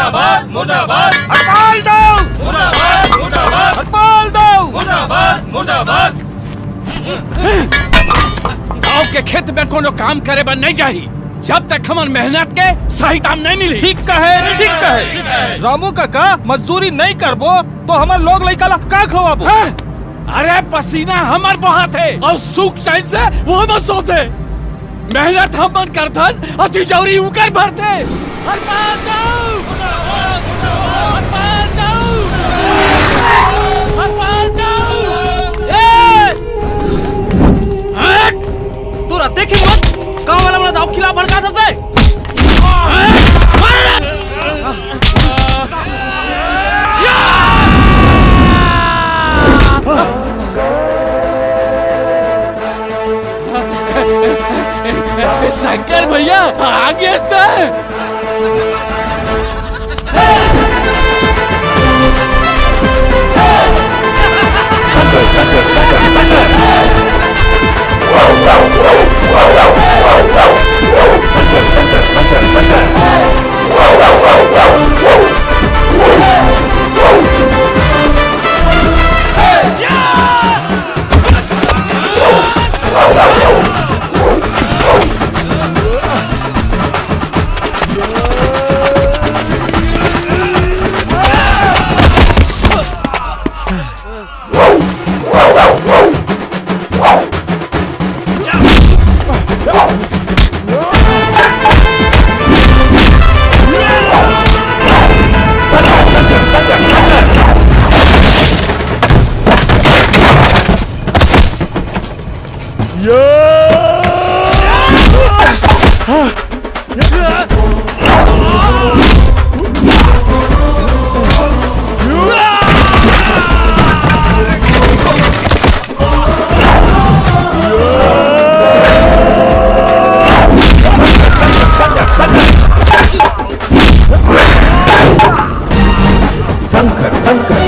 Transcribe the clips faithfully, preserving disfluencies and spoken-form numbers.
मुर्दाबाद, मुर्दाबाद। हड़ताल दो। मुर्दाबाद, मुर्दाबाद। हड़ताल दो। मुर्दाबाद, मुर्दाबाद। गांव के खेत में कोनो काम करे बर नहीं जाही, जब तक हमर मेहनत के सही दाम नहीं मिली। ठीक कहे, ठीक कहे। रामू काका, मजदूरी नहीं करबो तो हमर लोग लइका ला का खवाबो? हैं? अरे, पसीना हमर बहाथे अउ सुख चैन से वो हमर सोथे। मेहनत हमन करथन अउ तिजौरी उकर भरथे। हड़ताल दो! हड़ताल दो! हड़ताल दो! ए! हट! तोरा देखे मत, गांव वाला मन ला दाऊ खिलाफ भड़काथस बे। शंकर भैया, आगे हस त। शंकर, शंकर, शंकर, शंकर। शंकर, शंकर,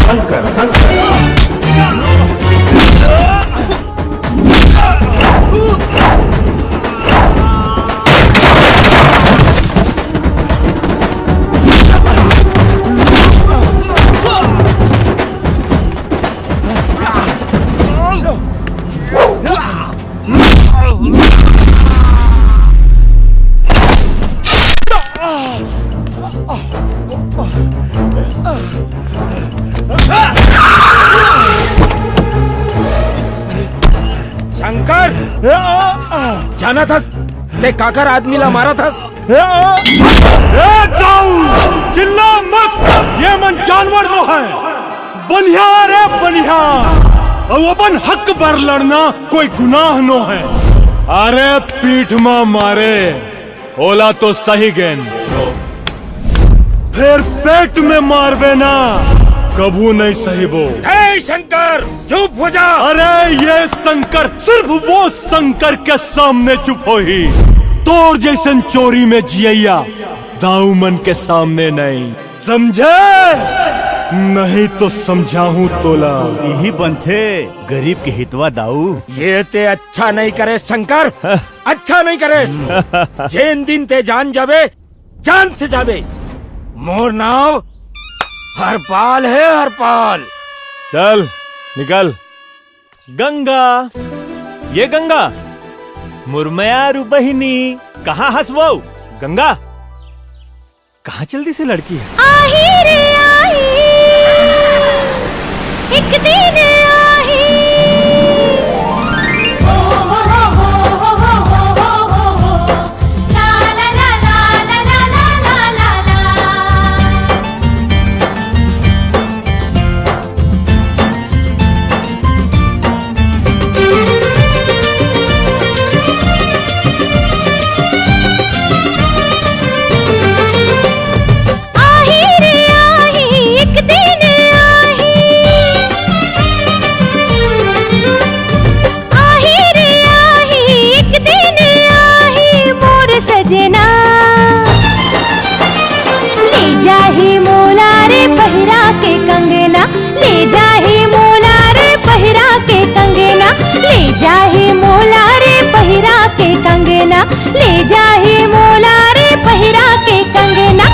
शंकर, शंकर। शंकर, जानत हस, तैं काकर आदमी ला मारत हस? ए, ए, दाऊ, चिल्ला मत, ये मन जानवर नो हे। बनिहार हे, बनिहार। अउ अपन हक बर लड़ना कोई गुनाह नो हे। अरे पीठ म मारे, ओला तो सहि गेन। फेर पेट में मारबे ना, कभू नहीं सहिबो। ए शंकर, चुप हो जा। अरे ये शंकर सिर्फ वो शंकर के सामने चुप होही। तोर जइसन चोरी में जियइया दाऊ मन के सामने नहीं, समझे? नहीं तो समझाहूं तोला। इही बनथे गरीब के हितवा दाऊ। ये तैं अच्छा नहीं करेस शंकर, अच्छा नहीं करेस। जेन दिन तैं जान जाबे, जान से जाबे। मोर नाव हरपाल हे, हरपाल। चल निकल। गंगा, ये गंगा, मोर मयारू बहिनी, कहाँ हस वो? गंगा, कहाँ चल दिस ए लड़की ह? आही रे आही, एक दिन आही। आही रे आही, एक दिन आही। ले जाही मोला रे पहिरा के कंगना।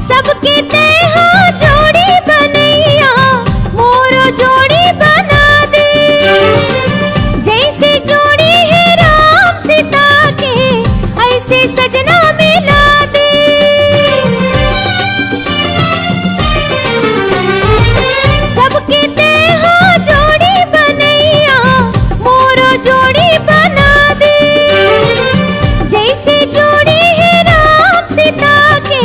सबके तेहा जोड़ी बनैया, मोरो जोड़ी बना दे। जैसे जोड़ी है राम सीता के, ऐसे सजना मिला दे। सबके तेहा जोड़ी बनैया, मोरो जोड़ी बना दे। जैसे जोड़ी है राम सीता के,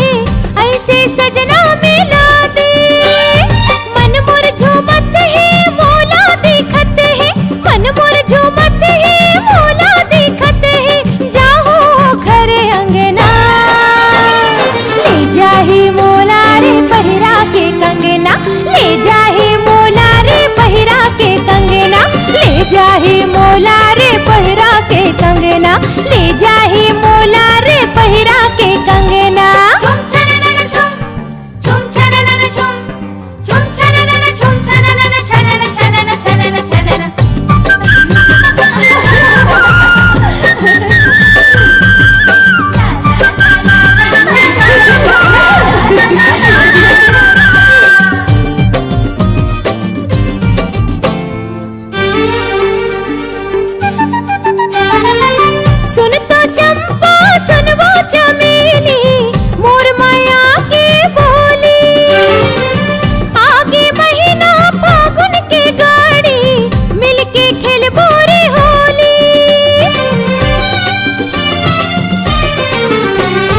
ऐसे सजना मिला दे। मन मोर झूमत हे मोला देखत हे, मन मोर झूमत हे मोला देखत हे। जाहूं घर अंगना, ले जाही मोला रे पहिरा के कंगना। ले जाही मोला रे पहिरा के कंगना, ले जाही मोला रे पहिरा के कंगना, ले जाही मोला रे पहिरा के कंगना। सुन तो चंपा, सुन वो चमेली, मोर माया के बोली। आगे महीना फागुन के गाड़ी, मिलके खेलबो रे होली।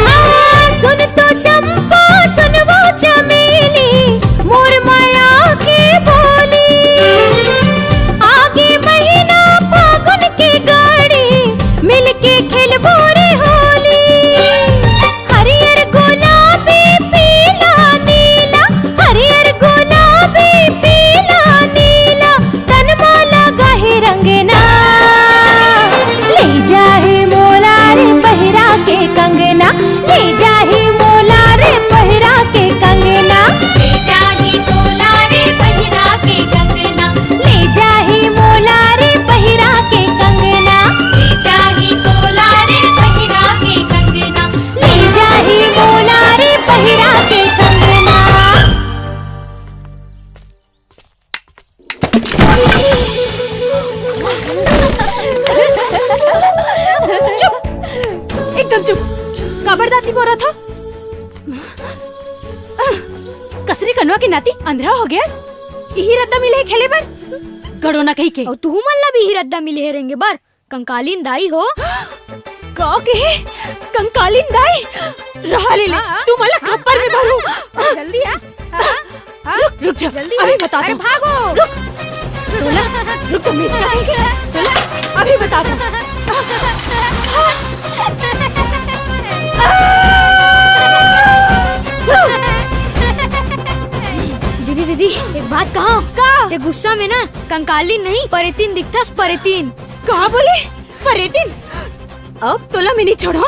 हाँ, सुन तो चंपा, सुन वो चमेली, मोर माया के बोली। आगे महीना फागुन के गाड़ी, मिलके खेलबो रे होली। हरियर गुलाबी पीला नीला, हरियर गुलाबी पीला नीला, तन मा लगा हे रंगना। ले जाही मोला रे पहिरा के कंगना, ले जाही मोला रे पहिरा के कंगना। ले जाही मोला रे पहिरा के कंगना, ले जाही मोला रे पहिरा के कंगना, ले जाही मोला रे पहिरा के कंगना, ले जाही मोला रे पहिरा के कंगना। चुप, एकदम चुप। काबर दांत निपोरत हस? कसरी कनवा के नाती अंधरा हो गेस। इही रद्दा मिले हे खेले बर, गड़ो ना कहिके। अउ तुहू मन ला भी इही रद्दा मिले हे रेंगे बर, कंकालीन दाई हो। का कहे? कंकालीन दाई? रहा ले ले, हाँ, हाँ। तू मन ला हाँ, खप्पर में हाँ, भरू। हाँ, जल्दी आ। हाँ, हाँ। रुक, रुक जा। जल्दी अभी आ। बता अरे दो। भागो। रुक। तोला, रुक जा, मैं इसका देंगे। तोला, अभी बता दो। दीदी, दीदी, एक बात कहा। का? ते गुस्सा में ना कंकालीन नहीं, परेतीन दिखथस, परेतीन। का बोले? परेतीन? अब तोला मैं नहीं छोड़ा।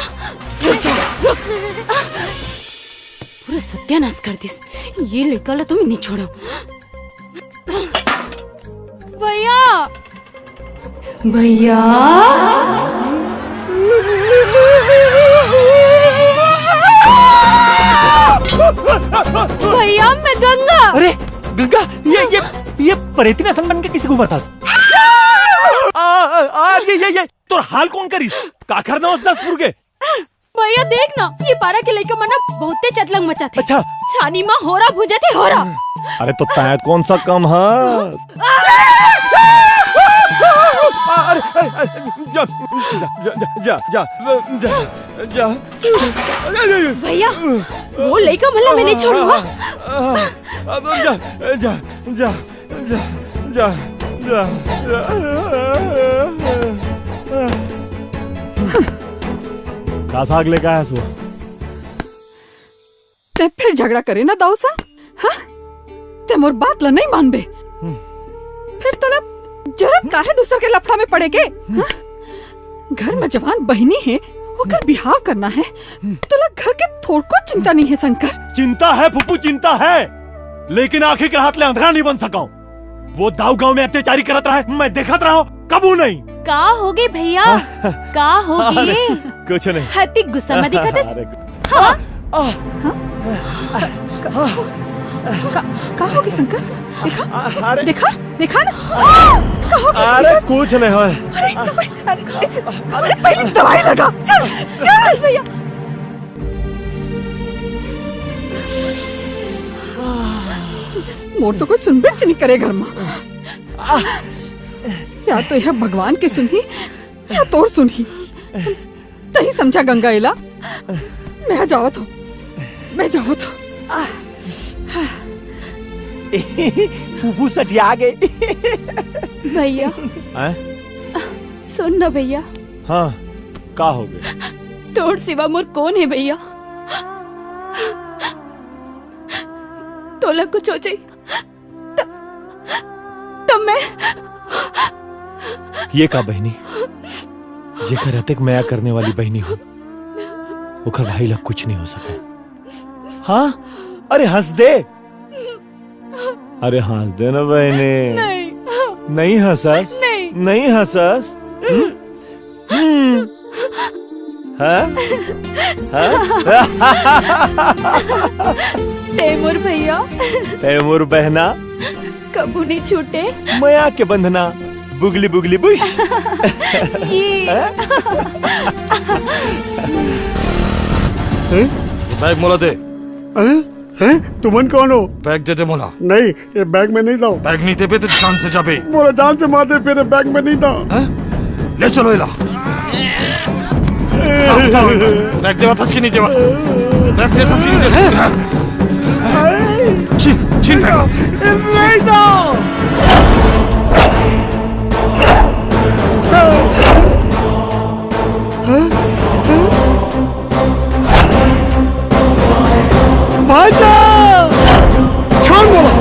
रुक जा, रुक। पूरा सत्यानाश कर दिस। ये लइका ला तो मैं नहीं छोड़ा। भैया। भैया। भैया, मैं गंगा। अरे, गंगा, ये, ये, ये परेतीन असन बन के किसी को बतास? आ, आ, आ, ये, ये, ये, तोर हाल कोन करिस? का खरना उस दस फुर के? भैया देख ना, ये पारा के लइका मन ना बहुते चतलंग मचाथे। अच्छा। छानी मा होरा भूंजथे, होरा। अरे तो तैं कोन सा कम हस? अरे, अरे, अरे, जा, जा, जा। भैया, वो लइका मन ला मैं नहीं छोड़ूंगा। अब जा, जा, जा। जा, जा, जा, जा। का साग लेके आया सो? ते फिर झगड़ा करे ना दाऊ संग, हाँ? ते मोर बात ला नहीं मानबे। फिर तोला जरूरत का है दूसर के लफड़ा में पड़े के? हाँ? घर में जवान बहिनी है, ओकर बिहाव करना है, तोला घर के थोड़को चिंता नहीं है शंकर। चिंता है फूफू, चिंता है, लेकिन आँखी के हाथ ले अंधरा नहीं बन सका हूँ। वो दाऊ गांव में अत्याचारी करत रहा है, मैं देखत रहा हूँ, कबू नहीं। का होगे भैया? हाँ? का होगे? अरे, कुछ नहीं। हतिक गुस्सा में दिखत हस। अरे, हाँ? आ, हाँ? का, का, का होगे शंकर? देखा? अरे। देखा? देखा ना? का होगे अरे, शंकर? कुछ नहीं होय। अरे, अरे, अरे, अरे, पहले दवाई लगा। चल, चल भैया। मोर तो कोई सुनबे च नहीं करे घर में। या तो यह भगवान के सुनही, या तोर सुनही। तही समझा गंगा एला। मैं जावत हूँ, मैं जावत हूँ। फूफू सठिया गे। भैया, हैं? सुन ना भैया। हाँ, का होगे? तोर सिवा मोर कोन है भैया? तोला कुछ हो जाई त, त मैं ये का बहिनी, जेकर अतेक मया करने वाली बहिनी हो, ओकर भाई ला कुछ नहीं हो सका। हाँ, अरे हंस दे। अरे हंस दे ना बहिनी। नहीं। नहीं हंसस? नहीं। नहीं हंसस? हम्म? हम्म। हाँ? हाँ? तैमूर भैया। तैमूर बहना। कबू नहीं छूटे। मया के बंधना। बुगली बुगली बुश। ये। हाँ? हैं? ये बैग मोला दे। हैं? हैं? तुमन कौन हो? बैग दे दे मोला। नहीं, ये बैग में नहीं दो। बैग नहीं देबे तो जान से जाबे। मोला जान से मार दे, फिर बैग में नहीं दो। हैं? ले चलो इला। बैग देवा था कि नहीं देवा था? बैग देवा था कि नहीं देवा था? छीन, छीन बैग। नहीं दो। भांचा! छोड़ मोला।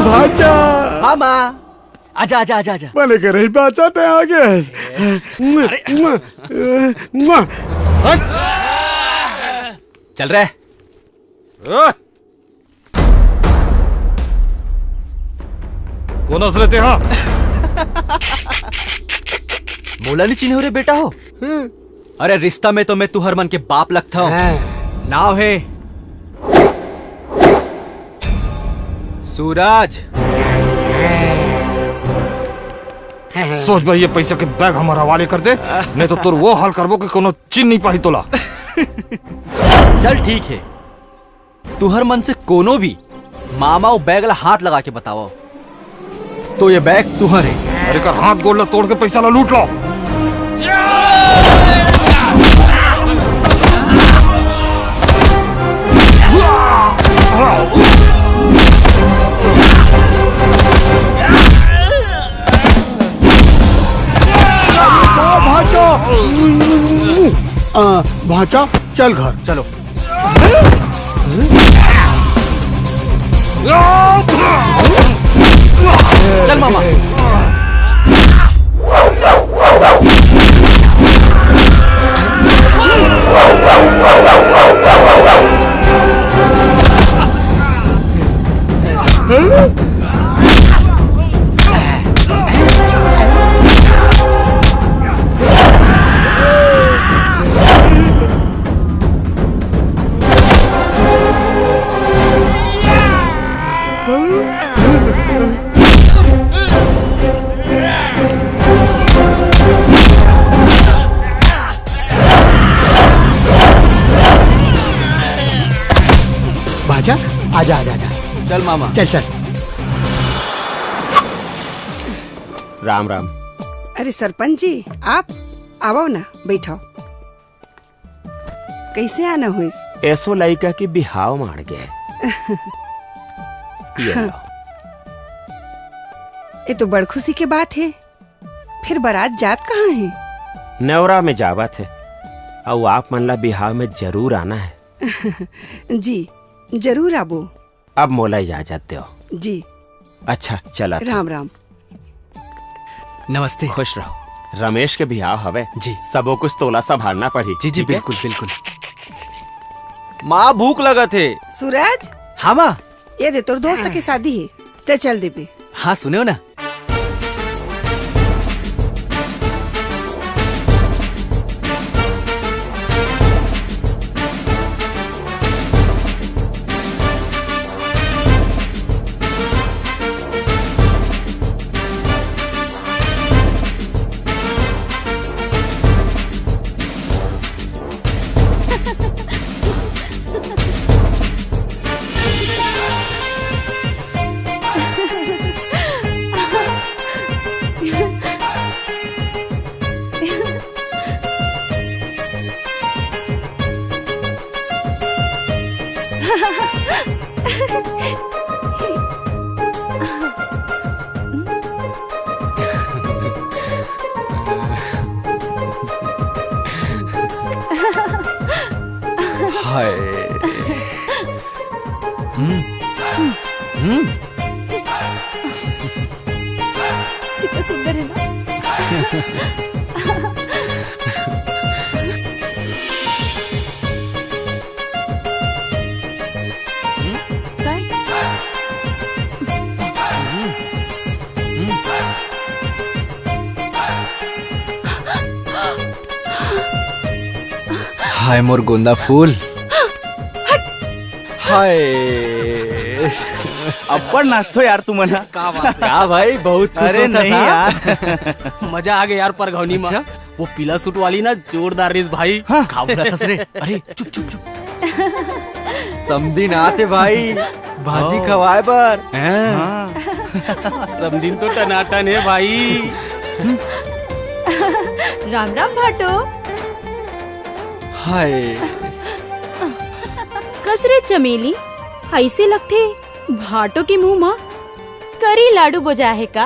भांचा! मामा, आजा, आजा, आजा, आजा। बने करे भांचा, ते आ गए। अरे। हट। चल रहे। कोन हंस रहे ते हा? मोला नहीं चिन्हे रे बेटा हो। अरे रिश्ता में तो मैं तुहर मन के बाप लगता हूँ। हाँ। नाव है सूरज। सोच भाई, ये पैसा के बैग हमारा हवाले कर दे, नहीं तो तोर वो हाल करबो कि कोनो चिन नहीं पाही तोला। चल ठीक है, तुहर मन से कोनो भी मामा वो बैग ला हाथ लगा के बताओ, तो ये बैग तुहर है। अरे कर हाथ गोड़ ला तोड़ के पैसा ला लूट लो। भांचा, आ, भांचा, चल घर। चलो। चल मामा। भांचा, आजा, आजा, आजा। चल मामा। चल, चल। राम राम। अरे सरपंच जी, आप आवो ना, बैठो। कैसे आना हुइस? एसो लइका के बिहाव माड़ गए। ये हाँ। लो। ये तो बड़ खुशी के बात है। फिर बारात जात कहाँ है? नेवरा में जावत है। अउ आप मन ला बिहाव में जरूर आना है। जी, जरूर आबो। अब मोला इजाजत देव। जी। अच्छा, चला। राम राम। नमस्ते। खुश रहो। रमेश के बिहाव हवे। जी। सबो कुछ तोला संभालना पड़ही, जी, जी, ठीक है? बिल्कुल, बिल्कुल। माँ, भूख लगत हे। सूरज। हाँ, माँ। ये दे, तोर दोस्त के शादी हे, ते चल देबे। हाँ, सुनेव ना। हाय। हम्म। हम्म। कितना सुंदर है ना? काय? हाय मोर गोंदा फूल। हाय। अब्बड़ नाचथो यार तुमन ह। का बात है? का भाई, बहुत खुश अरे होथस, नहीं हाँ? यार। मजा आ गया यार परघौनी में। अच्छा? वो पीला सूट वाली ना जोरदार रिस भाई। हाँ। का बोलथस रे? अरे चुप, चुप, चुप। समधिन आत हे भाई, भाजी हाँ। खवाए बर। हाँ। समधिन तो टनाटन हे भाई। राम राम भाटो। हाय। कस रे चमेली, अइसे लगथे भाटो के मुंह म करी लाडू बोजा हे का?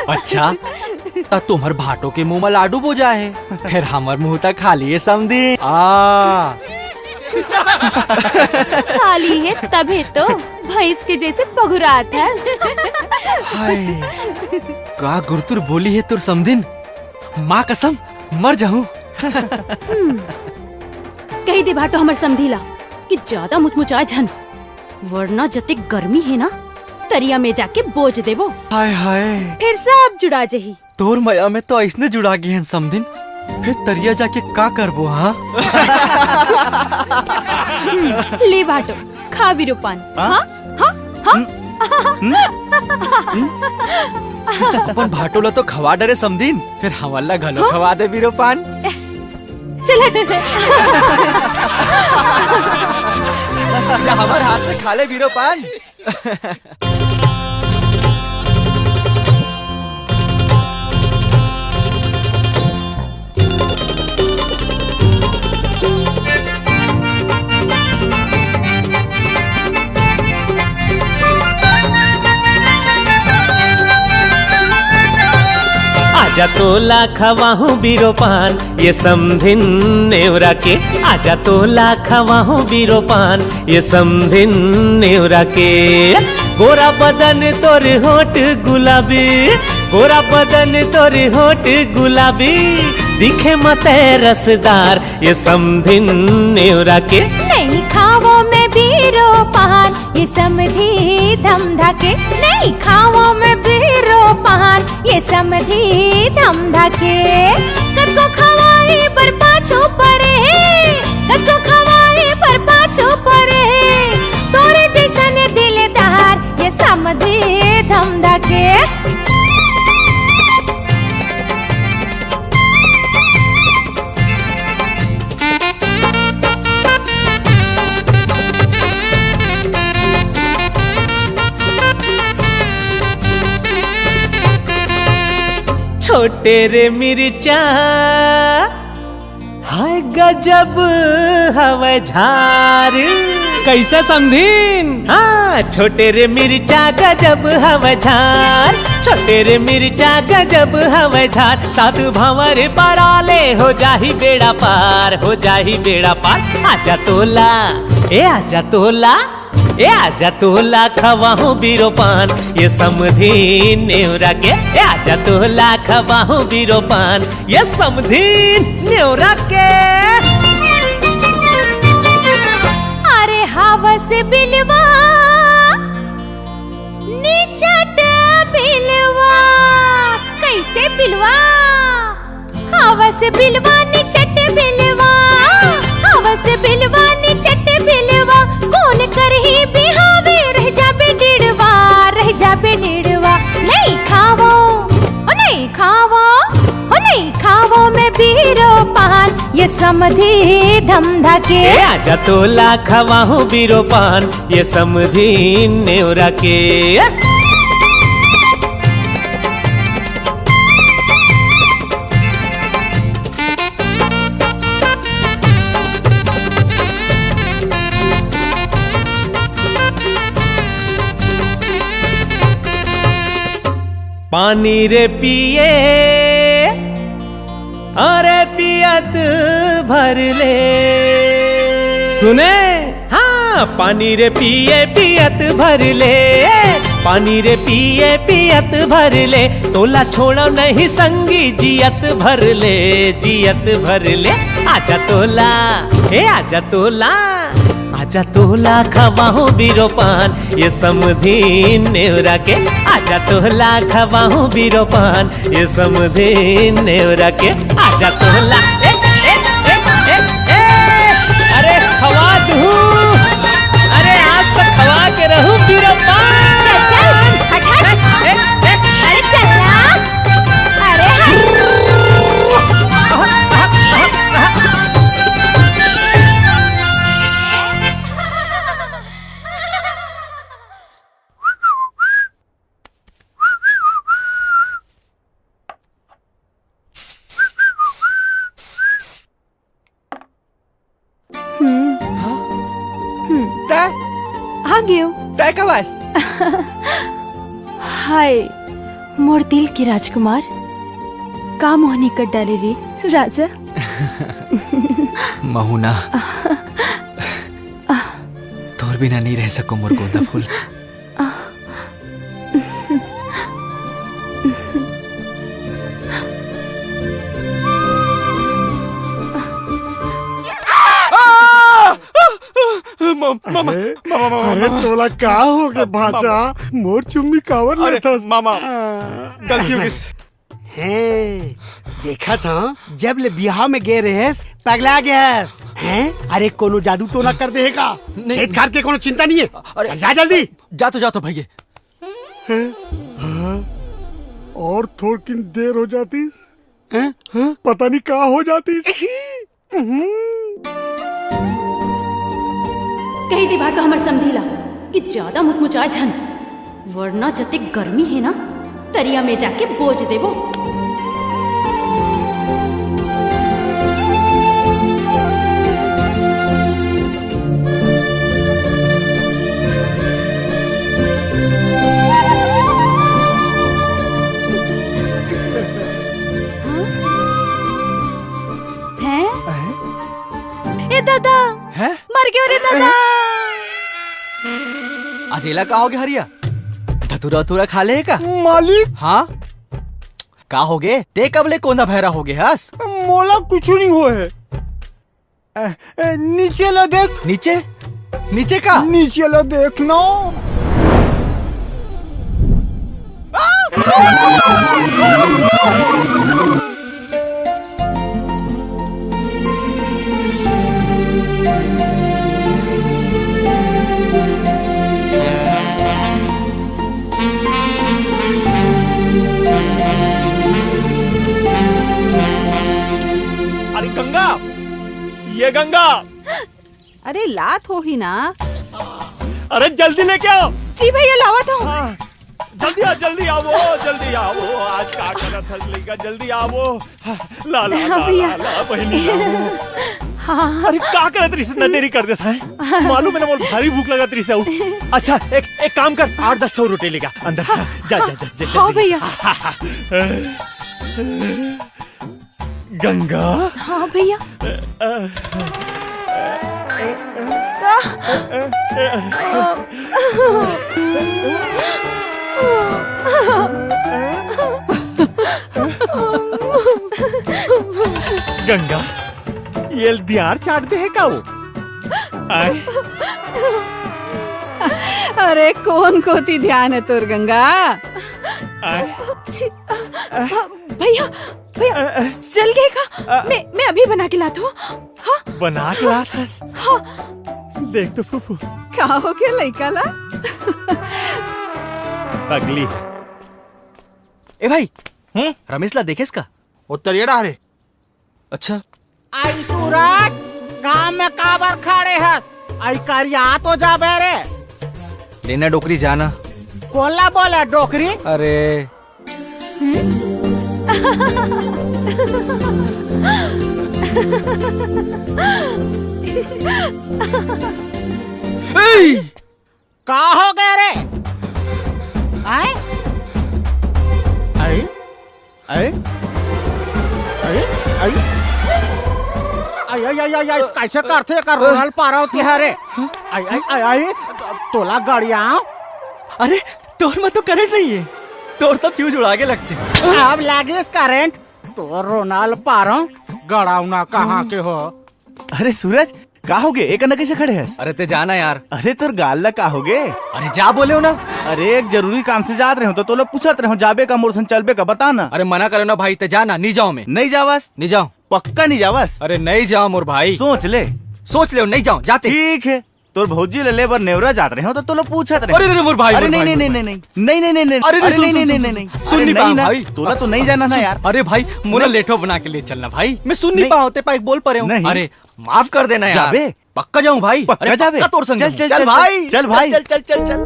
अच्छा, त तुम्हर भाटो के मुंह म लाडू बोजा हे, फेर हमर मुंह त खाली हे समधी। आ। खाली हे तभे तो भैंस के जैसे पगुरात हस। हाय, का गुरतुर बोली हे तोर समधिन? माँ कसम, मर जाहूं। हम्म, कहि दे भाटो हमर समधी ला कि ज्यादा मुचमुचाए झन, वरना जतेक गर्मी हे ना, तरिया में जाके बोज देबो। हाय हाय। फेर सब जुड़ा जही। तोर मया में तो अइसने जुड़ा गे हन समधिन, फेर तरिया जाके का करबो, हाँ? ले भाटो, खा बीरो पान। हाँ? हाँ? हाँ? हाँ? हम्म? हम्म? अपन भाटो ला तो खवा डरे समधिन, फेर हमन ला घलो हाँ? खवा दे बीरो पान। चल हट। या हमर हाथ से खा ले बीरो पान। आजा तोला खवाहूं बीरो पान, ये समधिन नेवरा के। आजा तोला खवाहूं बीरो पान, ये समधिन नेवरा के। गोरा बदन तोर होठ गुलाबी, गोरा बदन तोर होठ गुलाबी, दिखे मते रसदार, ये समधिन नेवरा के। नहीं खावो मैं बीरो पान, ये समधी धमधा के। नहीं खावो मैं बीरो पान, ये समधी धमधा के। कतको खवाई बर पाछू परे हे, कतको खवाई बर पाछू परे हे। तोरे जैसन दिलदार, ये समधी धमधा के। छोटे रे मिर्चा, हाय गजब हवय झार। कैसे समधिन? हाँ, छोटे रे मिर्चा गजब हवय झार, छोटे रे मिर्चा गजब हवय झार। सात भंवर पराले हो जाही बेड़ा पार, हो जाही बेड़ा पार। आजा तोला, ए आजा तोला, ए आजा तोला खवाहूँ बीरो पान, ये समधी नेवरा के। ए आजा तोला खवाहूँ बीरो पान, ये समधी नेवरा के। अरे हवस बिलवा, निचट बिलवा, कैसे बिलवा? हवस बिलवा निचट बिलवा, हवस बिलवा निचट बिलवा, कोन करही बिहावे, रह जाबे डिड़वा, रह जाबे डिड़वा। नहीं खावो, ओ नहीं खावो, ओ नहीं खावो मैं बीरो पान, ये समधी धमधा के। ए आजा तोला खवाहूँ बीरो पान, ये समधी नेवरा के। पानी रे पिए, अरे पियत भर ले। सुने? हाँ, पानी रे पिए पियत भर ले, पानी रे पिए पियत भर ले, तोला छोड़ो नहीं संगी जियत भर ले, जियत भर ले। आजा तोला, ए आजा तोला, आजा तोला खवाहूँ बीरो पान, ये समधी नेवरा के। आजा तोला खवाहूँ बीरो पान, ये समधी नेवरा के। आजा तोला, ए, ए, ए, ए, ए, अरे खवा दूँ, अरे आज तो खवा के रहूँ बीरो पान। चल, चल, हट, हट। ए, ए, ए, अरे चल ना, अरे हट। हम्म। हाँ? हम्म। तै? आ गयो। तै कब आस? हाय, मोर दिल के राजकुमार, का मोहनी कर डाले रे राजा। महू ना, तोर बिना नहीं रह सको मोर गोंदा फूल। म-, मामा, अरे, मामा, मामा, अरे, मामा। तोला का हो गे, मामा। भांचा? मोर चुम्मी कावर अरे, लेथस? मामा, आ। गलती हो गई। हैं, देखत हंव, जब ले बिहाव में गे रहेस, पगला गेस। हैं? अरे, कोनो जादू टोना कर दे हे का? नहीं। खेत खार के कोनो चिंता नहीं है। अरे, चल, जा जल्दी। जा तो, जा तो भैया। हैं? हाँ? और थोड़किन देर हो जाती। हैं? हाँ? पता नहीं का हो जाती। कही दिबा तो हमर समधी ला कि ज्यादा मुचमुचाए झन, वरना जतेक गर्मी हे ना, तरिया में जाके बोज देबो। हैं? ए दादा, हैं? मर गयो रे दादा। आज एला का होगे हरिया? धतूरा उतूरा खा ले का? मालिक। हाँ? का होगे? ते कब ले कोंदा भैरा होगे हस? मोला कुछु नहीं होए हे। ए, ए, नीचे ला देख। नीचे? नीचे का? नीचे ला देख ना। अरे गंगा, ये गंगा। अरे लात होही ना। अरे जल्दी लेके आओ। जी भैया, लावत हूँ। हाँ, जल्दी आ, जल्दी आओ, जल्दी आओ। आज का करत हस लइका, जल्दी आओ। ला, ला, हाँ ला, भैया। ला, ला, बहिनी, ला। हाँ। अरे का करत रहिस, इतना देरी कर देस है। मालूम है ना, मोर भारी भूख लगत रहिस है। अच्छा, एक, एक काम कर, आठ दस ठो रोटी लेगा अंदर। हाँ, जा, जा, जा, जा, हाँ जल्दी। भैया। गंगा। हाँ भैया। अ, अ, गंगा, ये दियार चाट दे हे का वो? आय। अरे, कोन कोती ध्यान हे तोर, गंगा? आय। छी, अ, अ, भैया, भैया, अ, अ, जल गे का? अ, मैं, मैं अभी बना के लात हूँ। हाँ? बना के लात हस? हाँ। देख तो फूफू। का हो गया लइका ला? पगली हे। ए भाई, हम्म? रमेश ला देखेस का? वो तरिया डाहर हे। अच्छा। आई सूरज, गांव में काबर खड़े हस? आई करिया तो जाबे रे। लेना डोकरी जाना। कोला बोला डोकरी? अरे। ए! का हो गए रे? आय? आय? आय? आय? आय? आय, आय, आय, आय, आय, कैसे करथे का रोनल पारव तिहारे? आय, आय, आय, आय, तोला गड़िया। अरे, तोर में तो करंट नहीं है, तोर तो फ्यूज उड़ा के लगते। अब लागिस करंट, तोर रोनल पारव, गड़ावना कहाँ के हो? अरे सूरज, का होगे? ए कना कइसे खड़े हस? अरे ते जाना यार। अरे तोर गाल ला का होगे? अरे जा बोले हो ना। अरे एक जरूरी काम से जात रहे हो तो तोला पूछत रहे हो, जाबे का मोर संग चलबे का बता ना। अरे मना करे ना भाई, ते जाना, नहीं जाओ मैं। नहीं जावस? नहीं जाओ। पक्का नहीं जावस? अरे नहीं जाओ मोर भाई। सोच ले। सोच ले, नहीं जाओ, जाते। ठीक है, तोर भौजी ले लेबर नेवरा जात रहे हो तो तोला पूछत रहे हो। अरे, अरे, मोर भाई, अरे मोर नहीं, भाई, नहीं, मोर नहीं, भाई। नहीं, नहीं, नहीं, नहीं, नहीं, अरे, नहीं, अरे सुन, नहीं, सुन, नहीं, सुन, नहीं, सुन। सुन अरे नहीं नहीं पाऊँ ना, भाई। तोला तो नहीं जाना ना यार। अरे भाई, मोला नहीं। लेठो बना के ले चलना भाई, मैं सुन नहीं नहीं। पाऊँ, ते पाइक बोल परे हो। नहीं। अरे माफ कर देना यार। जाबे? पक्का जाऊँ भाई। पक्का अरे जाबे? पक्का तोर संग चल, जाऊँ। चल, चल चल, भाई। चल भाई। चल, चल, चल, चल।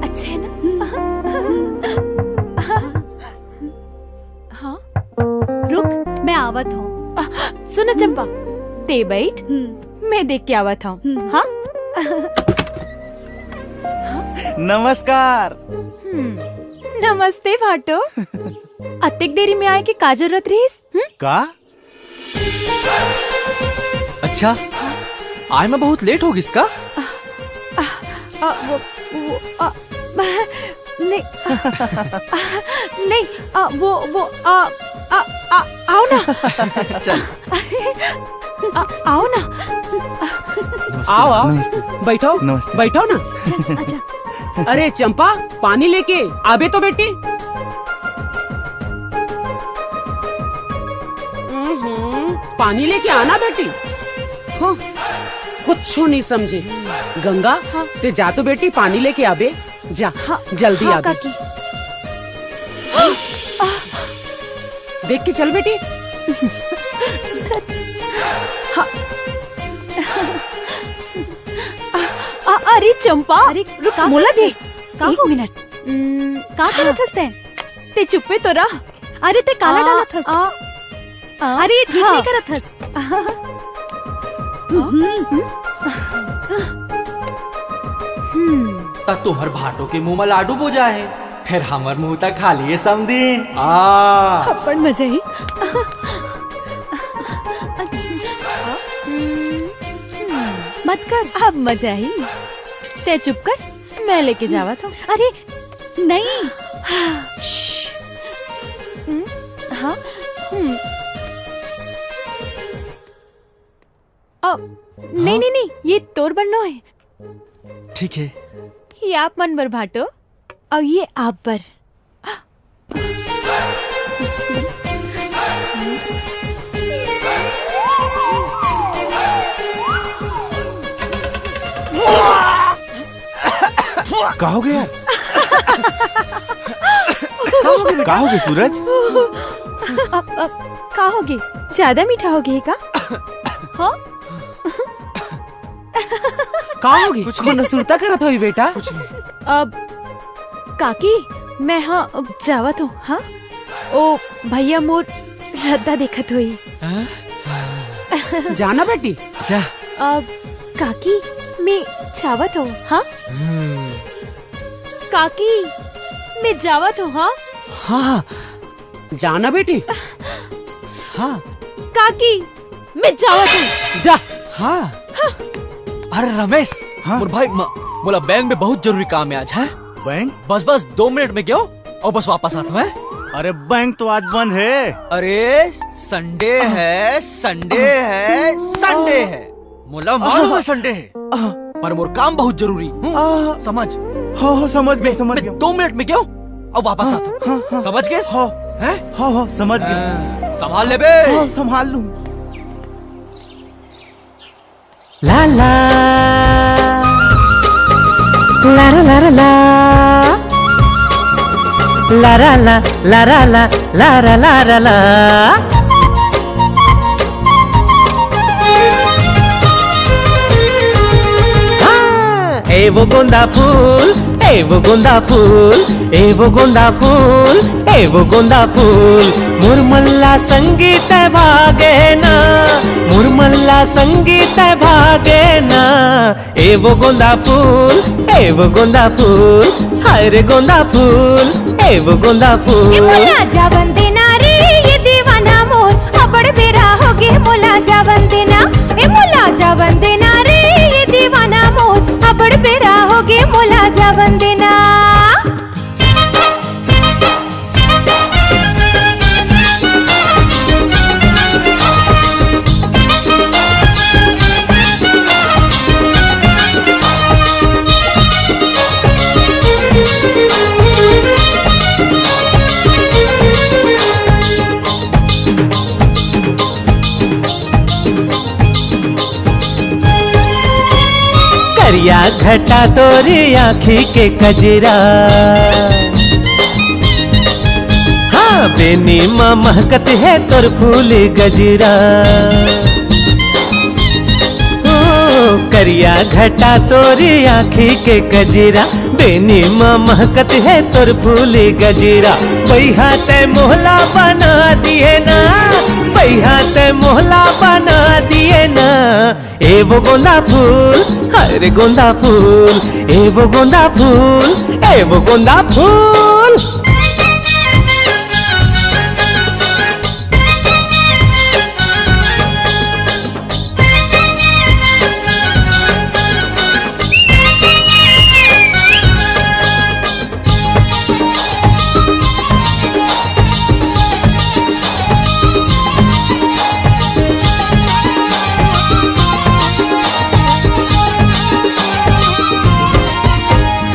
अच्छा है ना? हाँ। रुक, मैं आवत हूँ। आ, सुन चंपा, ते बैठ, हम्म। मैं देख के आवत हूँ। हम्म। हाँ? नमस्कार। हम्म, नमस्ते भाटो। अतेक देरी में आए के का जरूरत रहिस? हम्म? का? अच्छा, आए में बहुत लेट हो गिस का? आ, आ, वो, वो, आ, नहीं, आ, आ, नहीं, आ, वो, वो, आ, आ, आ, आओ ना। चल। आ, आओ ना। नमस्ते, आओ, आओ। नमस्ते। बैठो, नमस्ते। बैठो ना। चल, आजा। अरे चंपा, पानी लेके आबे तो बेटी। हम्म, पानी लेके आना बेटी। हाँ, कुछू नहीं समझे। गंगा, हाँ। ते जा तो बेटी, पानी लेके आबे। जा, हाँ, जल्दी हाँ, आबे। काकी। देख के चल बेटी। हाँ। आ, आ, अरे चंपा, अरे, रुक, का मोला दे। करत हस? का एक हो? मिनट। हम्म, का हाँ। करत हस तैं? ते चुप्पे तो रह। अरे, ते काला आ, डालत हस। आ, आ, अरे, ये ठीक हाँ। नहीं करत हस। हम्म। हम्म। त तुम्हर भाटो के मुंह म लाडू बोजा हे, फेर हमर मुंह त खाली हे समधिन। आ। अब्बड़ मजा ही। मत कर। अब मजा ही। ते चुप कर, मैं लेके जावत हूँ। अरे, नहीं। श्श। हम्म, हाँ, हम्म। अ, नहीं, हाँ? नहीं, नहीं, ये तोर बर नो हे। ठीक हे। ये आप मन बर भाटो, अउ ये आप बर। का हो गया? का हो गया, सूरज? अब, अब, का हो गया? ज्यादा मीठा हो गया का? हाँ? का हो गया? कुछ कोनो सुरता करत होही बेटा? अब काकी, मैं हाँ, अब जावत हूँ, हाँ? ओ भैया मोर रद्दा देखत होही। हाँ? जाना बेटी, जा। अब काकी, मैं जावत हूँ, हाँ? हम्म। काकी, मैं जावत हूँ, हाँ? हाँ, हाँ। जाना बेटी। हाँ। काकी, मैं जावत हूँ। जा। हाँ। अरे रमेश, हाँ? मोर भाई, म-, मोला बैंक में बहुत जरूरी काम हे आज, हैं? बैंक? बस, बस दो मिनट में गेंव अउ बस वापस आत हँव, हैं? अरे बैंक तो आज बंद हे। अरे संडे हे, संडे हे, संडे हे। मोला मालूम हे संडे हे, पर मोर काम बहुत जरूरी। हम्म, समझ। हाँ, हाँ, समझ गेंव, मैं, समझ मैं गेंव। दो मिनट में गेंव अउ वापस हाँ, आत हँव। हाँ, हाँ। समझ गेस? हाँ। हैं? हाँ, हाँ, समझ गेंव। हाँ, संभाल लेबे। हाँ, संभाल लूँ। ला ला, ला ला ला ला ला, ला ला ला, ला ला ला, ला ला ला ला ला। हाँ, ए वो गोंदा फूल, ए वो गोंदा फूल, ए वो गोंदा फूल, ए वो गोंदा फूल, मुरमल्ला संगीत भागे ना, मुरमल्ला संगीत भागे ना। ए वो गोंदा फूल, ए वो गोंदा फूल, हाय रे गोंदा फूल, ए वो गोंदा ए फूल। मोला जावन देना रे, ये दीवाना मोर, अबड़ बेरा होगे मोला जावन देना। ए मोला जावन देना रे, ये दीवाना मोर, अबड़ बेरा होगे मोला जावन देना। करिया घटा तोरी आँखी के कजरा, हाँ, बेनी मा महकत हे तोर फूल गजरा। ओ, करिया घटा तोरी आँखी के कजरा, बेनी मा महकत हे तोर फूल गजरा। बइहा तैं मोहला बना दिए ना, बइहा तैं मोहला बना दिए ना। ए वो गोंदा फूल, हाय रे गोंदा फूल, ए वो गोंदा फूल, ए वो गोंदा फूल।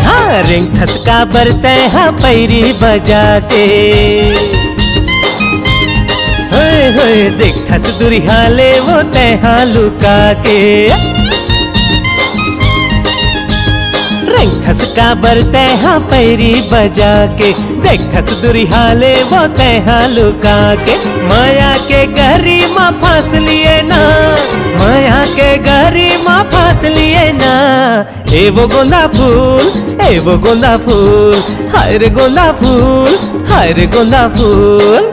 हाँ, रेंगथस काबर तैं हा पैरी बजा के, होय, होय, देखथस दुरिहा ले वो तैं हा लुका के। रेंगथस काबर तैं हा पैरी बजा के, देखथस दुरिहा ले वो तैं हा लुका के। माया के गहरी मा फँस लिए ना, माया के गहरी मा फँस लिए ना। ए वो गोंदा फूल, ए वो गोंदा फूल, हाय रे गोंदा फूल, हाय रे गोंदा फूल।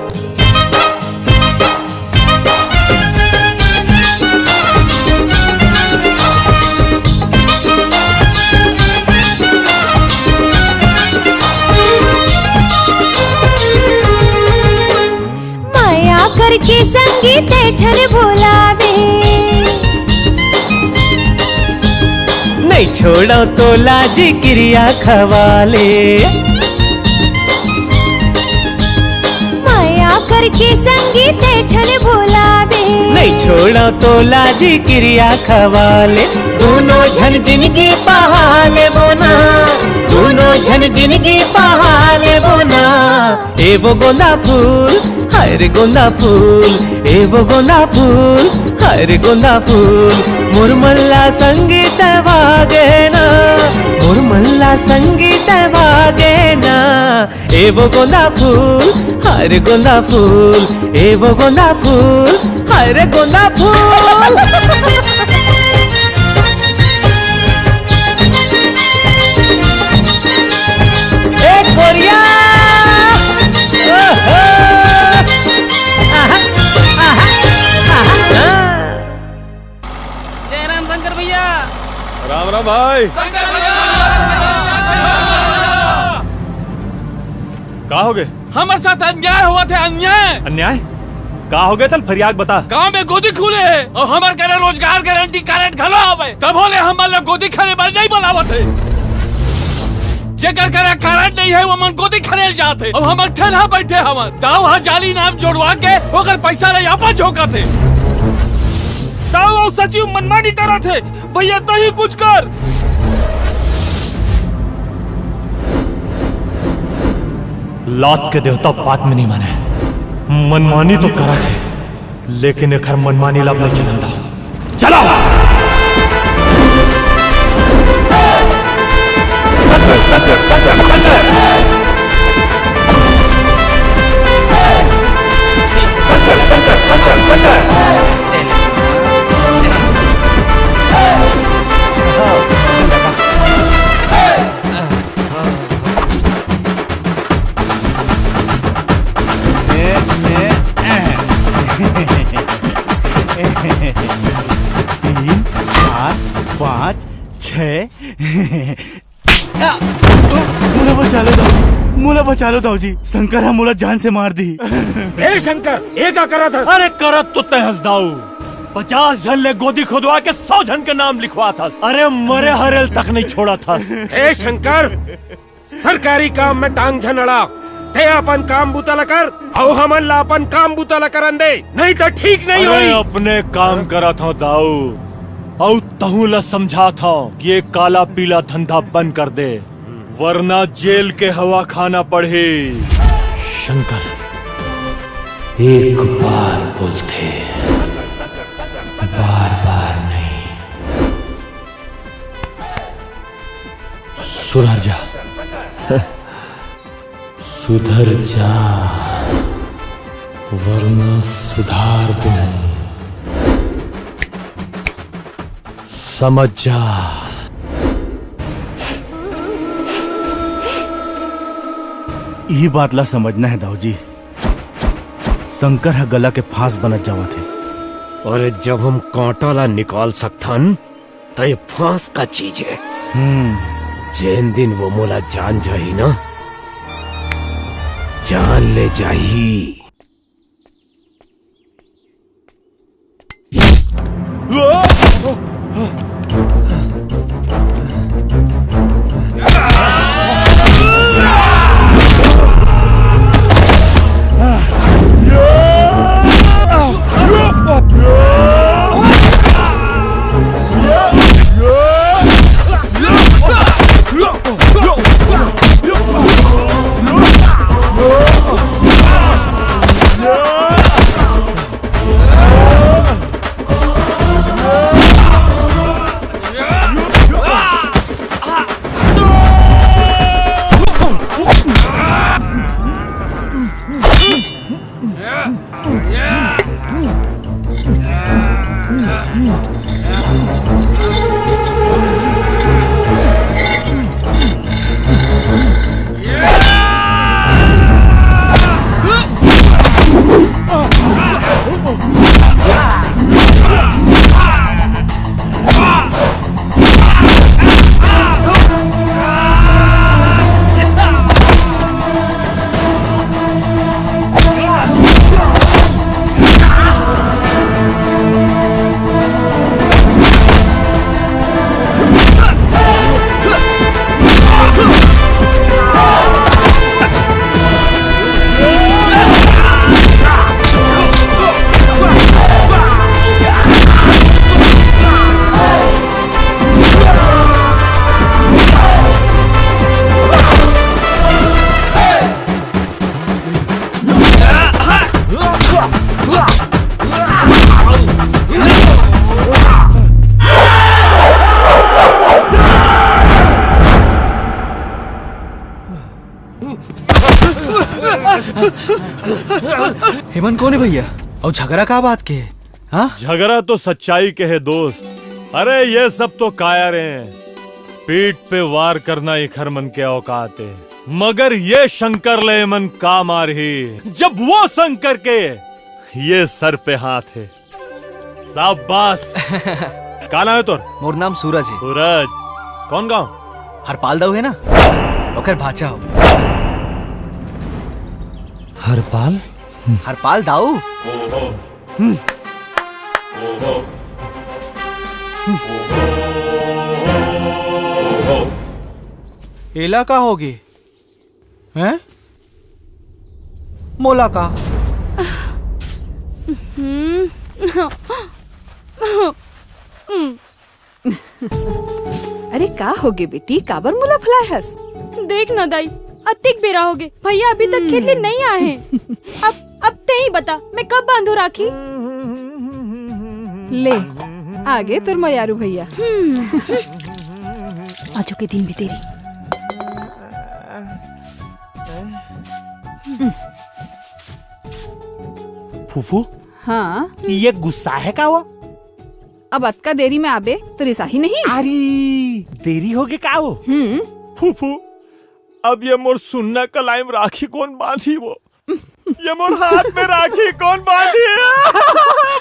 माया करके संगी तैं झन भुलावे। नइ छोड़ंव तोला जी किरिया खवा ले। माया करके संगी तैं झन भुलावे। नइ छोड़ंव तोला जी किरिया खवा ले। दूनों झन जिनगी पहा लेबो ना, दूनों झन जिनगी पहा लेबो ना। ए वो गोंदा फूल, हाय रे गोंदा फूल, ए वो गोंदा फूल, हाय रे गोंदा फूल। मोर मन ला संगी तैं भागे ना, मोर मन ला संगी तैं भागे ना। ए वो गोंदा फूल, हाय रे गोंदा फूल, ए वो गोंदा फूल, हाय रे गोंदा फूल। ए गोरिया। ओहो। आहा, आहा, आहा। जय राम शंकर भैया। राम राम भाई। शंकर भैया। का होगे? हमर साथ अन्याय होवत हे, अन्याय। अन्याय? का हो गया? चल फरियाद बता। गांव में गोदी खुले हे अउ हमर करा रोजगार गारंटी कारड घलो हवे। कभो ले हमन ला गोदी खने बर नहीं बुलावत हे। जेकर करा कारड नहीं हे, वो मन गोदी खने जात हे। अउ हमन ठेलहा बैठे हवन। दाऊ ह जाली नाम जोड़वा के ओकर पैसा ला अपन झोंकत हे। दाऊ अउ सचिव मनमानी करत हे। भैया, तही कुछ कर। लात के देवता बात में नहीं माने। मनमानी तो करत हे, लेकिन एखर मनमानी ला अब नहीं चलन दा। चला। तीन, चार, पाँच, छः। आ, मोला बचा लो दाऊ जी, मोला बचा लो दाऊ जी। शंकर ह मोला जान से मार दी। ए शंकर, ए का करत हस? अरे करत तो तय हस दाऊ, पचास झन ले गोदी खोदवा के सौ झन के नाम लिखवात हस। अरे मरे हरेल तक नहीं छोड़त हस। ए शंकर, सरकारी काम में टांग झन अड़ा। तय अपन काम बुता ला कर, अउ हमन ला अपन काम बुता ला करन दे, नहीं तो ठीक नहीं अरे होई। अपने काम करत हव दाऊ, अउ तहूं ला समझात हव कि ये काला पीला धंधा बंद कर दे, वरना जेल के हवा खाना पड़ही। शंकर एक बार बोलथे, बार बार नहीं। सुधर जा। सुधर जा, वरना सुधार दूं। समझ जा। ई बात ला समझना हे दाऊ जी, शंकर ह गला के फांस बनत जावत हे। अरे जब हम कांटा ला निकाल सकथन, त ये फांस का चीज हे। हम्म। जेन दिन वो मोला जान जाही ना, जान ले जाही। हेमन कोन हे भैया? अउ झगड़ा का बात के हे? हाँ? झगड़ा तो सच्चाई के हे दोस्त। अरे ये सब तो कायर हे। पीठ पे वार करना एखर मन के औकात हे, मगर ये शंकर ले मन का मारही, जब वो शंकर के ये सर पे हाथ हे। शाबाश। का नाम हे तोर? मोर नाम सूरज हे। सूरज, कौन गांव? हरपाल दाऊ हे ना, ओकर भाचा हो। हरपाल? हरपाल दाऊ। एला का होगे? हैं? मोला का? हम्म। अरे का होगे बेटी, काबर मुंह ला फुलाए हस? देख ना दाई, अतिक बेरा होगे, भैया अभी तक खेत ले नइ आए हे। अब, अब तें ही बता, मैं कब बांधू राखी? ले, आगे तोर मयारू भैया। हम्म। आजो के दिन भी तेरी। फूफू, हाँ? ये गुस्सा हे का वो? अब अतका देरी में आबे त रिसाही नहीं? अरे, देरी होगे का वो? हम्म। फूफू, अब ये मोर सुन्ना कलाई म राखी कोन बांधी वो? ये मोर हाथ में राखी कोन बांधी?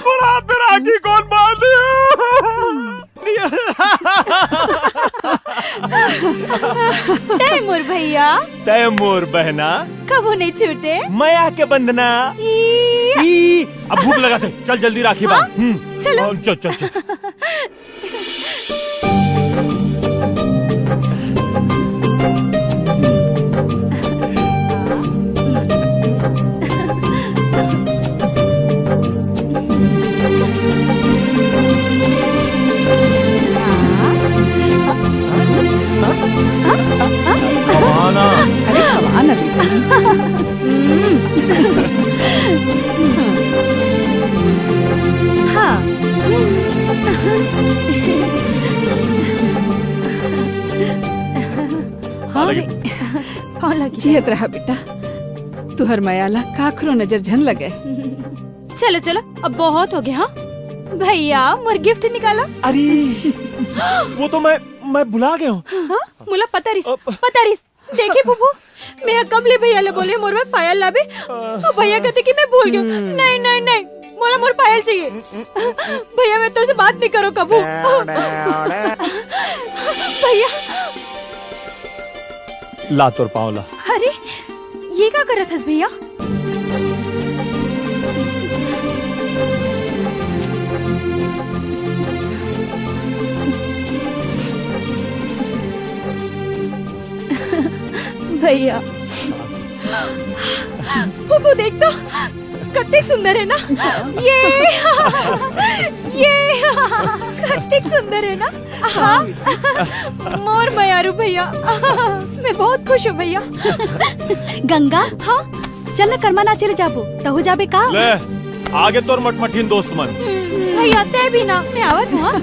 मोर हाथ में राखी कोन बांधी? तय मोर भैया। तय मोर बहना। कभू नहीं छूटे। मया के बंधना। ई। ई। अब भूख लगथे, चल जल्दी राखी बांध। हम्म। चलो। चल, चल, चल। अरे, खवा ना। हम्म। हाँ। हाँ, लगे। हाँ, लगे। जियत रहा बेटा, तुहर मया ला काखरो नजर झन लगे। चलो, चलो, अब बहुत होगे, हाँ? भैया, मोर gift निकाला। अरे, वो तो मैं, मैं भुला गया हूँ। हाँ? मोला पता रिस, अब पता रिस। देखे फूफू, मैं कब ले भैया ले बोले मोर बर पायल लाबे, अउ भैया कहते कि मैं भूल गया। नहीं, नहीं, नहीं, मोला मोर पायल चाहिए। भैया, मैं तोसे बात नहीं करो कभू। भैया। ला तोर पाँव ला। अरे, ये का करत हस भैया? भैया, फूफू देख तो, कतेक सुंदर है ना? ये, ये, कतेक सुंदर है ना? हाँ, मोर मयारू भैया, मैं बहुत खुश हूँ भैया। गंगा, हाँ? चल ना, करमा नाचे ले जाबो, तहू जाबे का? ले, आगे तोर मटमठीन दोस्त मन। भैया, तै भी ना, मैं आवत हूँ, हाँ?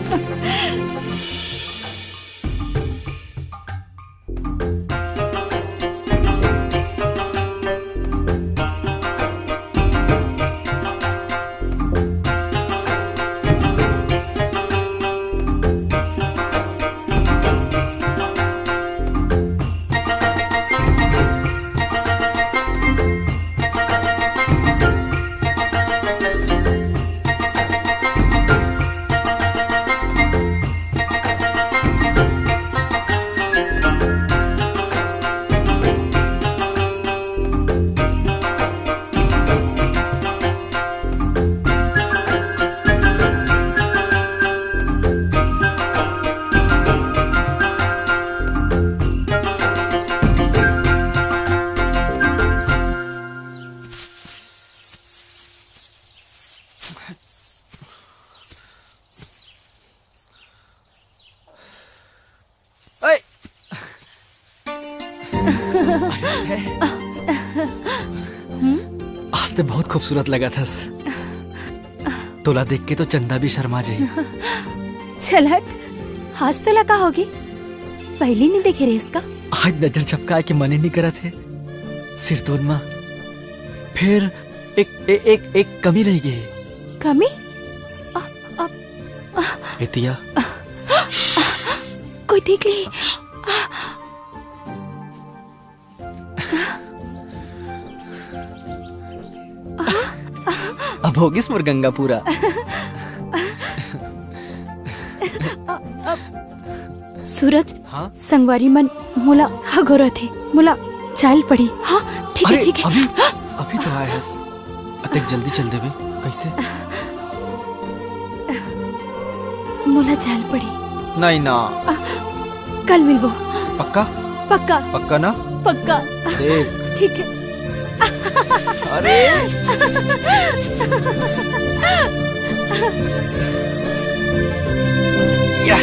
आज ते बहुत खूबसूरत लगत हस। तोला देख के तो चंदा भी शर्मा जाही। चल हट, आज तोला का होगे? पहली नहीं देखे रहेस का? आज नजर झपकाए के मन ही नहीं करत हे। सिरतोन मा फिर एक, ए-, एक, एक कमी रह गई। कमी? ए तिया। कोई देख ली। अब होगिस मोर गंगा पूरा। सूरज, हाँ? संगवारी मन मोला हगोरत हे, मोला जाय ल पड़ी। हाँ, ठीक है, अरे, ठीक है। अभी, अभी तो आए हस। देख, जल्दी चल देबे। कैसे? मोला जाए ल पड़ी। नहीं ना। कल मिलबो। पक्का? पक्का। पक्का ना? पक्का। देख। ठीक है। अरे। या।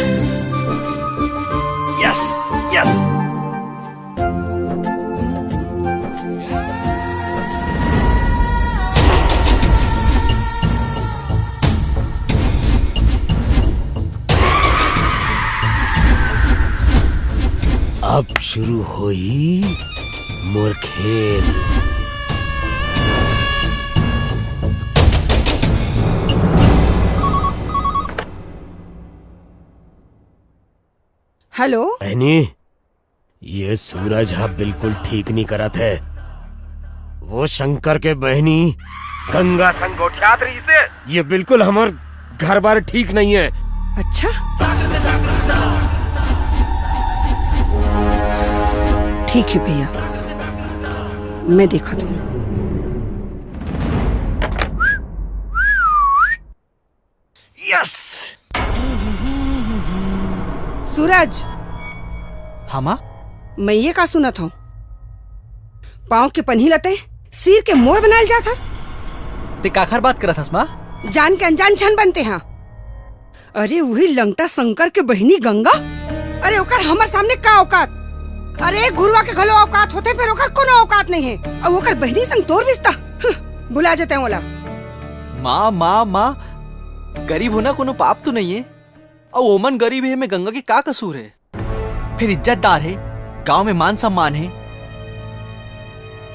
Yes, yes. अब शुरू होई मोर खेल। हेलो। बहनी, ये सूरज हा बिल्कुल ठीक नहीं करत है। वो शंकर के बहनी गंगा संग गोठियात रहिसे। ये बिल्कुल हमर घर बार ठीक नहीं है। अच्छा, ठीक है भैया, मैं देखत हूँ। यस। सूरज। हाँ माँ। मैं ये का सुनत हूँ? पाँव के पनही ल ते सीर के मोर बनाए ल जात हस? ते काखर बात करत हस माँ? जान के अनजान झन बनते हाँ। अरे उही लंगटा शंकर के बहिनी गंगा। अरे ओकर हमर सामने का औकात? अरे गुरुआ के घलो औकात होथे, फेर ओकर कोनो औकात नहीं है। अउ ओकर बहिनी संग तोर रिश्ता, हं, भुला जते ओला। माँ, माँ, माँ, गरीब होना कोनो पाप तो नहीं है। अउ ओमन गरीब हे, में गंगा के का कसूर हे? फेर इज्जतदार हे, गांव में मान सम्मान हे।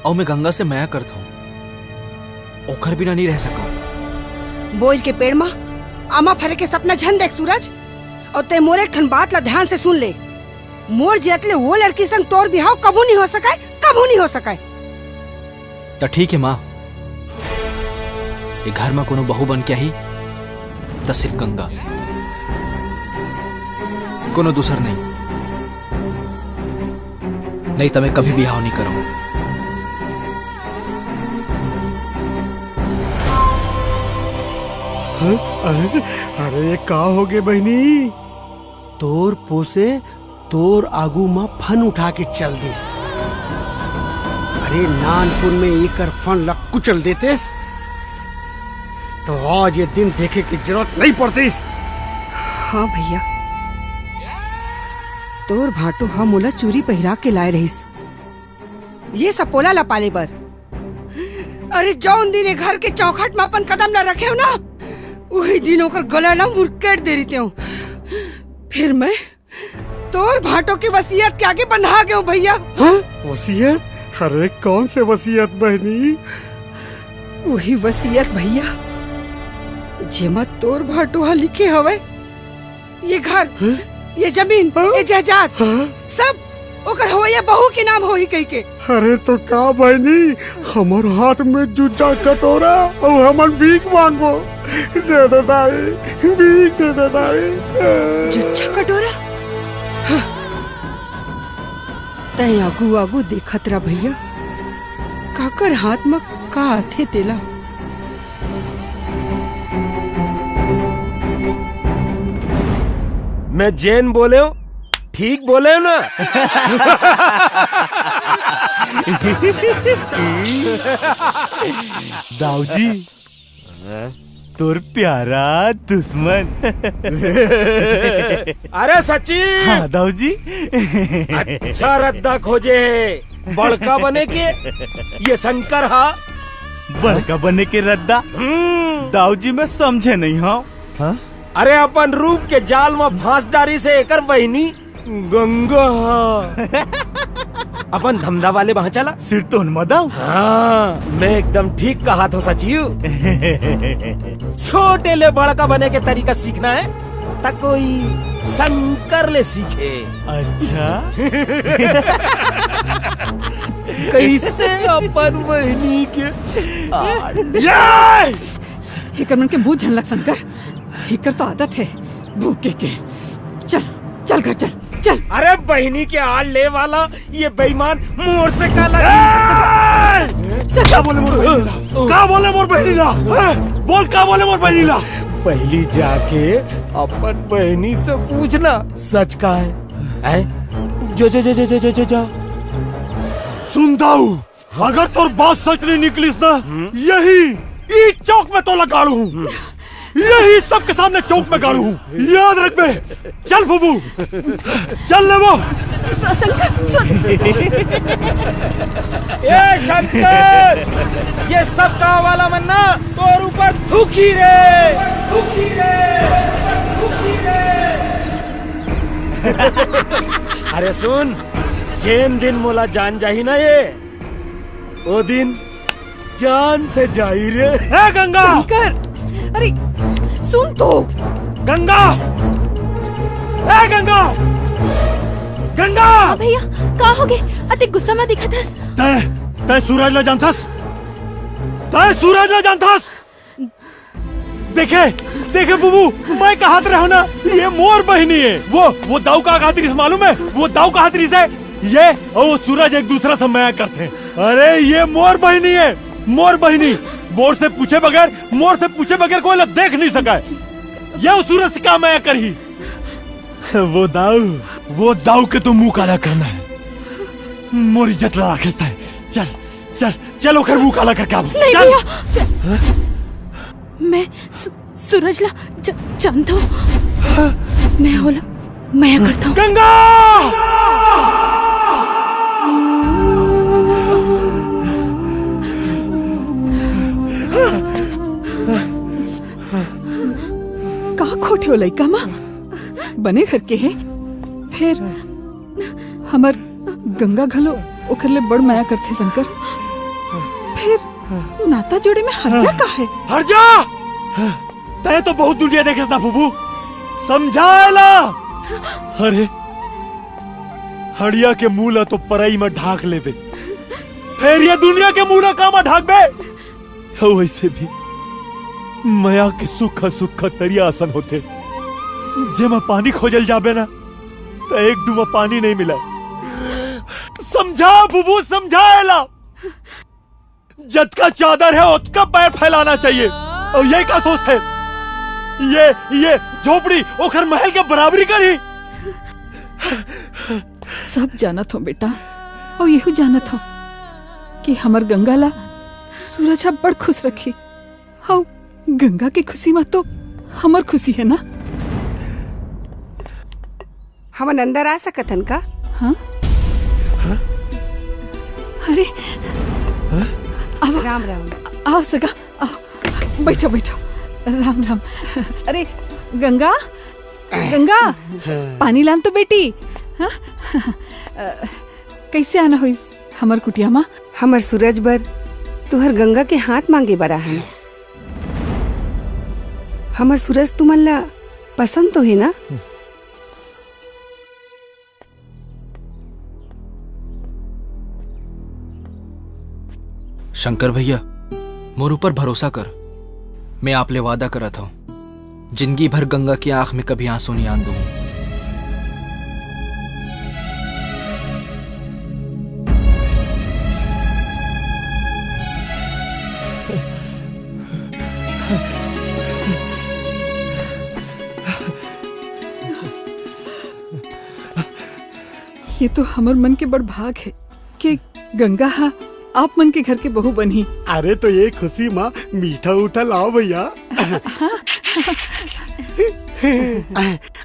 अउ में गंगा से मया करत हूँ, ओखर बिना नहीं रह सकव। बोइर के पेड़ म आमा फरे के सपना झन देख सूरज, अउ ते मोर एक ठन बात ला ध्यान से सुन ले। मोर जियत ले वो लड़की संग तोर बिहाव कभू नहीं हो सकय, कभू नहीं हो सकय। त ठीक हे माँ, ये घर म कोनो बहू बन के आही त सिर्फ गंगा, कोनो दूसर नहीं, नहीं त मैं कभी बिहाव नहीं करहूँ। हाँ? अरे, अरे, ये का होगे बहिनी? तोर पोसे तोर आगू म फन उठा के चल दिस। अरे नानपुर में एकर फन ल कुचल देतेस, तो आज ये दिन देखे के जरूरत नहीं पड़तिस। हाँ भैया, तोर भाटो ह मोला चूरी पहिरा के लाए रहिस। ये सपोला ला पाले बर। अरे, जौन दिन ये घर के चौखट में अपन कदम ला रखे हो ना, वही दिन ओकर गला ला मुरकेट दे रहिते हो। फिर मैं तोर भाटो की वसीयत के आगे बंधा गए हूँ भैया। हाँ? वसीयत? अरे, कौन से वसीयत बहनी? वही वसीयत भैया, जेमा तोर भाटो हा लिखे हवे। ये घर, हाँ? ये जमीन, हाँ? ये जायदाद, हाँ? सब ओकर होवइया बहू के नाम होही कहिके। अरे तो का बहिनी, हमर हाथ में जूजा कटोरा अउ हमन भीख मांगबो। दे दे दाई, भीख दे दे दाई। जूझा कटोरा? हाँ। तैं आगू आगू देखत रह भैया, काकर हाथ म का आथे तेला। मैं जेन बोले हूँ, ठीक बोले हूँ ना? दाऊजी, तोर प्यारा दुश्मन। अरे सचिन! हाँ, दाऊजी। अच्छा रद्दा खोजे हे, बड़का बने के, ये शंकर हा। बड़का बने के रद्दा? हम्म। दाऊजी, मैं समझे नहीं हूँ। हाँ? अरे, अपन रूप के जाल में फांस डारिस हे एकर बहिनी गंगा हा। अपन धंधा वाले वहां चला। सिर तो उन मदाऊ। हाँ, मैं एकदम ठीक कहा था सचिव। छोटे ले बड़का बने के तरीका सीखना है, त कोई शंकर ले सीखे। अच्छा। कैसे अपन बहिनी के आड़-, ये! एकर मन के मुंह झन लग शंकर, एकर तो आदत है भूखे के। चल, चल घर चल, चल। अरे बहिनी के आड़ ले वाला ये बेईमान मोर से का लगी? का बोले मोर बहिनी ला? का बोले मोर बहिनी ला? हैं? बोल, का बोले मोर बहिनी ला? पहली जाके अपन बहिनी से पूछना, सच का है? हैं? जो, जो, जो। सुन दाऊ, अगर तोर बात सच नहीं निकलिस ना, यही, ई चौक में तोला गाड़हूँ। यही सबके सामने चौक में गाड़हूँ। याद रखबे। चल फूफू, चल ले वो। स-, स-, शंकर, सुन। ए शंकर, ये सब गांव वाला मन ना तोर ऊपर थूकी रे, थूकी रे, थूकी रे। अरे सुन, जेन दिन मोला जान जाही ना ये, ओ दिन जान से जाई रे। ए गंगा! शंकर, अरे सुन तो। गंगा! ए गंगा! गंगा! हाँ भैया, का हो गे? अति गुस्सा में दिखत हस। तै, तै सूरज ला जानथस? तै सूरज ला जानथस? देखे, देखे बुबू, मैं कहत रहो ना, ये मोर बहिनी है। वो, वो दाऊ का कहत रहिस मालूम है? वो दाऊ का कहत रहिस है, ये और वो सूरज एक दूसरा से मया करथे। अरे ये मोर बहिनी है, मोर बहिनी। मोर से पूछे बगैर, मोर से पूछे बगैर कोई ला देख नहीं सका है। ये वो सूरज से का मया करही? वो दाऊ, वो दाऊ के तो मुंह काला करना है। मोर इज्जत ला राखेस तै। चल, चल, चल, ओकर मुंह काला करके आबो। नहीं चल। भैया, मैं सु-, सूरज ला ज-, जानथों। मैं ओला मया करथों। गंगा! का खोटे हो लइका मा? बने घर के हे, फेर हमर गंगा घलो ओकर ले बड़ मया करथे शंकर। फेर नाता जोड़े में हर्जा का है? हर्जा! तै तो बहुत दुनिया देखेस ना फूफू, समझा एला। अरे हड़िया के मुंह ला तो परई में ढांक लेबे, फेर ये दुनिया के मुंह ला का में ढांकबे? अउ वैसे भी मया के सूखा सूखा तरिया असन होथे, जेमा पानी खोजल जाबे ना, त एक डूमा पानी नहीं मिला। समझा बुबू, समझा एला। जतका चादर है, ओतका पैर फैलाना चाहिए। अउ ये का सोचथे? ये, ये झोपड़ी ओखर महल के बराबरी करही? सब जानत हों बेटा, अउ यहू जानत हों कि हमर गंगा ला सूरज ह बड़ खुश रखही। अउ गंगा के खुशी म तो हमर खुशी है ना। हमन अंदर आ सकत हन का? हाँ? अरे, आओ। राम राम। आओ सगा, आओ, बैठो, बैठो। राम राम। अरे गंगा, गंगा, पानी लान तो बेटी। हाँ? अ, कैसे आना होइस हमर कुटिया मा? हमर सूरज बर तुहर गंगा के हाथ मांगे बर आहन। हमर सूरज तुमन ला पसंद तो हे ना? शंकर भैया, मोर ऊपर भरोसा कर। मैं आप ले वादा करत हूँ, जिंदगी भर गंगा की आंख में कभी आंसू नहीं आन दूंगा। ये तो हमर मन के बड़ भाग है कि गंगा हा आप मन के घर के बहू बनही। अरे तो ये खुशी मा मीठा उठा लाओ भैया।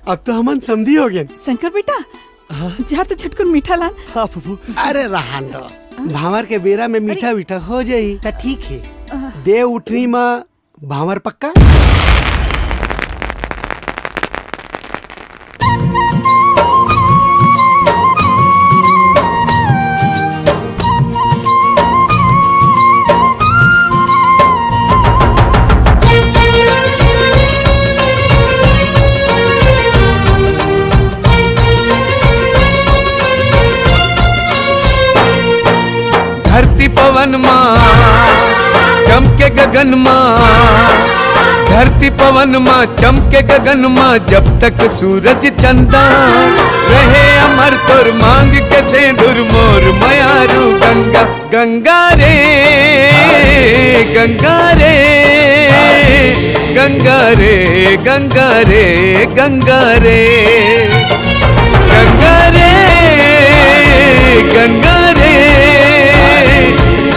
अब तो हमन समधी हो गए। शंकर बेटा, हाँ? जा तो झटकुन मीठा लान। हाँ फूफू। अरे रहन दो, भांवर के बेरा में मीठा मीठा हो जाही त ठीक है। दे उठनी मा भांवर पक्का। धरती पवन मा चमके गगन मा, धरती पवन मा चमके गगन मा, जब तक सूरज चंदा रहे अमर तोर मांग के सेंदुर मोर मयारू गंगा। गंगा रे, गंगा रे, गंगा रे, गंगा रे, गंगा रे। गंगा रे, गंगा रे,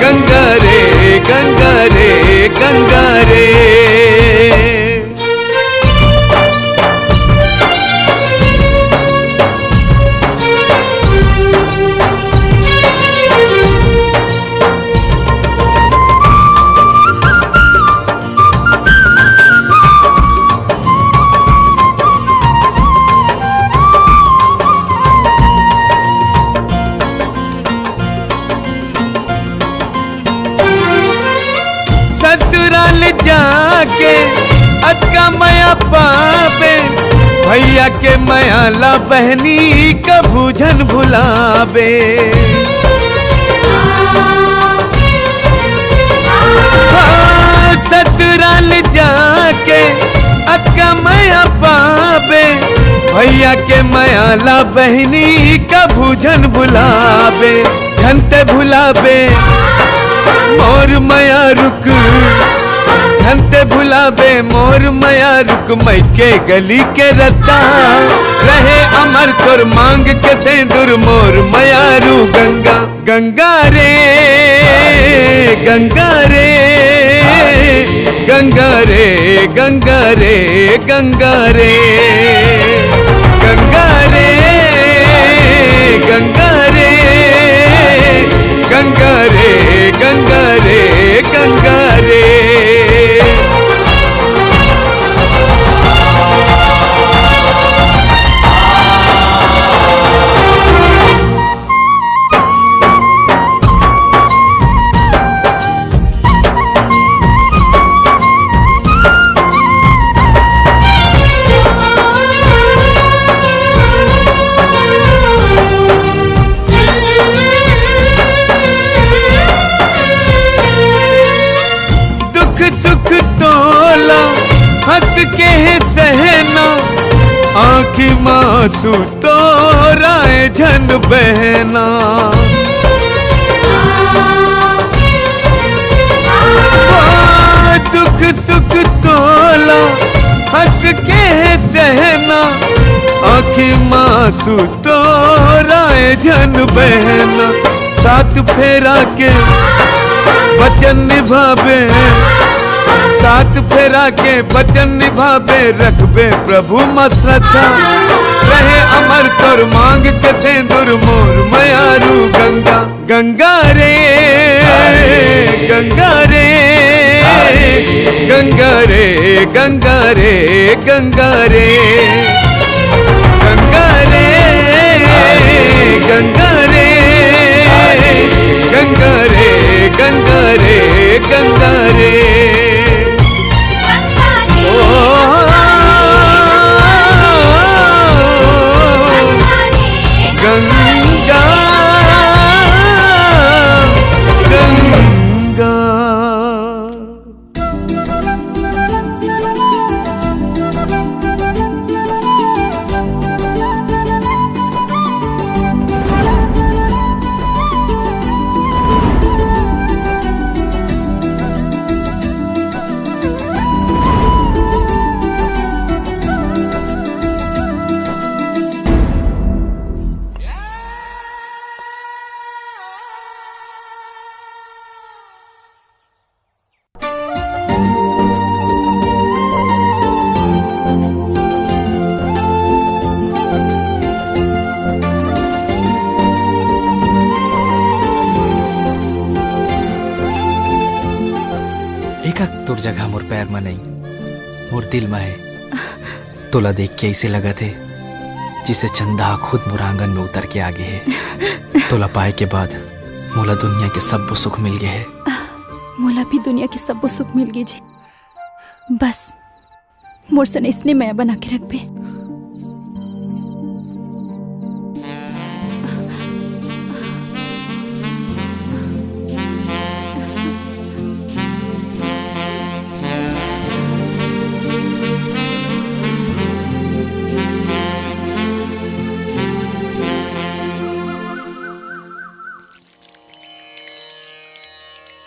गंगा रे, गंगा रे, गंगा रे। ससुराल जाके अतका मया पाबे, भैया के मया ला बहनी कभू झन भुलाबे। हाँ, ससुराल जाके अतका मया पाबे, भैया के मया ला बहनी कभू झन भुलाबे। झन ते भुलाबे मोर मया रुक, झन ते भुलाबे मोर मया रुक, मइके गली के रद्दा रहे अमर तोर मांग के सेंदुर मोर मया रू गंगा। गंगा रे, गंगा रे, गंगा रे, गंगा रे, गंगा रे। गंगा रे, गंगा रे, गंगा रे, गंगा रे, गंगा रे। दुख सुख तोला हंस के है सहना, आंखी मां आंसू तोरा ए झन बहना। ओ, दुख सुख तोला हंस के है सहना, आंखी मां आंसू तोरा ए झन बहना। सात फेरा के वचन निभाबे, सात फेरा के वचन निभाबे, रखबे प्रभु म श्रद्धा। रहे अमर तोर मांग के सेंदुर मोर मयारू गंगा। गंगा रे, गंगा रे, गंगा रे, गंगा रे, गंगा रे। गंगा रे, गंगा रे, गंगा रे, गंगा रे, गंगा रे। ओ, गंगा, गंगा। एका तोर जगह मोर पैर म नइ, मोर दिल म हे। तोला देख के अइसे लगत हे, जिसे चंदा ह खुद मोर आंगन में उतर के आ गे हे। तोला पाए के बाद मोला दुनिया के सब्बो सुख मिल गे हे। मोला भी दुनिया के सब्बो सुख मिल गे जी। बस मोर सन अइसने मया बना के रखबे।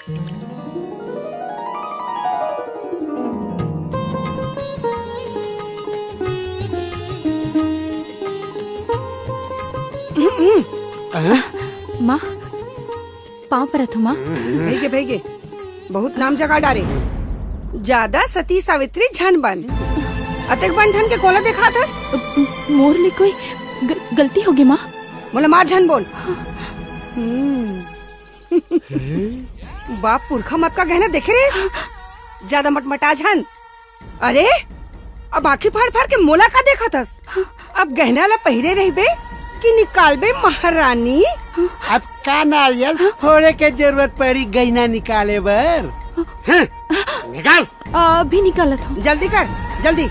माँ, पाँव परत हूँ माँ। भइगे, भइगे, बहुत नाम जगा डारे। जादा सती सावित्री झन बन। अतेक बन ठन के कोला देखात हस? मोर ले कोई ग-, गलती होगे माँ। मोला माँ झन बोल। हम्म। बाप पुरखा मत का गहना देखे रेस? जादा मटमटा झन। अरे, अब आँखी फाड़ फाड़ के मोला का देखत हस? अब गहना ला पहिरे रहिबे कि निकालबे महारानी? अब का नारियल फोड़े के जरूरत पड़ी गहना निकाले बर? हाँ, निकाल। अभी निकालत हूँ। जल्दी कर, जल्दी।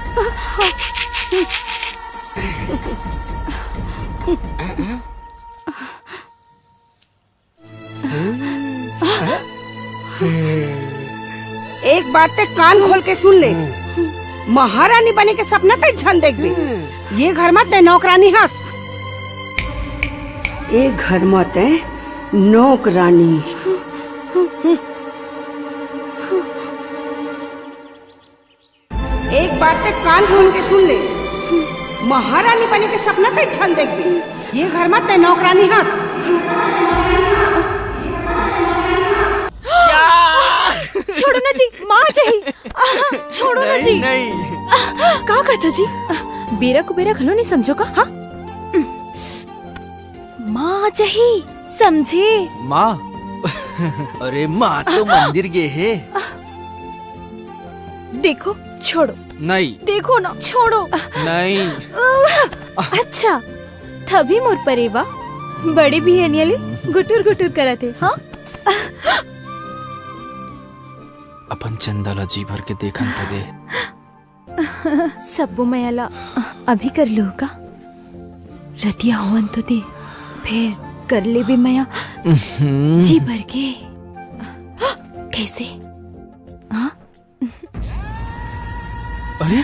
एक बात ते कान खोल के सुन ले, महारानी बने के सपना ते झन देखबे। ये घर म ते नौकरानी हस। ए घर म ते नौकरानी। एक बात ते कान खोल के सुन ले, महारानी बने के सपना ते झन देखबे। ये घर म ते नौकरानी हस। छोड़ो ना जी, माँ जाही। आह, छोड़ो ना नहीं, जी। नहीं। आह, का करथा जी? आह, बेरा कुबेरा घलो नहीं समझो का? हाँ? माँ जाही, समझे? माँ? अरे माँ तो मंदिर गे हे। देखो, छोड़ो। नहीं। देखो ना, छोड़ो। नहीं। अच्छा, तभी मोर परेवा बड़े बिहनिया ले गुटुर गुटुर करत हे, हाँ? अपन चंदा ला जी भर के देखन त दे। सब्बो मया ला अभी कर लूँ का? रतिया होवन तो दे, फिर कर लेबे मया। जी भर के। कैसे? हाँ? अरे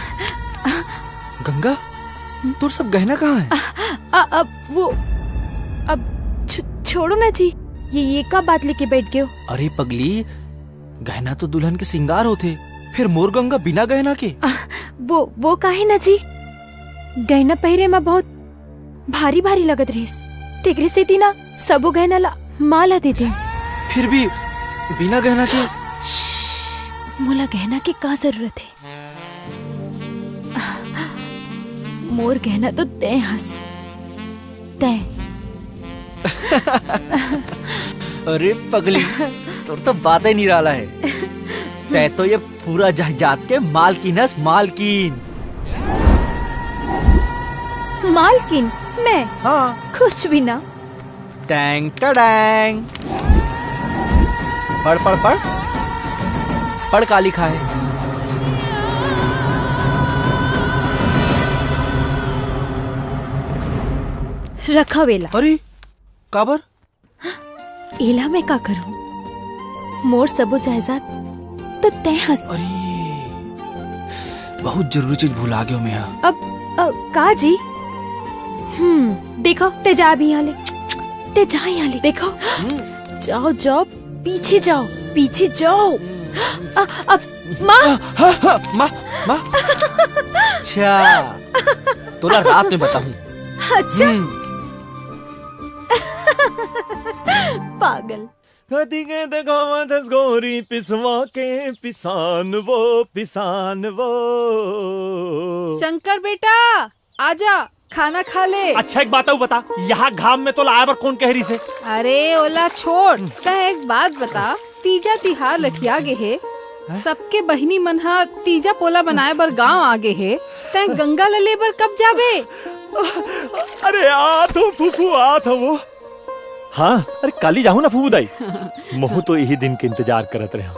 गंगा, तोर सब गहना कहाँ है? आ, अब वो, अब छ-, छोड़ो ना जी, ये, ये का बात लेके बैठ गए हो? अरे पगली, गहना तो दुल्हन के सिंगार होथे, फिर मोर गंगा बिना गहना के? आ, वो, वो काहे ना जी, गहना पहिरे म बहुत भारी भारी लगत रहिस, तेकरे सेती ना सबो गहना ला माँ ला दे दे। फिर भी बिना गहना के? श्श, मोला गहना के का जरूरत है? मोर गहना तो तैं हस, तैं। अरे पगली, तोर तो बात ही निराला है। तैं तो ये पूरा जायदाद के मालकिन हस, मालकिन। मालकिन? मैं? हाँ। कुछ भी ना। टैंग टडैंग। पढ़, पढ़, पढ़। पढ़ का लिखा है। रखा वेला। अरे, काबर? एला मैं का करूं? मोर सबो जायदाद तो तैं हस। अरे, बहुत जरूरी चीज भुला गयो मैं हा। अब, अब का जी? हम्म, देखो, ते जा अभी यहाँ ले, ते जा यहाँ ले, देखो। हम्म। जाओ, जाओ, पीछे जाओ, पीछे जाओ। हम्म। आ, अब माँ। आ, हा, हा, माँ, माँ। अच्छा, तोला रात में बताऊं। अच्छा। हम्म। पागल। कति के देखावत हस गोरी पिसवा के पिसान वो, पिसान वो। शंकर बेटा, आजा, खाना खा ले। अच्छा, एक बात अउ बता, यहाँ घाम में तोला आए बर कोन कहे रिहिसे? अरे, ओला छोड़, तैं एक बात बता, तीजा तिहार लठिया गे हे, हैं? सबके बहिनी मन ह तीजा पोला बनाए बर गांव आ गे हे, तैं गंगा ल ले बर कब जाबे? अरे, आत हूँ फूफू, आत हूँ वो। हाँ, अरे काली जाहूँ ना फूफू दाई। महूँ तो इही दिन के इंतजार करत रहेंव।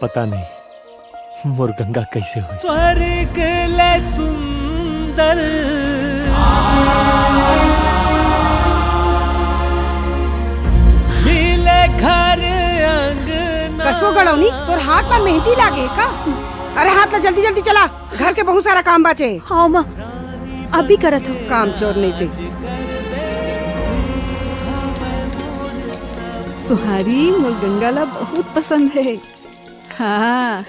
पता नहीं मोर गंगा कैसे होही। स्वर्ग ले सुंदर मिले घर अंगना। कसो गड़ौनी, तोर हाथ म मेहंदी लागे हे का? अरे हाथ ला जल्दी जल्दी चला। घर के बहुत सारा काम बाचे। हाँ माँ, अभी करत हूँ। काम चोर नहीं ते। सुहारी मोर गंगा ला बहुत पसंद हे। हाँ।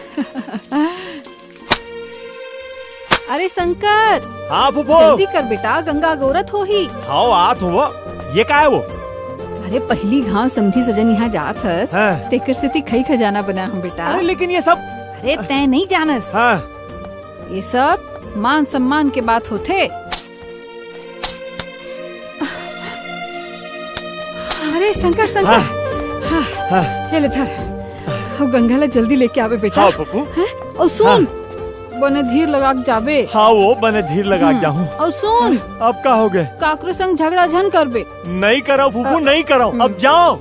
अरे शंकर, हाँ फूफू। जल्दी कर बेटा, गंगा अगोरत होही। हाँ, आत हो। ये का हे वो? अरे, पहिली घांव समधी सजन यहाँ जात हस, हाँ। तेकर सेती खई खजाना बनाए हंव बेटा। अरे, लेकिन ये सब अरे, तैं नइ जानस। हाँ। ये सब मान सम्मान के बात होथे। अरे शंकर, शंकर। हाँ। हाँ, हाँ। ये ले धर। अब गंगा ला जल्दी लेके आबे बेटा। हाँ, फूफू। हैं? अउ सुन, हाँ। बने धीर लगा के जाबे। हाँ, वो बने धीर लगा के हम्म। जाहूँ। अउ सुन। अब का होगे? काकरो संग झगड़ा झन करबे। नइ करंव फूफू, अ, नइ करंव। अब हम्म। जाव।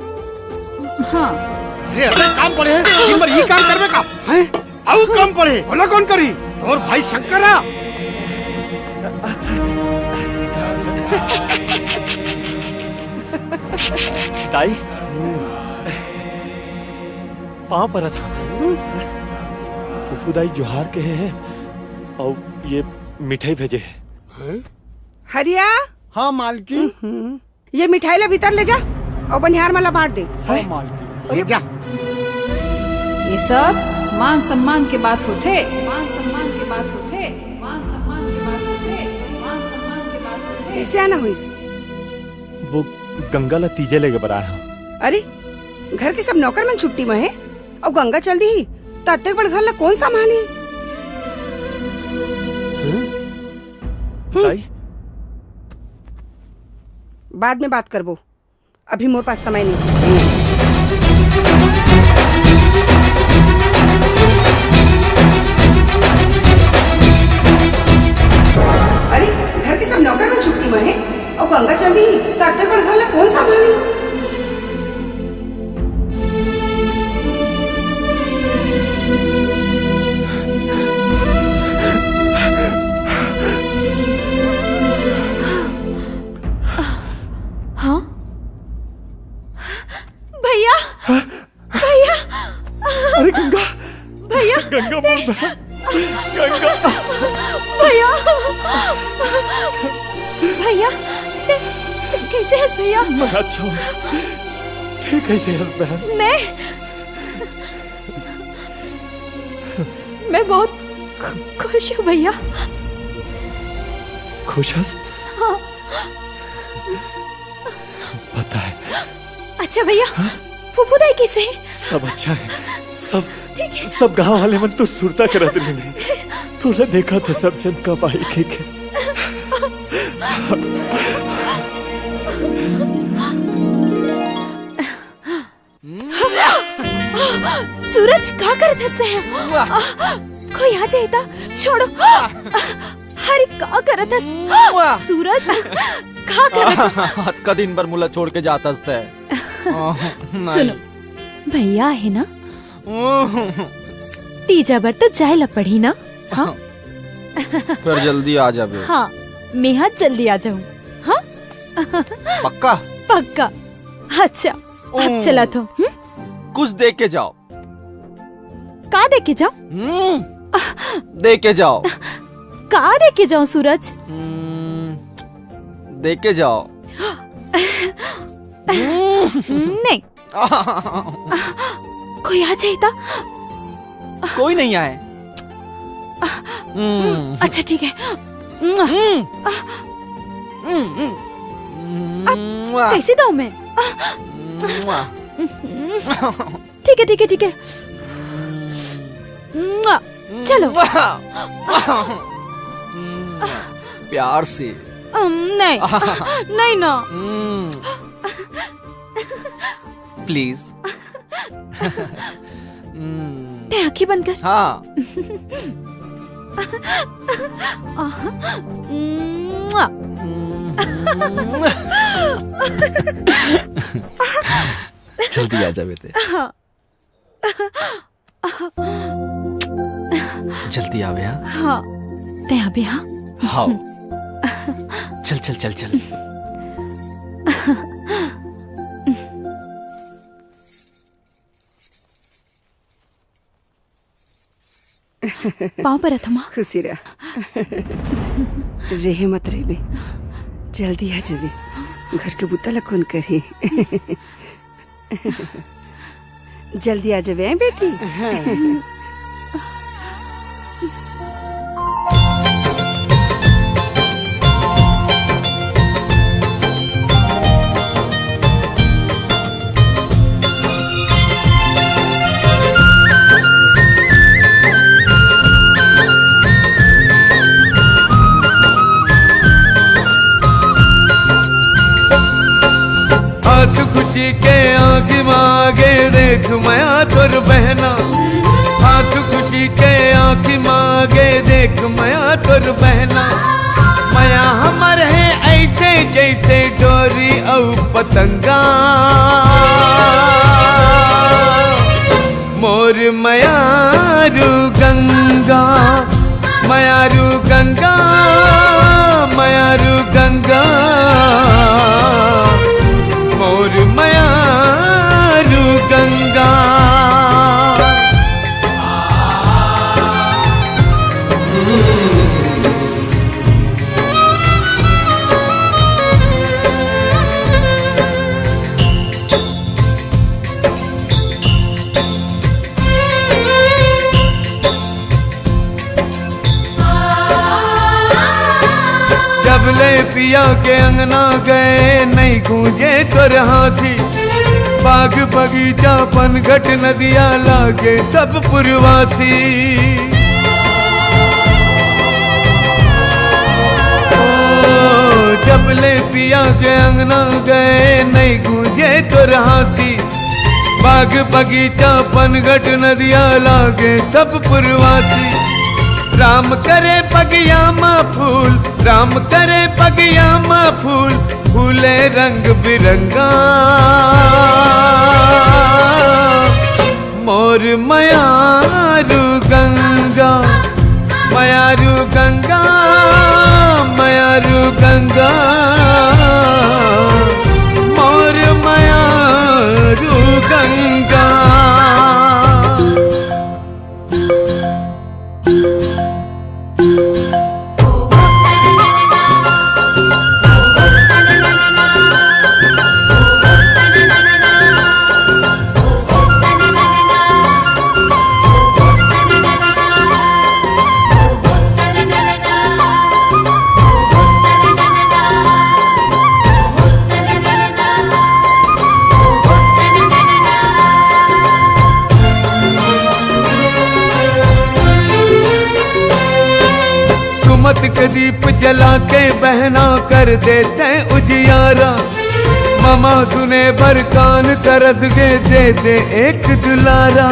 हाँ। अरे, अतेक काम पड़े हे, दिन भर ये काम करबे का? हैं? अउ काम पड़े, ओला कोन करही? तोर भाई शंकर हा। दाई, पाँव परत हंव। फूफू दाई जोहार कहे हे, अउ ये मिठाई भेजे हे। हरिया। हाँ, मालकिन। ये मिठाई ला भीतर ले जा अउ बनिहार मन ला बांट दे। हाँ, मालकिन। अरे जा। ये सब मान सम्मान के बात होथे, मान सम्मान के बात होथे, मान सम्मान के बात होथे, मान सम्मान के बात होथे। कइसे आना होइस? वो गंगा ला तीजे लेगे बर आए हंव। अरे, घर के सब नौकर मन छुट्टी म हे, अउ गंगा चल दिही, त अतेक बड़ घर ला कोन संभालही? हम्म। दाई? बाद में बात करबो, अभी मोर पास समय नहीं। अरे, घर के सब नौकर मन छुट्टी म हे, अउ गंगा चल दिही, त अतेक बड़ घर ला कोन संभालही? हाँ? भैया! हाँ? भैया! अरे गंगा! भैया! गंगा मोर बहन! गंगा! भैया! भैया! तैं, तैं कइसे हस भैया? मैं अच्छा हंव। तैं कइसे हस बहन? मैं, मैं बहुत खु-, खुश हंव भैया। खुश हस? हाँ। पता हे। अच्छा भैया, हाँ? फूफू दाई कइसे हे? सब अच्छा हे, सब, ठीक हे। सब गांव वाले मन तो सुरता करत रहिन हे। तोला देखत हे सब झन, कब आही कहिके। सूरज, का करत हस तैं? वाह। आ, कोई आ जाही त, छोड़ो। वाह। अरे, का करत हस? वाह। सूरज, का करत हस? अतका दिन बर मोला छोड़ के जात हस तैं। आह, नहीं। सुनो, भैया हे ना? तीजा बर तो जाए ला पड़ही ना? हाँ? फेर जल्दी आ जाबे। हाँ, मैं हा जल्दी आ जाहूँ। हाँ? पक्का? पक्का। अच्छा, अब ओ। चलत हंव, हम्म? कुछ दे के जाव। का दे के जाव? हम्म, दे के जाव। का दे के जाव, सूरज? हम्म, दे के जाव। हम्म, नहीं। कोई आ जाही त? कोई नहीं आए। हम्म। अच्छा, ठीक हे। हम्म। हम्म, हम्म। अब मुआ। कइसे दंव मैं? मुआ। ठीक हे, ठीक हे, ठीक हे। मुआ। चलो। मुआ। प्यार से। अम, नहीं। नहीं ना। हम्म। Please। हम्म। तैं आँखी बंद कर। हाँ। आहा। मुआ। हम्म। जल्दी आ जाबे तैं। हाँ। जल्दी आबे, हाँ? हाँ। तैं आबे, हाँ? हाँ। चल, चल, चल, चल। पाँव परत हंव माँ। खुशी रह। रेहे मत रेबे। जल्दी आ जाबे। घर के बुता ला कोन करही? जल्दी आ जाबे, हैं बेटी? आंसू खुशी के आंखी मांगे देख मया तोर बहना, आंसू खुशी के आंखी मांगे देख मया तोर बहना। मया हमर हे ऐसे जैसे डोरी अउ पतंगा। मोर मयारू गंगा, मयारू गंगा, मयारू गंगा, मोर मयारू गंगा। जब ले पिया के अंगना गए, नहीं गूंजे तोर हांसी। बाग बगीचा पनघट नदिया लागे सब पुरवासी। ओ, जब ले पिया के अंगना गए, नहीं गूंजे तोर हांसी। बाग बगीचा पनघट नदिया लागे सब पुरवासी। राम करे पगिया मा फूल, राम करे पगिया मा फूल, फूले रंग बिरंगा। मोर मयारू गंगा, मयारू गंगा, मयारू गंगा, मोर मयारू गंगा। सुमत के दीप जला के बहना कर देते उजियारा। ममा सुने बर कान तरस गे दे दे एक दुलारा।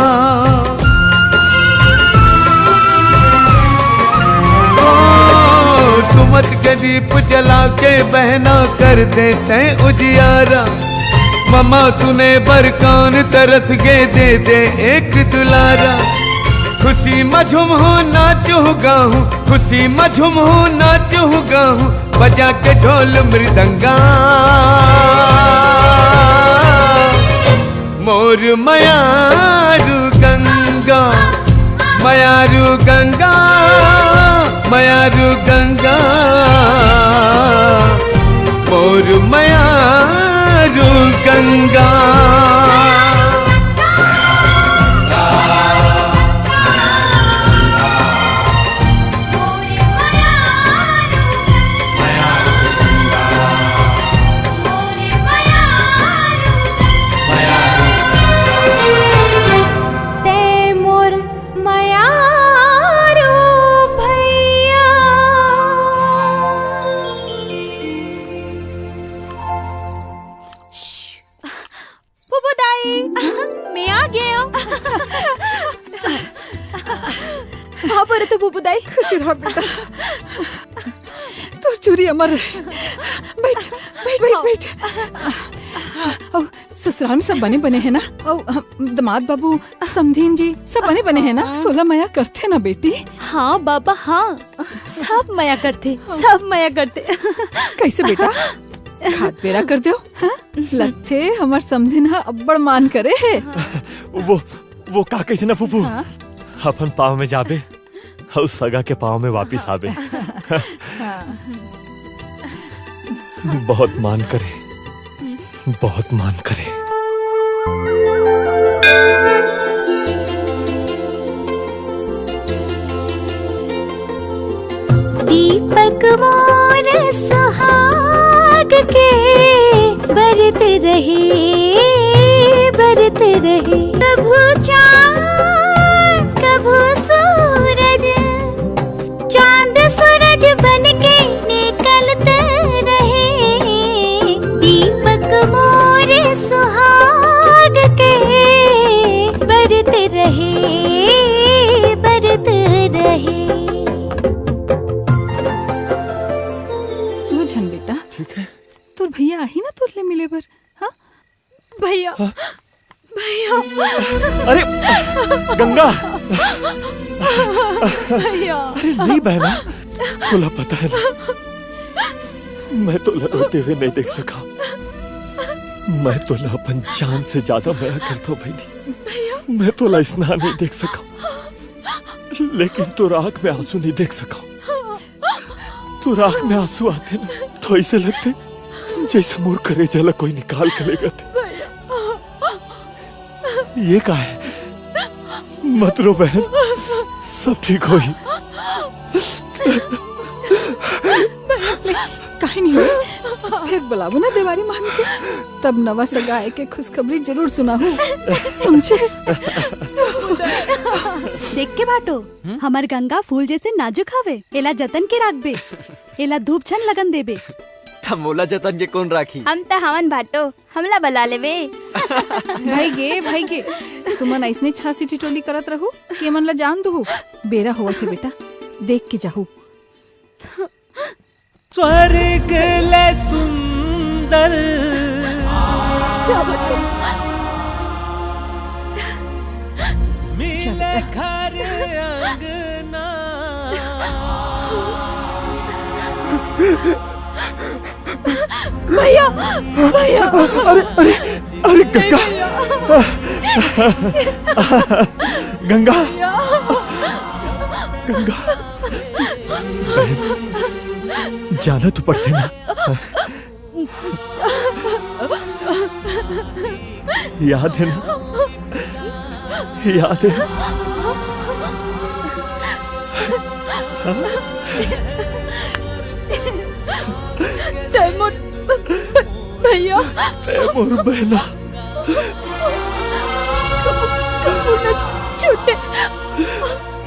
ओ, सुमत के दीप जला के बहना कर देते उजियारा। ममा सुने बर कान तरस गे दे दे एक दुलारा। खुशी म झुमहूं नाचहूं गाहूं, खुशी म झुमहूं नाचहूं गाहूं, बजा के ढोल मृदंगा। मोर मयारू गंगा, मयारू गंगा, मयारू गंगा, मोर मयारू गंगा। तैं मोर मयारू भैया। फूफू दाई, मैं आ गेंव। हाँ, बरे तो फूफू दाई। खुश रह बेटा। तोर चूरी अमर रहे। बैठ, बैठ, बैठ, हाँ। बैठ। अउ ससुराल में सब बने बने हे ना? अउ हम, दमाद बाबू, समधिन जी, सब बने बने हे ना? हाँ। तोला मया करथे ना बेटी? हाँ बाबा, हाँ, सब मया करथे, सब मया करथे। कैसे बेटा? खात बेरा कर देव, हाँ? लगथे हमर समधिन ह अब्बड़ मान करे हे। वो, वो का कहिथे ना फूफू? हाँ? अपन पाँव में जाबे, अउ सगा के पाँव में वापिस आबे। हाँ। बहुत मान करे, बहुत मान करे। मोर सुहाग के बरत रहे, बरत रहे। कभू चांद, कभू सूरज, चांद सूरज बन के निकलत रहे। दीपक मोर सुहाग के बरत रहे, बरत रहे। नो झन बेटा, ठीक है। तोर भैया आही ना तोर ले मिले बर। हाँ भैया, हाँ? भैया। अरे गंगा। भैया। अरे नहीं बहना, तोला पता है ना, मैं तोला रोते हुए नहीं देख सका। मैं तोला अपन जान से ज्यादा मया करता हूँ बहनी। भैया। मैं तोला अइसना नहीं देख सका, लेकिन तोर आँख में आंसू नहीं देख सका। तोर आँख में आंसू आथे ना, तो अइसे लगथे जइसे मोर करेजा ला कोई निकाल के लेगथे। ये का है? मत रो बहन, सब ठीक होही। काहे नहीं होही? फेर बुलाबो ना देवारी मान के, तब नवा सगा आए के खुशखबरी जरूर सुनाहू। समझे? देख के बाटो, हम्म? हमर गंगा फूल जइसे नाजुक हवे, एला जतन के राखबे, एला धूप झन लगन देबे। त मोला जतन के कोन राखी? हम त हवन बाटो, हमला बला लेबे। भई गे, भई गे, तुमन अइसने छांसी ठिठोली करत रहू कि एमन ला जान दुहू। बेरा होवत हे बेटा, देख के जाहू। स्वर्ग ले सुंदर जा बेटा। मिले घर अंगना। भैया, भैया। अरे, अरे, अरे गंगा। गंगा। गंगा। बहन, जाना तो पड़थे ना। याद है ना? याद है? तैं मोर भैया। तैं मोर बहना। कभू, कभू न छूटे।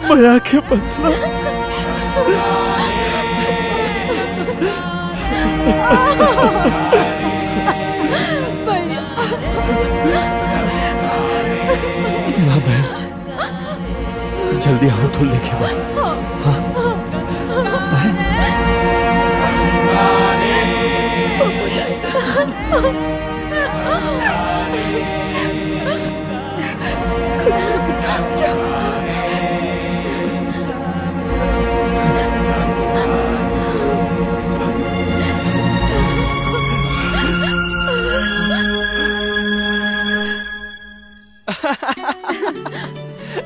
मया के बदला। भैया। ना बहन, जल्दी आओ तो लेके बा। हाँ? आए?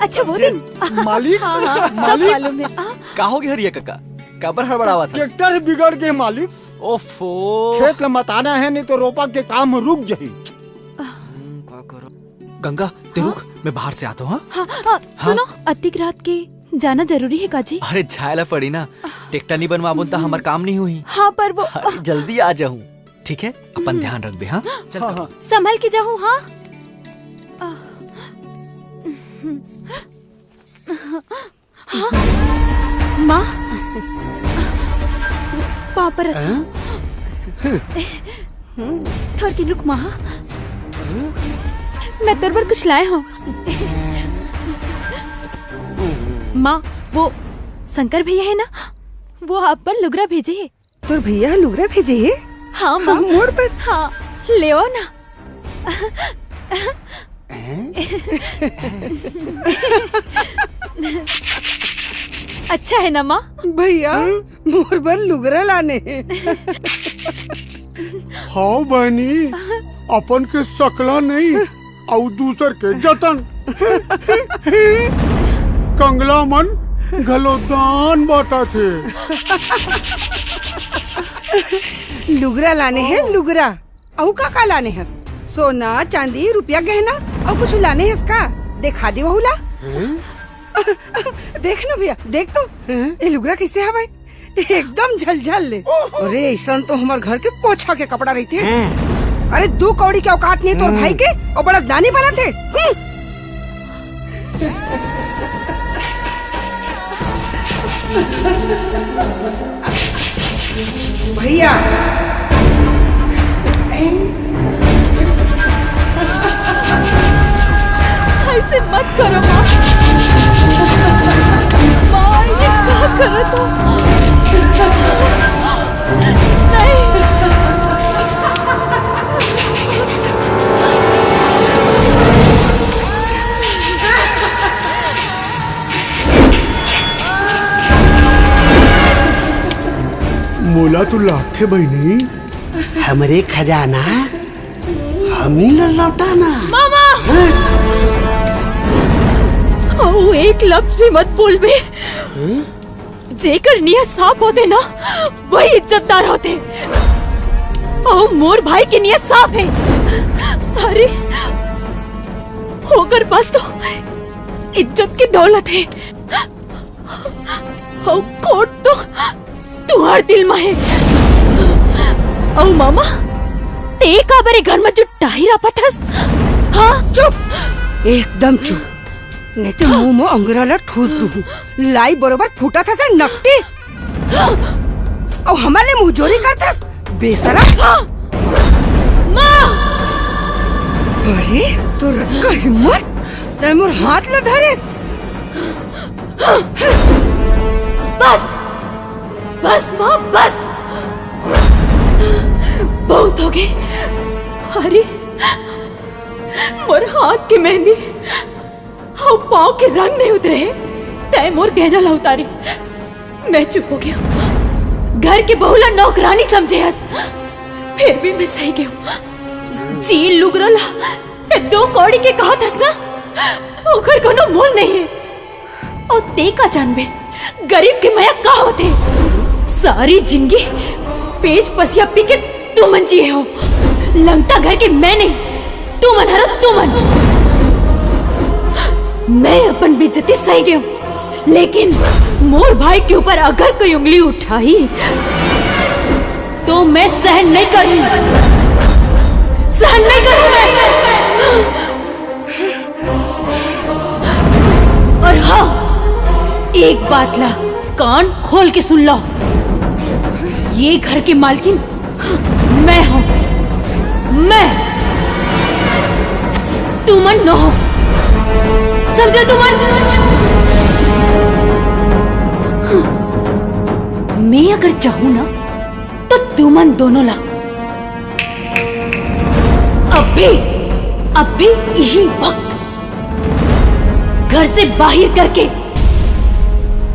अच्छा, वो दिन। मालिक, हाँ, हाँ, सब मालिक। मालूम है। आ? का हो गे हरिया कका? काबर हड़बड़ावत हस? ट्रैक्टर बिगड़ गे मालिक। ओफो। खेत ल मताना है, नहीं तो रोपा के काम रुक जाही। हम्म, का करो? गंगा, ते हाँ? रुक, मैं बाहर से आता हूँ, हाँ? हाँ, हाँ, हाँ? सुनो, अतिक रात के जाना जरूरी है काजी? अरे, जाए ला पड़ी ना। ट्रैक्टर नहीं बनवाबो त हमर काम नहीं होही। हाँ, पर वो अरे, जल्दी आ जाहूँ, ठीक है? अपन हम्म। ध्यान रखबे, हाँ? चल, हाँ, काका। हाँ। संभल के जाहू, हाँ? आ, हाँ? माँ? पाँव परत हँव। हाँ? थोरकिन रुक माँ। मैं तोर बर कुछ लाए हँव। माँ, वो शंकर भैया हे ना, वो आप बर लुगरा भेजे हे। तोर भैया ह लुगरा भेजे हे? हाँ, माँ। मोर बर? हाँ, लेवा ना। हैं? अच्छा हे ना, माँ? भैया, हाँ? मोर बर लुगरा लाने हे। हाँ बहनी, अपन के सकला नहीं, अउ दूसर के जतन। कंगला मन घलो दान बांटत हे। लुगरा लाने हे, लुगरा। अउ का का लाने हस? सोना, चांदी, रुपया, गहना, अउ कुछु लाने हस का? देखा दे वहू ला। हैं? देख ना भैया, देख तो, हैं? ए लुगरा कइसे हवय? एकदम झलझल ले। अरे, ऐसन तो हमर घर के पोछा के कपड़ा रहिथे। हाँ। अरे, दू कौड़ी के औकात नहीं तोर भाई के, और बड़ा दानी बनत हे। हम्म। भैया, ऐसे मत करो माँ। माँ, ये क्या करत हो? नहीं। मोला तो लागथे बहिनी, हमरे खजाना हमी ल लौटाना। मामा! हाँ? अउ एक लफ्ज भी मत बोलबे। हाँ? जेकर नियत साफ होथे ना, वही इज्जतदार होथे। अउ मोर भाई के नियत साफ हे। अरे, ओकर पास तो इज्जत के दौलत हे। अउ खोट तो तुहर दिल म हे। अउ मामा, ते काबर ए घर म जुटाही रापत हस? हाँ? चुप, एकदम चुप, नहीं तो मुंह म अंगरा ला ठूस दूहूं। लाई बरोबर फूटत हस नकटी। अउ हमर ले मुंहजोरी करथस, बेशरम। माँ! अरे, तोर अतका हिम्मत, तैं मोर हाथ ला धरेस। बस, बस माँ, बस। बहुत होगे। अरे, मोर हाथ के मेहंदी अउ पाँव के रंग नहीं उतरे हे, तैं मोर गहना ला उतारे। मैं चुप हो गया। घर के बहू ला नौकरानी समझे हस, फिर भी मैं सही गया। जी लुगरा ला तैं दो कौड़ी के कहत हस ना, ओकर कोनो मोल नहीं हे। अउ ते का जानबे, गरीब के मया का होथे? सारी जिंदगी पेच पसिया पी के तुमन जिए हो। लंगटा घर के मैं नहीं, तुमन हरो तुमन। मैं अपन बेइज्जती सही गयो, लेकिन मोर भाई के ऊपर अगर कोई उंगली उठाही, तो मैं सहन नहीं करूं, सहन नहीं करूं मैं। और हाँ, एक बात ला कान खोल के सुन लो, ये घर की मालकिन मैं हूँ, मैं। तुमन नो हो, समझो तुमन। मैं अगर चाहूँ ना, तो तुमन दोनों ला अभी, अभी यही वक्त घर से बाहर करके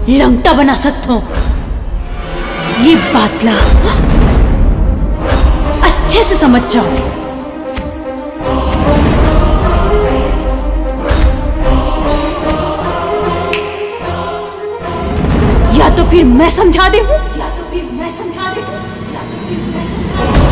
लंगटा बना सकता हूँ। ये बात ला अच्छे से समझ जाओ। या तो फिर मैं समझा दे हूँ, या तो फिर मैं समझा दे हूँ, या तो फिर मैं समझा दे हूँ।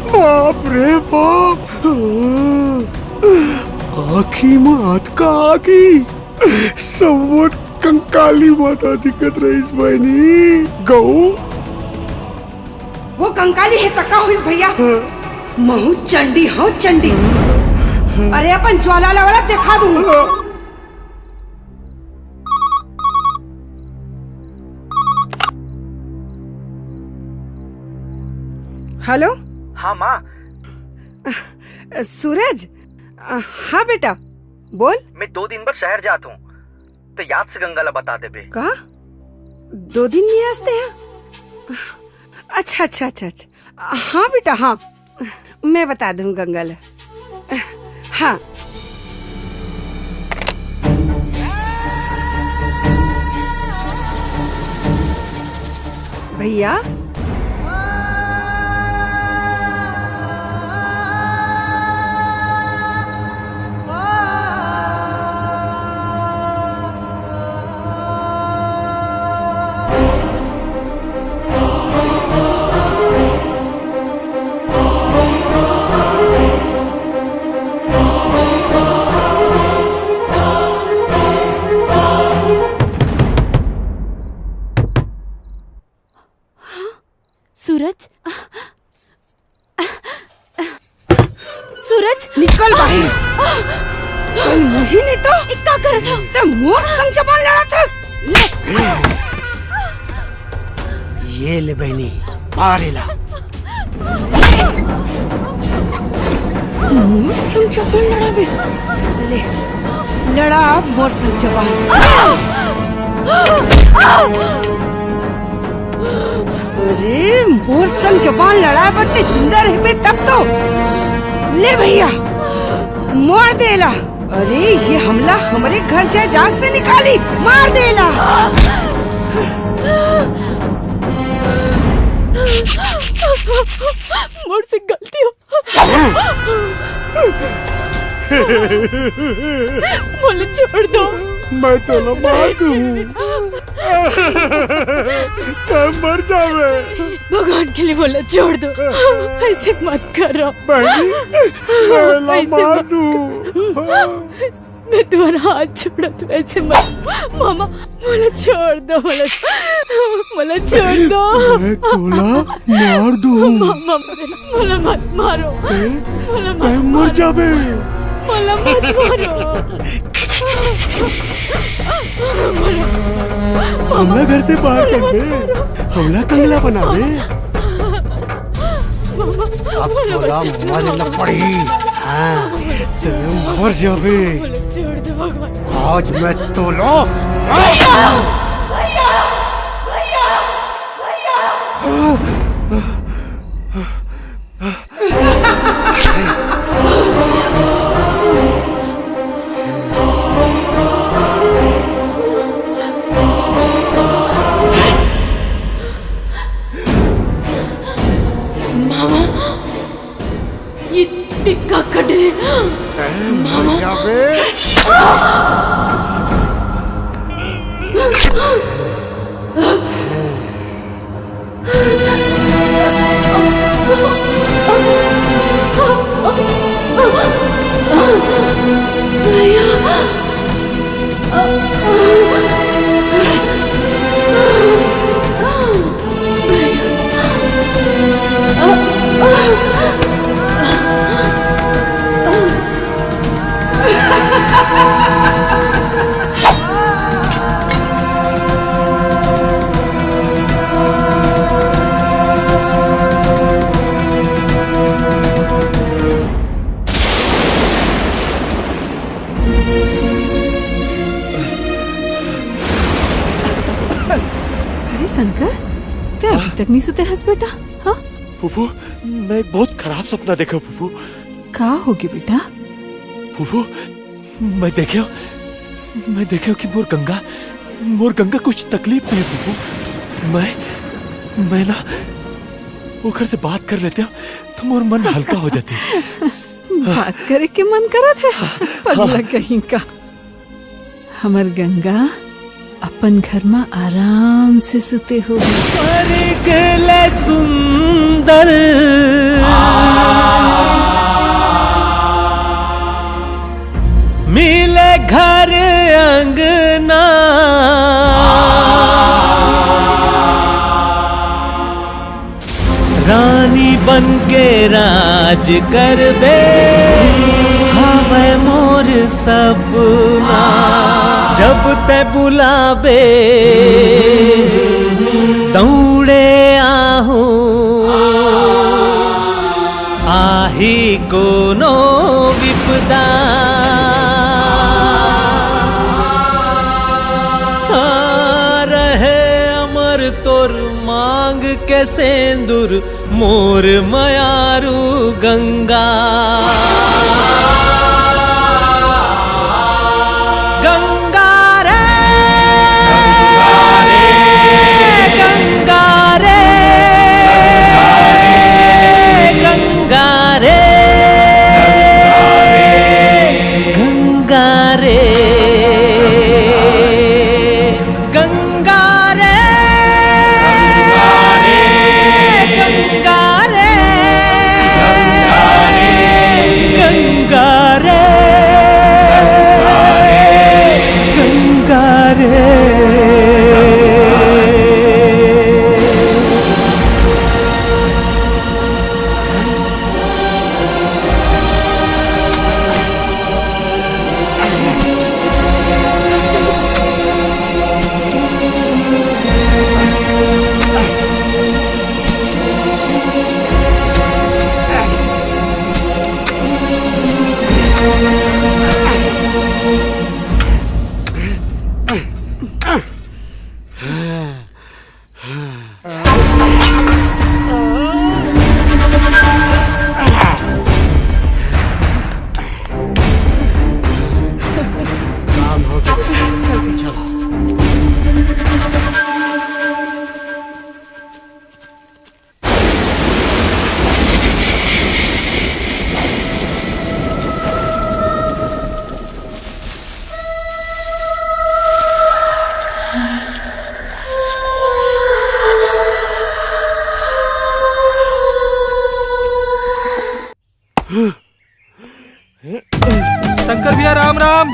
बाप रे बाप, आँखी म अतका आगी। सबोत कंकाली माता दिखत रहिस बहिनी। गऊ। वो कंकाली हे त का होइस भैया? हाँ। महू चंडी हूँ, चंडी। हाँ। अरे अपन ज्वाला ला वाला दिखा दूँ। हाँ। हेलो। हाँ माँ। अ, सूरज। अ, हाँ बेटा, बोल। मैं दो दिन बर शहर जात हूँ, तो याद से गंगा ला बता देबे। का? दो दिन नहीं आसते हैं? अच्छा, अच्छा, अच्छा, अच्छा। हाँ बेटा, हाँ, मैं बता दूँ गंगा ला। हाँ। भैया। कल मुही ने तो का करत हस? ते मोर संग जबान लड़त हस। ले। ये ले बहिनी, मार एला। मोर संग जबान लड़ाबे। ले, लड़ा अब मोर संग जबान। अरे, मोर संग जबान लड़ाए बर ते जिंदा रहिबे तब तो। ले भैया, मार दे एला। अरे, ये हमला हमरे घर जायदाद से निकाली, मार दे एला। मोर से गलती हो। मोला छोड़ दो। मैं तोला मार दूं। तै मर जाबे। भगवान के लिए मोला छोड़ दो। ऐसे मत करो। बहनी, मैं ला ऐसे मार मत दूं। मैं तुम्हारा हाथ छोड़ा, तुम ऐसे मत। मामा, मोला छोड़ दो, मोला, मोला छोड़ दो। मैं तोला मार दूं। मामा, मोला मत मारो। मोला मत तै मर मारो। जाबे। मोला मत मारो। हमला घर से बाहर कर दे। हमला कंगला बना दे। अब तोला मरे ला पड़ही। हाँ, तै मर जाबे। आज मैं तोला मामा, ये ते का कर डरे? तै मर मामा। जाबे। अरे शंकर, तै अभी तक नहीं सुते हस बेटा? हाँ? फूफू, मैं एक बहुत खराब सपना देखे हूँ फूफू। का होगे बेटा? फूफू, मैं देखे हूँ, मैं देखे हूँ कि मोर गंगा, मोर गंगा कुछ तकलीफ में है फूफू। मैं, मैं ना ओकर से बात कर लेते हूँ तो मोर मन हल्का हो जाती। बात करे के मन करत है, पगला कहीं का। हमर गंगा अपन घर म आराम से सुते होही। स्वर्ग ले सुंदर मिले घर अंगना। रानी बन के राज करबे, हवय मोर सपना। जब तै बुलाबे, दौड़े आहूँ, आही कोनो विपदा। हाँ, रहे अमर तोर मांग के सेंदुर, मोर मयारू गंगा। गंगा रे, गंगा रे, गंगा रे, गंगा रे। गंगा रे, गंगा रे, गंगा रे, राम राम।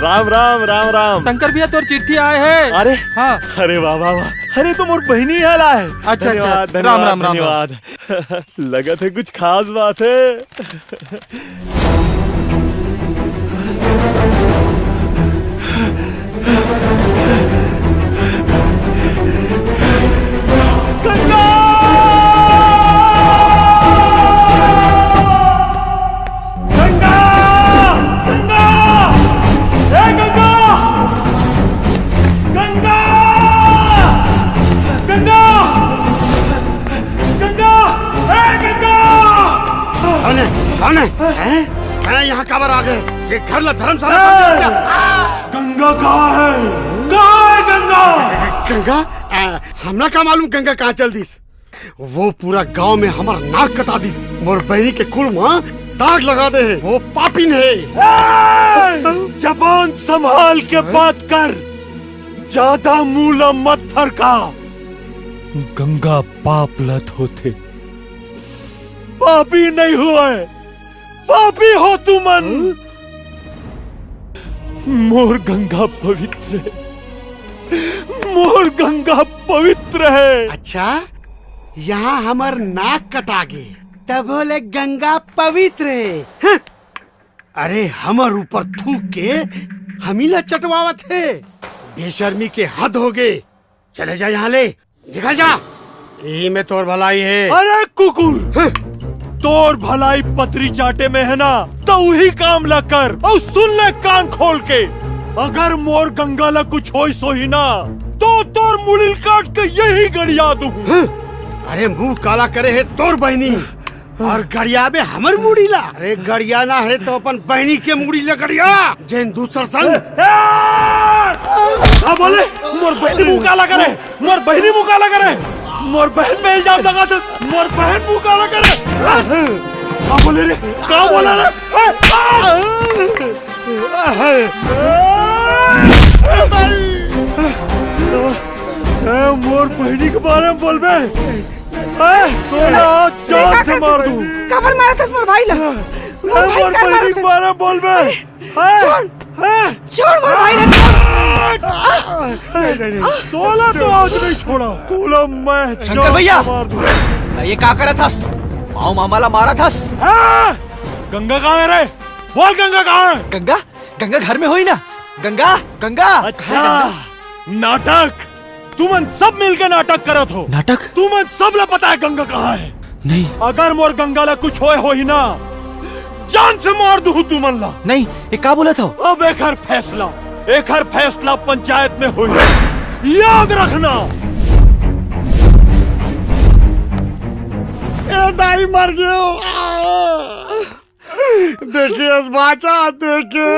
राम राम, राम राम। शंकर भैया, तोर चिट्ठी आए हे। अरे, हाँ। अरे वाह, वाह, वाह। अरे, तो मोर बहिनी आला हे। अच्छा, अच्छा। धन्यवाद, राम राम, धन्यवाद, राम राम। धन्यवाद। लगत हे कुछ खास बात हे। गंगा! गंगा! गंगा! ए गंगा! गंगा! गंगा! गंगा! ए गंगा! कौन है? कौन है? हैं? हैं, यहाँ काबर आ गए? ये घर ला धर्मशाला समझ गया? गंगा कहाँ है? कहाँ है गंगा? गंगा? आ, हमला का मालूम गंगा कहाँ चल दिस? वो पूरा गांव में हमर नाक कटा दिस। मोर बहिनी के कुल म दाग लगा दे हे। वो पापिन हे। ए! जबान संभाल के बात कर, ज्यादा मुंह ला मत फरका। गंगा पाप ला धोथे, पापी नहीं होय, पापी हो तुमन। मोर गंगा पवित्र हे, मोर गंगा पवित्र हे। अच्छा, यहाँ हमर नाक कटा गे, तभो ले गंगा पवित्र हे। हं। अरे, हमर ऊपर थूक के हमी ला चटवावत हे। बेशर्मी के हद हो गे। चले जा यहाँ ले, निकल जा। यही में तोर भलाई हे। अरे कुकुर, हं। तोर भलाई पतरी चाटे में हे ना, तो उही काम ला कर। अउ सुन ले कान खोल के, अगर मोर गंगा ला कुछ होइस होही ना, तो तोर मुड़ी ल काट के यही गड़िया दूँ। हं। अरे मुंह काला करे हे तोर बहिनी, अउ गड़ियाबे हमर मुड़ी ला। अरे गड़ियाना हे तो अपन बहिनी के मुड़ी ला गड़िया, जेन दूसर संग। ए, ए, का बोले? मोर बहिनी मुंह काला करे, मोर बहिनी मुंह काला करे, मोर बहिन पे इल्जाम लगा दे, मोर बहिन मुंह काला करे। का बोले रे? का बोला रे? ए, ए, ए, मोर बहिनी के बारे में बोलबे? ए, तोला आज जान से मार दूं। काबर मारत हस मोर भाई ला? मोर भाई काबर मारत हस? बारे बोलबे। छोड़। छोड़ मोर भाई ला, छोड़। नहीं, नहीं, नहीं। तोला तो आज नहीं छोड़ा। तोला मैं शंकर भैया, मार दूं। ये का करत हस? माऊ मामा ला मारत हस? गंगा कहाँ हे रे? बोल, गंगा कहाँ हे? गंगा? गंगा घर में होही ना? गंगा, गंगा। अच्छा, नाटक। तुमन सब मिलके नाटक करत हो। नाटक? तुमन सब ला पता हे गंगा कहाँ हे। नहीं। अगर मोर गंगा ला कुछ होय होही ना, जान से मार दूहूं तुमन ला। नहीं, ये का बोलत हो? अब एखर फैसला, एखर फैसला पंचायत में होही, याद रखना। ए दाई, मर गयो। देखे अस भांचा, देखे।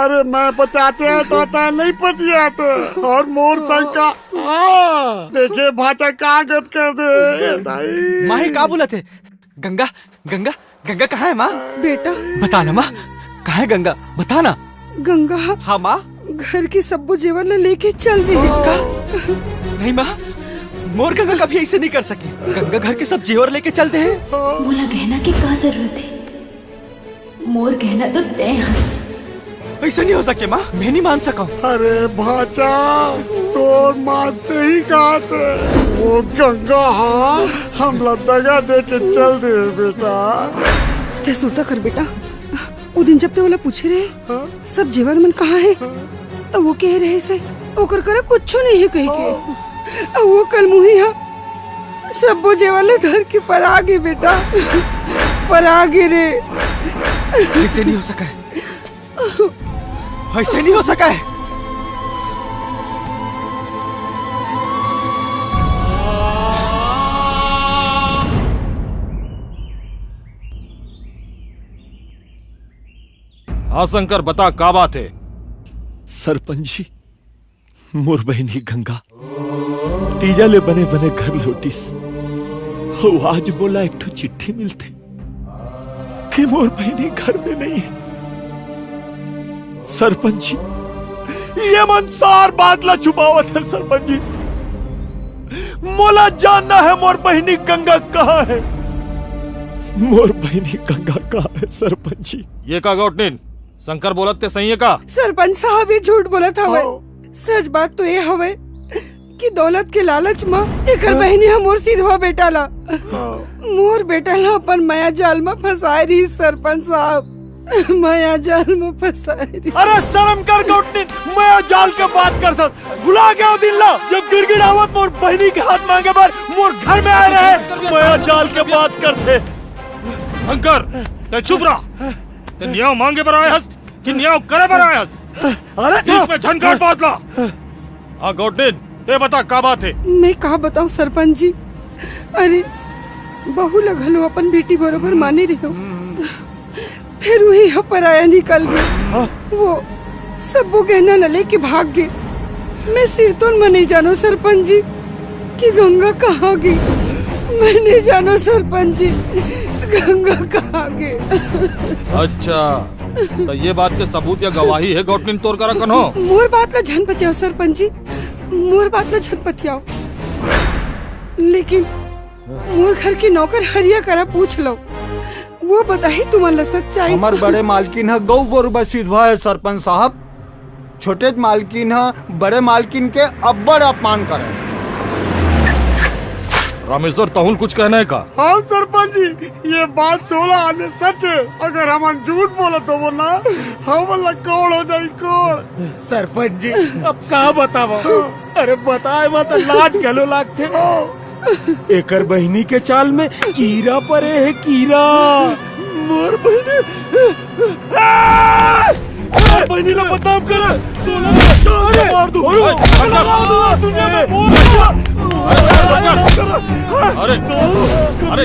अरे मैं पतियाते हैं तो तैं नहीं पतियाते। अउ मोर संग का, हाँ, देखे भांचा का गत कर दे, ए दाई। माँ, ये का बोलत हे? गंगा, गंगा, गंगा कहाँ हे माँ? बेटा। बता ना माँ, कहाँ हे गंगा? बता ना। गंगा। हाँ माँ। घर के सब्बो जेवर ला लेके चल दे। का? नहीं माँ, मोर गंगा कभी ऐसे नहीं कर सके। गंगा घर के सब जेवर लेके चल दे। मोला गहना के का जरूरत हे? मोर गहना तो तैं हस। ऐसे नहीं हो सके माँ, मैं नहीं मान सकूं। अरे भांचा, तोर माँ सही कहत हे। वो गंगा, हाँ, हमला दगा दे के चल दे बेटा। तैं सुरता कर बेटा, वो दिन जब तैं ओला पूछे रहे, हाँ? सब जेवर मन कहाँ हे? हाँ। त वो कहे रहिस हे, ओकर करा कुछू नहीं हे कहिके। हाँ। अउ वो कलमुही हा सब्बो जेवर ला धर के परा गे बेटा, परा गे रे। ऐसे नहीं हो सके, ऐसे नहीं हो सके। हाँ शंकर, बता, का बात हे? सरपंच जी, मोर बहिनी गंगा तीजा ले बने बने घर लौटिस। अउ आज मोला एक ठो चिट्ठी मिलथे कि मोर बहिनी घर में नहीं हे। सरपंच जी, ये मन सार बात ला छुपावत हे सरपंच जी। मोला जानना हे मोर बहिनी गंगा कहाँ हे। मोर बहिनी गंगा कहाँ हे सरपंच जी? ये का गौटनिन, शंकर बोलत ते सही हे का? सरपंच साहब, ये झूठ बोलत हवय। हाँ। सच बात तो ये हवय कि दौलत के लालच म एकर हाँ। बहिनी ह मोर सिधवा बेटा ला, हाँ। मोर बेटा ला अपन मया जाल म फंसाए रही सरपंच साहब। मया जाल म फंसाए रही। अरे शर्म कर गौटनिन, मया जाल के बात करथस। भुला गया वो दिन ला, जब गिड़गिड़ावत मोर बहिनी के हाथ मांगे बर मोर घर में आए रहे। मया जाल के बात करथे। शंकर, ते चुप रह। ते नियाव मांगे बर आए हस कि नियाव करे बर आए हस? अरे बीच में झन काट बात ला। हाँ गौटनिन, ते बता का बात हे? मैं का बताऊं सरपंच जी, अरे बहू ला घलो अपन बेटी बरोबर माने रहो, फिर वही ह पराया निकल गए। हाँ। वो सब्बो गहना ल लेके भाग गए। मैं सिरतोन म नहीं जानो सरपंच जी कि गंगा कहाँ गई। मैं नहीं जानो सरपंच जी, गंगा कहाँ गई। अच्छा, तो ये बात के सबूत या गवाही हे गौटनिन तोर करा कन्हो? मोर बात ला झन पतियाव सरपंच जी, मोर बात ला झन पतियाव। लेकिन मोर घर के नौकर हरिया करा पूछ लो, वो बताही तुमन ला सच्चाई। हमर बड़े मालकिन ह गऊ गोरु बर सिधवा हे सरपंच साहब। छोटे मालकिन ह बड़े मालकिन के अब्बड़ अपमान करे। रामेश्वर, तहुल कुछ कहना हे का? हाँ सरपंच जी, ये बात सोला आने सच हे। अगर हमन झूठ बोलत होबो ना, हमन ला कोड़ हो जाई, कोड़। सरपंच जी, अब का बतावा? अरे बताए म त लाज घलो लागथे। एकर बहिनी के चाल में कीरा परे हे, कीरा। मोर बहिनी, मोर बहिनी ला बदनाम करे। तोला अरे, मार दूं। अरे, मार दूं। दुनिया में मोर अरे, अरे, अरे,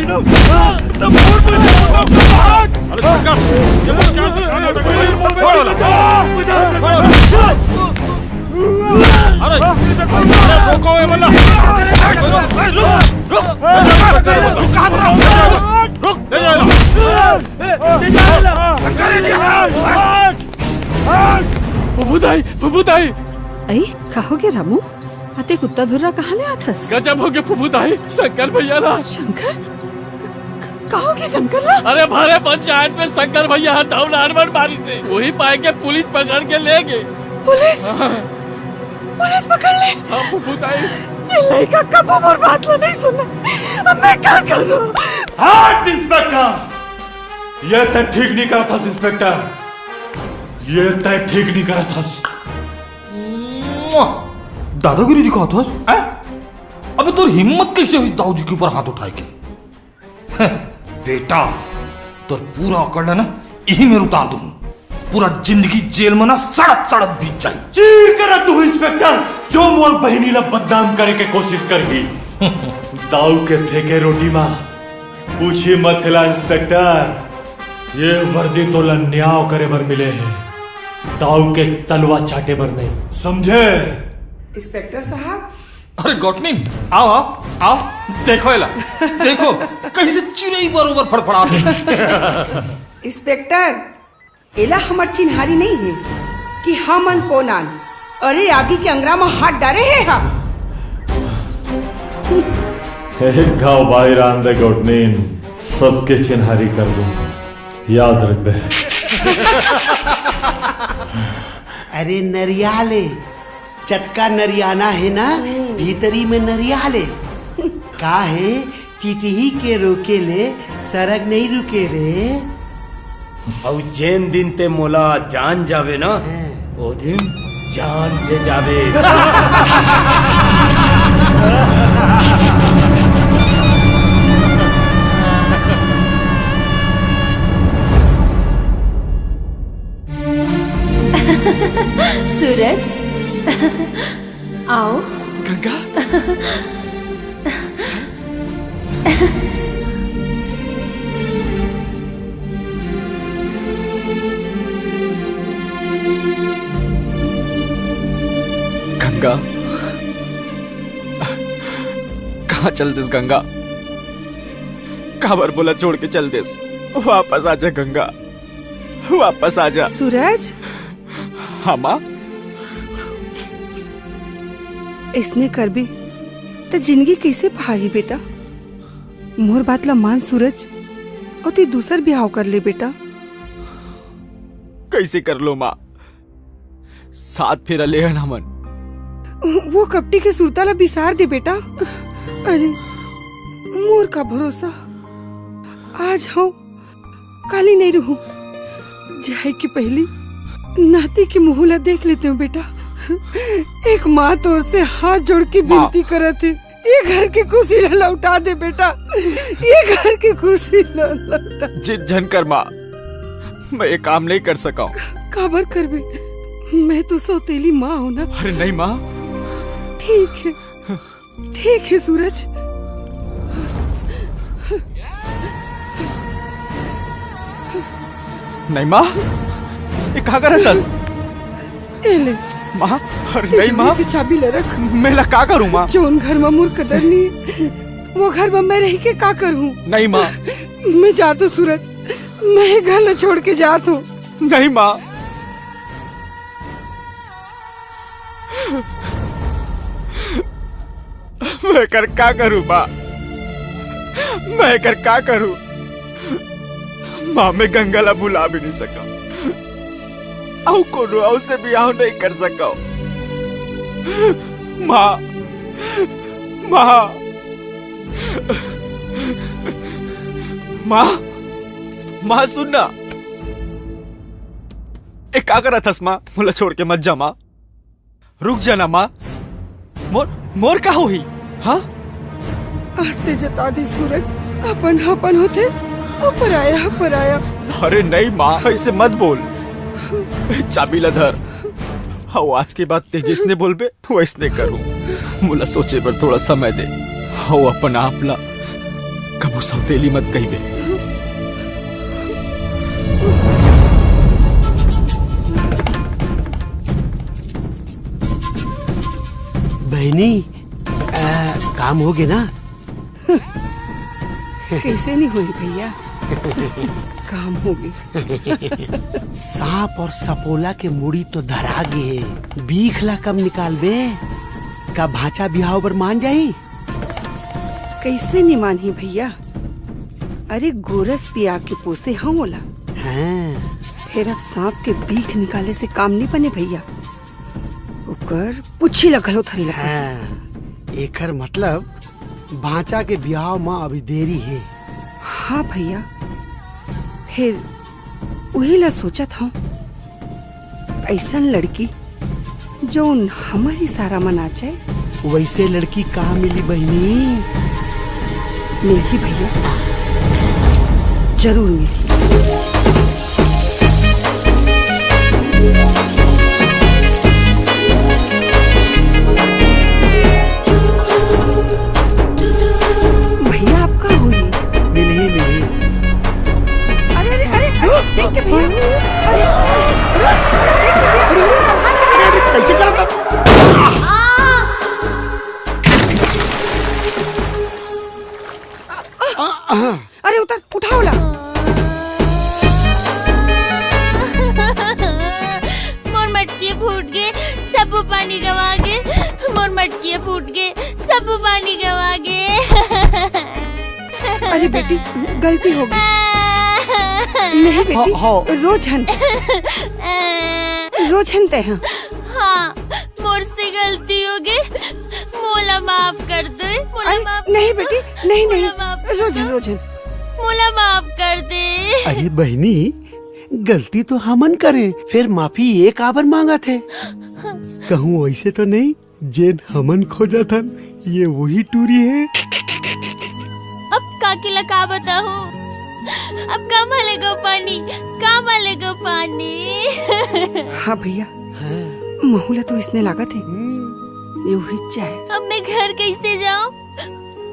शंकर, ये लोग क्या छोड़ो ना। छोड़ो ना। अरे, अरे, रोको ये वाला। रुक, रुक, रुक, रुक, ले जाओ। फुफू दाई, फुफू दाई। अई, का होगे रामू? अतेक उत्ता धुर्रा कहाँ ले आथस? गजब होगे फुफू दाई, शंकर भैया ला। शंकर? क-, क-, का होगे शंकर ला? अरे भरे पंचायत में शंकर भैया ह दौलान मन मारिस हे। वही पाए के पुलिस पकड़ के ले गे। पुलिस? हाँ। पुलिस पकड़ ले? हाँ फुफू दाई। ये लइका कभू मोर बात ला नहीं सुने। अब मैं का करूं? हट इंस्पेक्टर! ये तैं ठीक नहीं करत हस इंस्पेक्टर। ये तैं ठीक नहीं करत हस। मुआ! दादागिरी दिखात हस, हैं? अबे तोर हिम्मत कैसे हुई दाऊ जी के ऊपर हाथ उठाए के? हैं, बेटा, तोर पूरा अकड़ ला ना यही में उतार दूं। पूरा जिंदगी जेल में ना सड़त सड़त बीत जाई। चीर के रख दूं इंस्पेक्टर, जो मोर बहिनी ला बदनाम करे के कोशिश करही। दाऊ के फेंके रोटी मा पूछी मत हेला इंस्पेक्टर, ये वर्दी तोला न्याव करे बर मिले हे, दाऊ के तलवा चाटे बर नहीं, समझे? इंस्पेक्टर साहब। अरे गौटनिन, आओ, आओ, आओ, देखो एला, देखो, कैसे चिरई बरोबर फड़फड़ात हे। इंस्पेक्टर, एला हमर चिन्हारी नहीं हे कि हमन कोन आन। अरे आगी के अंगरा म हाथ डारे हे हा। एक घाव बाहिर आन दे गौटनिन, सबके चिन्हारी कर दूं, याद रख बे। अरे नरिया ले, जतका नरियाना हे ना, हम्म। भीतरी में नरिया ले। का हे, टिटही के रोके ले सरग नहीं रुके रे। अउ जेन दिन ते मोला जान जावे ना, हाँ। ओ दिन जान से जावे। सूरज, आओ। गंगा। गंगा, कहाँ चल देस गंगा? काबर मोला छोड़ के चल देस? वापस आजा गंगा, वापस आजा। सूरज। हाँ माँ। इसने करबे त जिंदगी कैसे पहाही बेटा? मोर बात ला मान सूरज, अउ ते दूसर बिहाव कर ले बेटा। कइसे कर लो माँ? सात फेरा ले हन हमन। वो कपटी के सुरता ला बिसार दे बेटा। अरे, मोर का भरोसा, आज हंव, काली नइ रहूं। जाए के पहिली नाती के मुंह ला देख लेतेंव बेटा। एक माँ तोर से हाथ जोड़ के माँ। बिनती करत हे, ये घर के खुशी ला लौटा दे बेटा, ये घर के खुशी ला लौटा। जिद झन कर माँ, मैं ये काम नइ कर सकंव। काबर करबे? मैं तो सौतेली माँ हंव ना। अरे नहीं माँ। ठीक हे, ठीक हे सूरज। नहीं माँ, ये का करत हस? ए ले, माँ, अरे ते नहीं माँ। के चाबी ल रख। मैं ला का करूँ माँ? जोन घर म मोर कदर नइ हे, वो घर म मैं रहिके का करहूँ? नहीं माँ। मैं जात हंव सूरज, मैं घर ला छोड़ के जात हंव। नहीं माँ। मैं कर का करूँ माँ? मैं कर का करूँ? माँ, मैं गंगा ला भुला भी नइ सकंव। अउ कोनो अउ से बिहाव नइ कर सकंव। माँ, माँ, माँ, माँ सुन ना। ए, का करत हस माँ? मोला छोड़ के मत जा माँ। रुक जा ना माँ। मोर, मोर का होही? हाँ? आज ते जता दे सूरज, अपन ह अपन होथे, अउ पराया ह पराया। अरे नहीं माँ, अइसे मत बोल। चाबी ला धर। हाँ, आज के बाद ते जइसने बोलबे, वइसने करहूँ। मोला सोचे बर थोड़ा समय दे। हाँ, अपन आप ला कभू सौतेली मत कहिबे। बहिनी, आ, काम होगे ना? कइसे नइ होही भइया, काम होगे। सांप अउ सपोला के मुड़ी तो धरा गे हे, बीख ला कब निकालबे? का भांचा बिहाव बर मान जाही? कइसे नइ मानही भइया, अरे गोरस पिया के पोसे हंव ओला। हाँ। फेर अब सांप के बीख निकाले से काम नइ बने भइया, ओकर पूछी ला घलो धरे ला पड़ही। हाँ, एकर मतलब भांचा के बिहाव म अभी देरी हे। हाँ भइया, फेर उही ला सोचत हंव, अइसन लड़की जउन हमर इशारा म नाचे। वइसे लड़की कहाँ मिलही बहिनी? मिलही भइया, जरूर मिलही। भइया, अब का होही? मिलही, मिलही। अरे, अरे, अरे, अरे, देख के भइया। अरे, अरे, अरे, देख के भइया, अरे, संभाल के भइया। अरे, अरे, कइसे करत हस? आ! अरे उतर, उठा ओला। मोर मटकी फूट गे, सब पानी गवा गे। मोर मटकी फूट गे, सब पानी गवा गे। अरे बेटी, गलती होगे। नहीं बेटी, हाँ, हाँ। रो झन। रो झन ते, हाँ। हाँ, मोर से गलती होगे, मोला माफ कर दे, मोला अरे, माफ नहीं कर दो, बेटी, नहीं, मोला नहीं, माफ कर रो झन, दो, रो झन। मोला माफ कर दे। अरे बहिनी, गलती तो हमन करे, फेर माफी ये काबर मांगत हे? कहूँ वइसे तो नहीं, जेन हमन खोजत हन, ये वही टूरी हे। अब काकी ला का बताहूँ? अब का मले गो पानी, का मले गो पानी? हाँ भइया, हाँ। महू ला तो इसने लागत हे। हम्म। ये उहिच जाए। अब मैं घर कइसे जाऊँ?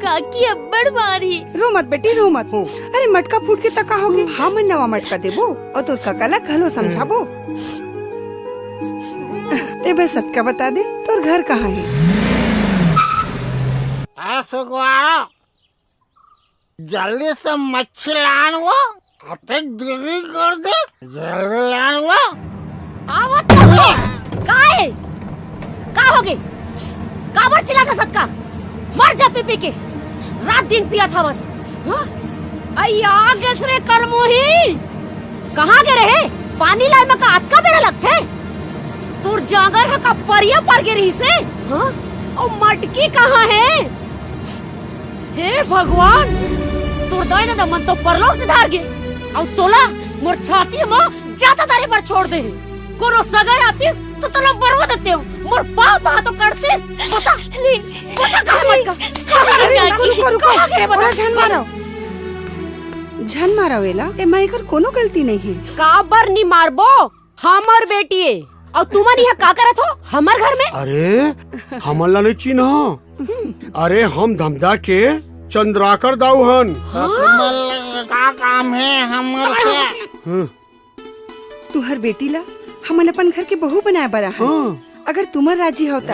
काकी अब्बड़ मारही। रो मत बेटी, रो मत। हम्म। अरे मटका फूट गे त का होगे? हमन नवा मटका देबो अउ तोर कका ला घलो समझाबो। ते बस अतका बता दे, तोर घर कहाँ हे? ए सुगवारा, जल्दी से मच्छी लान वो, अतेक देरी कर दे, जल्दी लान वो। आवत तो हूँ। का हे? का होगे? काबर चिल्लात हस अतका? मर जा पी पी के। रात दिन पियत हवस। हाँ? अई आ गेस रे कलमुही। कहाँ गे रहे? पानी लाए म का अतका बेरा लगथे? तोर जांगर ह का परिया पर गे रहिसे? हाँ? अउ मटकी कहाँ हे? हे भगवान, तोर दाई ददा मन तो परलोक सिधार गे, अउ तोला मोर छाती म जाता धरे बर छोड़ दे हे। कोनो सगा आतिस तो तोला बरवा देतेंव। मोर पाँव पहा तो कटतिस। बता, नहीं। बता कहाँ नहीं। मटका? कहाँ गे रे? अरे, रुको, रुको, रुको। कहाँ गे रे बता? ओला झन मारो। झन मारो एला। एमा एकर कोनो गलती नहीं हे। काबर नी मारबो? हमर बेटी ए। अउ तुमन इहाँ का करत हो हमर घर में? अरे, हमन ला नहीं चिन्हा। अरे, हम धमधा के चंद्राकर दाऊ हन। हाँ? तुमन ला का काम हे हमर से? हम्म। तुहर बेटी ला हमन अपन घर के बहू बनाए बर आहन। हाँ। अगर तुमन राजी हो त।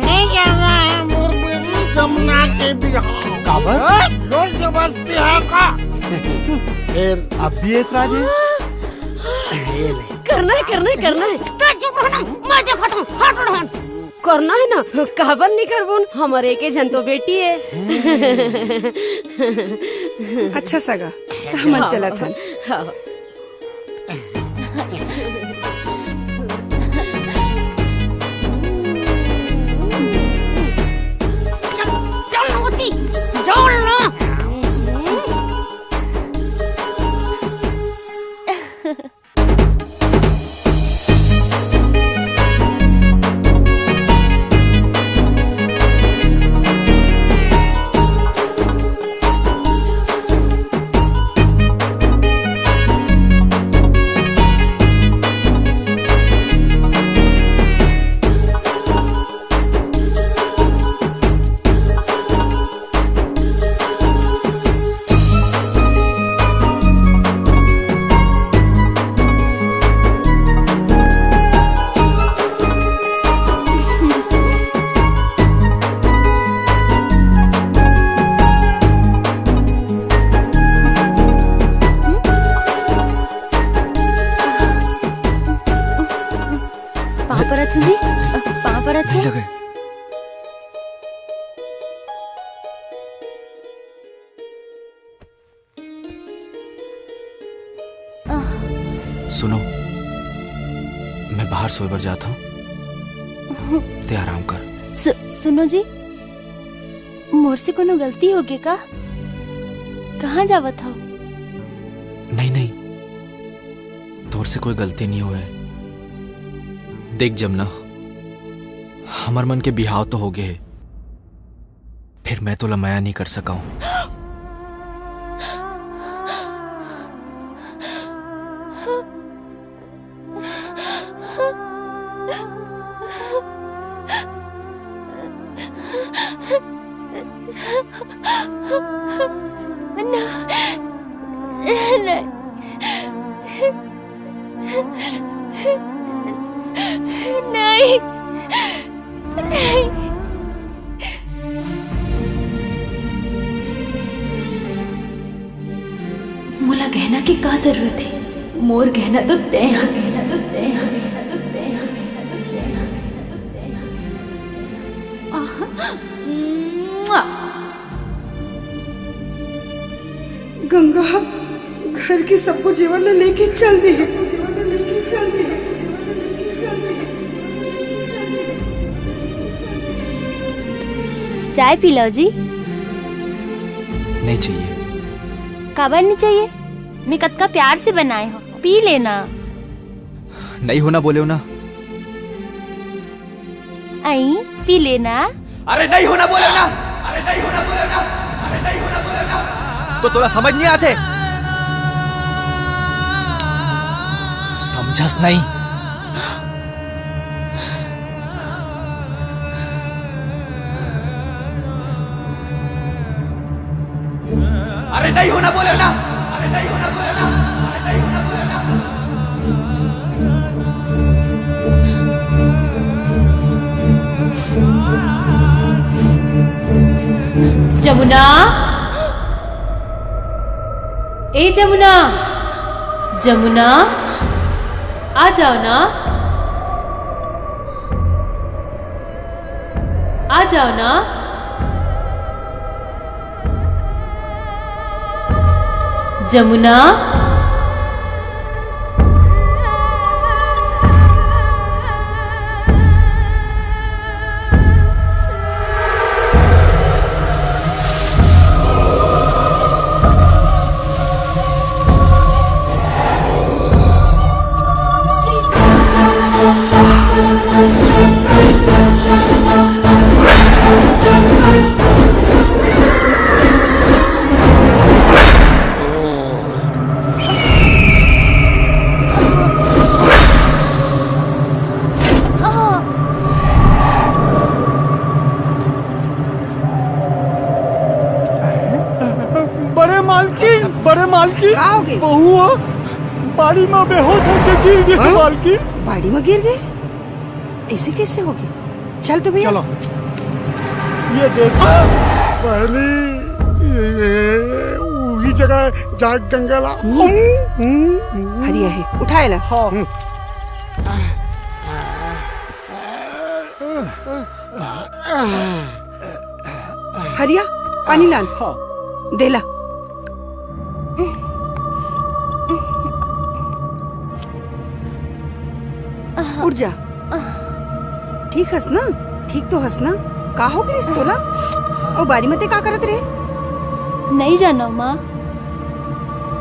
नहीं जाना है मोर बेटी जमुना के बिहाव। काबर? जोर जबरदस्ती है का? फिर अब भी एतराज हे? ये ले। करना है, करना है, करना है। तो चुप रहो ना, मैं देखत हूँ, हट रहो। करना है ना, काबर नहीं करबो न? हमर एके झन तो बेटी है। अच्छा सगा, त हमन हाँ, चलत हन। हाँ। चल, चल ना ओती, चल ना। पाँव परत हूँ जी, पाँव परत हूँ। नहीं लगे। सुनो, मैं बाहर सोए बर जात हूँ, ते आराम कर। सु-, सुनो जी, मोर से कोनो गलती होगे का? कहाँ जावत हव? नहीं, नहीं, तोर से कोई गलती नहीं होए। देख जमुना, हमर मन के बिहाव तो होगे हे, फिर मैं तोला मया नहीं कर सकव। ना, नहीं। नहीं, नहीं। मोला गहना के का जरूरत हे? मोर गहना तो तैं हा, गहना तो तैं हा, गहना तो तैं हा, गहना तो तैं हा, गहना तो तैं हा। आहा। मुआ। गंगा ह घर के सब्बो जेवर ल लेके चल दे हे। चाय पी लो जी। नहीं चाहिए। काबर नहीं चाहिए? मैं कतका प्यार से बनाए हूँ, पी लेना। नहीं होना बोले हो ना। आई, पी लेना। अरे नहीं होना बोले ना, अरे नहीं होना बोले ना, अरे नहीं होना बोले ना। तो तोला समझ नहीं आते? समझस नहीं। अरे नहीं होना बोले ना, अरे नहीं होना बोले ना, अरे नहीं होना बोले ना। जमुना, ए जमुना, जमुना। आ जाओ ना, आ जाओ ना। जमुना। बड़े मालकिन, बड़े मालकिन, का हो गे? बहू ह बाड़ी म बेहोश होके गिर गे, हाँ? मालकिन। बाड़ी म गिर गे? ऐसे कैसे होगे? चल तो भैया। चलो। ये देखो। बहनी, ये, ये, वही जगह है जहाँ गंगा ला। हम्म। हम्म, हम्म। हरिया है, उठा एला। हाँ। हम्म। हरिया, पानी लान। हाँ। देला। उठ जा। ठीक हस ना? ठीक तो हस ना? का हो गिस तोला? अउ बारी म तैं का करत रहे? नइ जानव माँ,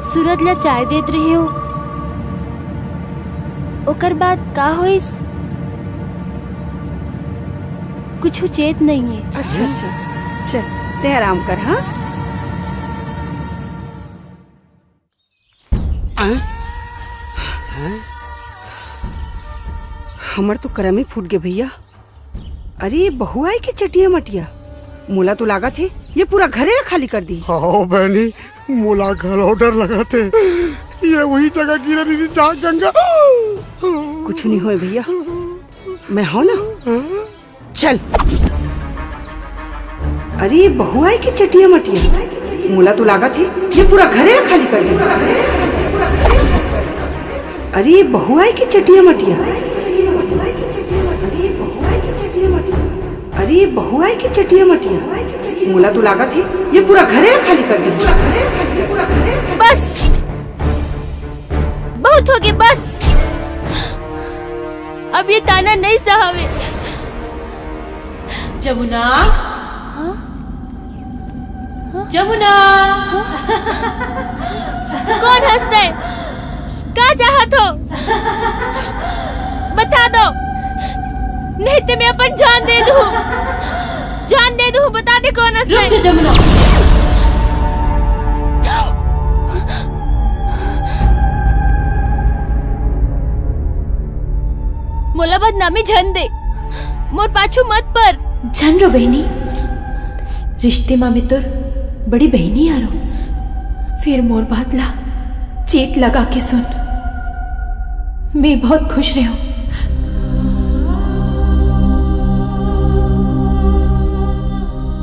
सूरज ला चाय देत रहेंव, ओकर बाद का होइस, कुछु चेत नइये। अच्छा, अच्छा, चल, तैं आराम कर, हाँ? हमर तो करम ही फूट गे भैया। अरे, ये बहू आय के चटिया मटिया, मोला तो लागत हे ये पूरा घरे ला खाली कर दी। हाँ बहनी, मोला घलो डर लगत हे, ये वही जगह गिरे रहिस जहाँ गंगा। कुछु नइ होय भैया, मैं हँव ना। चल। अरे, ये बहू आय के चटिया मटिया, मोला तो लागत हे ये पूरा घरे ला खाली कर दी। अरे, ये बहू आय के चटिया मटिया, अरे, ये बहू आय के चटिया मटिया, मोला तो लागत हे ये पूरा घरे ला खाली कर दी। बस, बहुत होगे, बस। अब ये ताना नइ सहावे। जमुना। हाँ? हाँ? जमुना। हाँ? कोन हस तैं? का चाहत हो? बता दो, नहीं तो मैं अपन जान दे दूँ। जान दे दूँ, बता दे कोन हस तैं। रुक जा जमुना। मोला बदनामी झन दे, मोर पाछू मत पर। झन रो बहिनी, रिश्ते मा मैं तोर बड़ी बहिनी हरों, फिर मोर बात ला चेत लगा के सुन। मैं बहुत खुश रहेंव।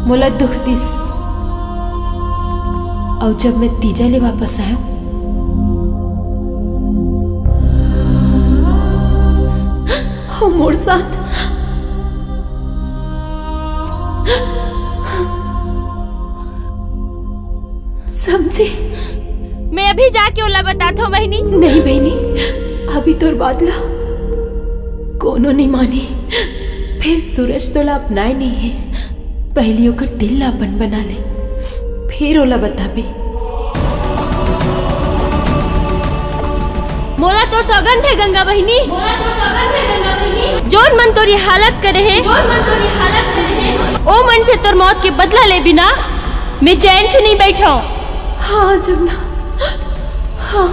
मोला दुख दिस, अउ जब मैं तीजा ले वापस आएंव, ओ मोर साथ समझे? मैं अभी जाके ओला बताथों बहिनी। नहीं बहिनी, अभी तोर बात ला कोनो नइ मानही। फेर सूरज तोला अपनाए नइ हे, पहिली ओकर दिल ला अपन बना ले, फेर ओला बताबे। मोला तोर सौगंध हे गंगा बहिनी, मोला तोर सौगंध हे गंगा बहिनी। जोन मन तोर ये हालत करे हे, जोन मन तोर ये हालत करे हे, ओ मन से तोर मौत के बदला ले बिना मैं चैन से नइ बइठंव। हाँ जमुना, हाँ।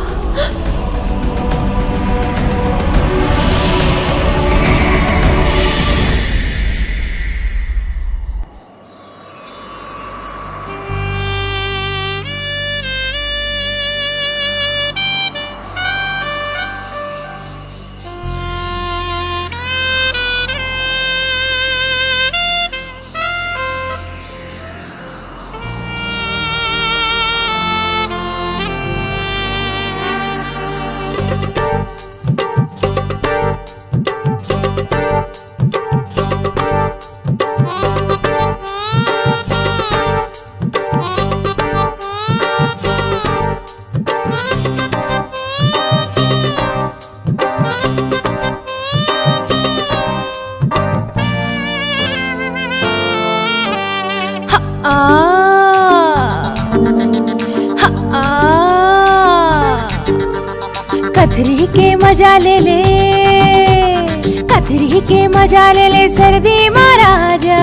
आ, हा, आ। कथरी के मजा ले ले, कथरी के मजा ले ले सर्दी मा राजा।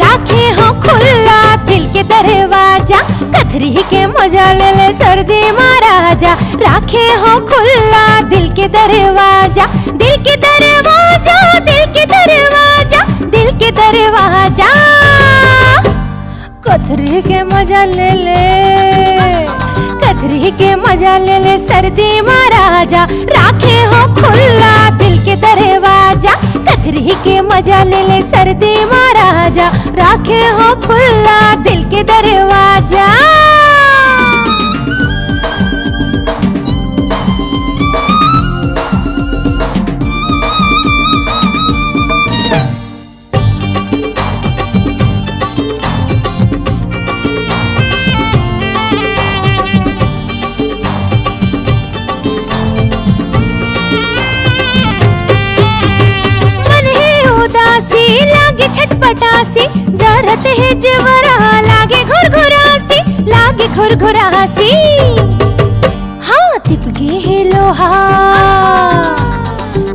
राखे हो खुल्ला दिल के दरवाजा, कथरी के मजा ले ले सर्दी मा राजा। राखे हो खुल्ला दिल के दरवाजा, दिल के दरवाजा, दिल के दरवाजा, दिल के दरवाजा। कथरी के मजा ले ले, कथरी के मजा ले ले सर्दी मा राजा। राखे हो खुल्ला दिल के दरवाजा, कथरी के मजा ले ले सर्दी मा राजा। राखे हो खुल्ला दिल के दरवाजा। मन हे उदासी, लागे छटपटासी, जरत हे जेवरा, लागे घुरघुरासी, लागे घुरघुरासी। हाँ, तिपगे हे लोहा,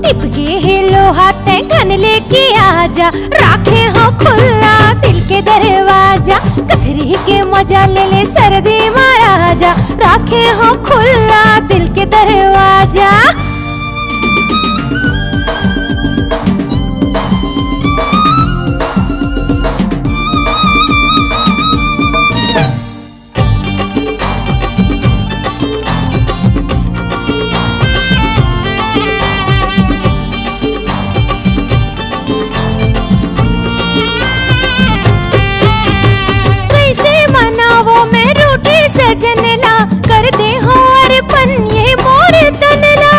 तिपगे हे लोहा, तै घन लेके आजा। राखे हो खुल्ला दिल के दरवाजा, कथरी के मजा ले ले सर्दी मा राजा। राखे हो खुल्ला दिल के दरवाजा। कैसे मनावो मैं रूठे सजन ला, कर दे हो अर्पण ये मोर तन ला।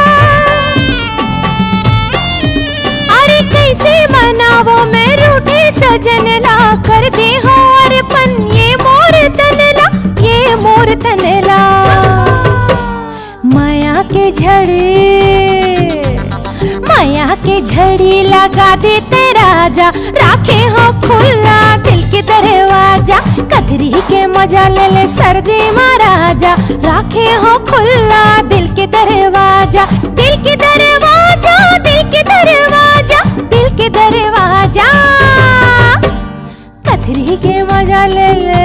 अरे कैसे मनावो मैं रूठे सजन ला, कर दे हो अर्पण ये मोर तन ला, ये मोर तन ला। माया के झड़ी, माया के झड़ी लगा दे तै राजा। राखे हो खुल्ला दिल के दरवाजा, कथरी के मजा ले ले सर्दी मा राजा। राखे हो खुल्ला दिल के दरवाजा, दिल के दरवाजा, दिल के दरवाजा, दिल के दरवाजा। कथरी के मजा ले ले,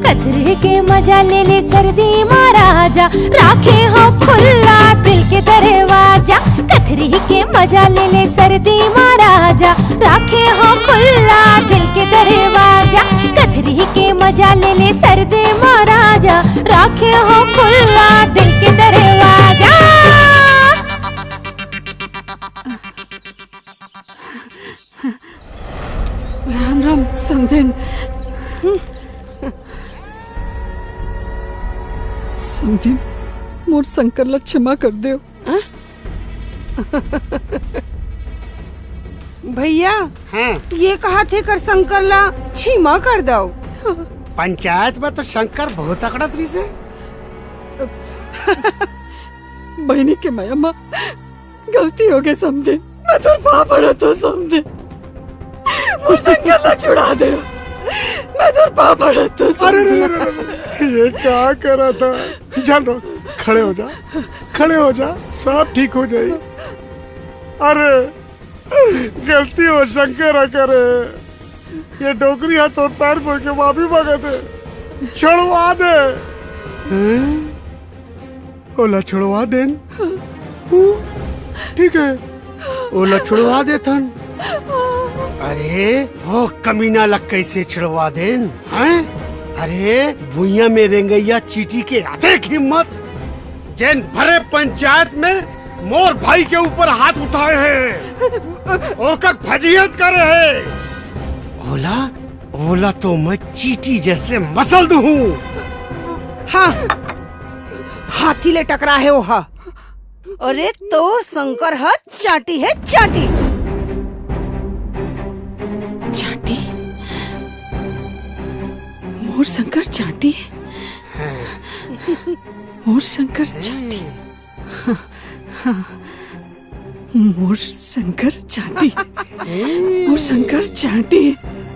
कथरी के मजा ले ले सर्दी मा राजा। राखे हो खुल्ला दिल के दरवाजा, कथरी के मजा ले ले सर्दी मा राजा। राखे हो खुल्ला दिल के दरवाजा, कथरी के मजा ले ले सर्दी मा राजा। राखे हो खुल्ला दिल के दरवाजा। राम राम समधिन। समधिन, मोर शंकर ला क्षमा कर देव। भैया, हाँ। ये कहा थे कर शंकर ला क्षमा कर दव। पंचायत में तो शंकर बहुत अकड़त रहिसे। बहिनी के मया मा गलती हो गई समधिन, मैं तोर पाँव पड़त हों समधिन, मोर शंकर ला छुड़ा दे, मैं तोर पाँव पड़त हों अरे, अरे, समधिन। अरे, अरे, अरे, ये का करा था? जान रो, खड़े हो जा, खड़े हो जा, सब ठीक हो जाई। अरे, गलती हो शंकर ह करे, ये डोकरी हा तोर पैर पड़ के माफी मांगत हे, छोड़वा दे। हैं? ओला छोड़वा देन। हूँ, ठीक है, ओला छोड़वा देथन। अरे, वो कमीना ला कैसे छोड़वा देन, हैं? अरे, भुइयां में रेंगइया चींटी के अतेक हिम्मत, जेन भरे पंचायत में मोर भाई के ऊपर हाथ उठाए हे, ओकर फजीहत करे हे। ओला, ओला तो मैं चींटी जैसे मसल दूँ। हाँ, हाथी ले टकरा हे ओहा। अरे तोर शंकर ह चांटी हे, चांटी। चांटी? मोर शंकर चांटी? मोर शंकर चांटी। मोर शंकर चांटी। मोर शंकर चांटी।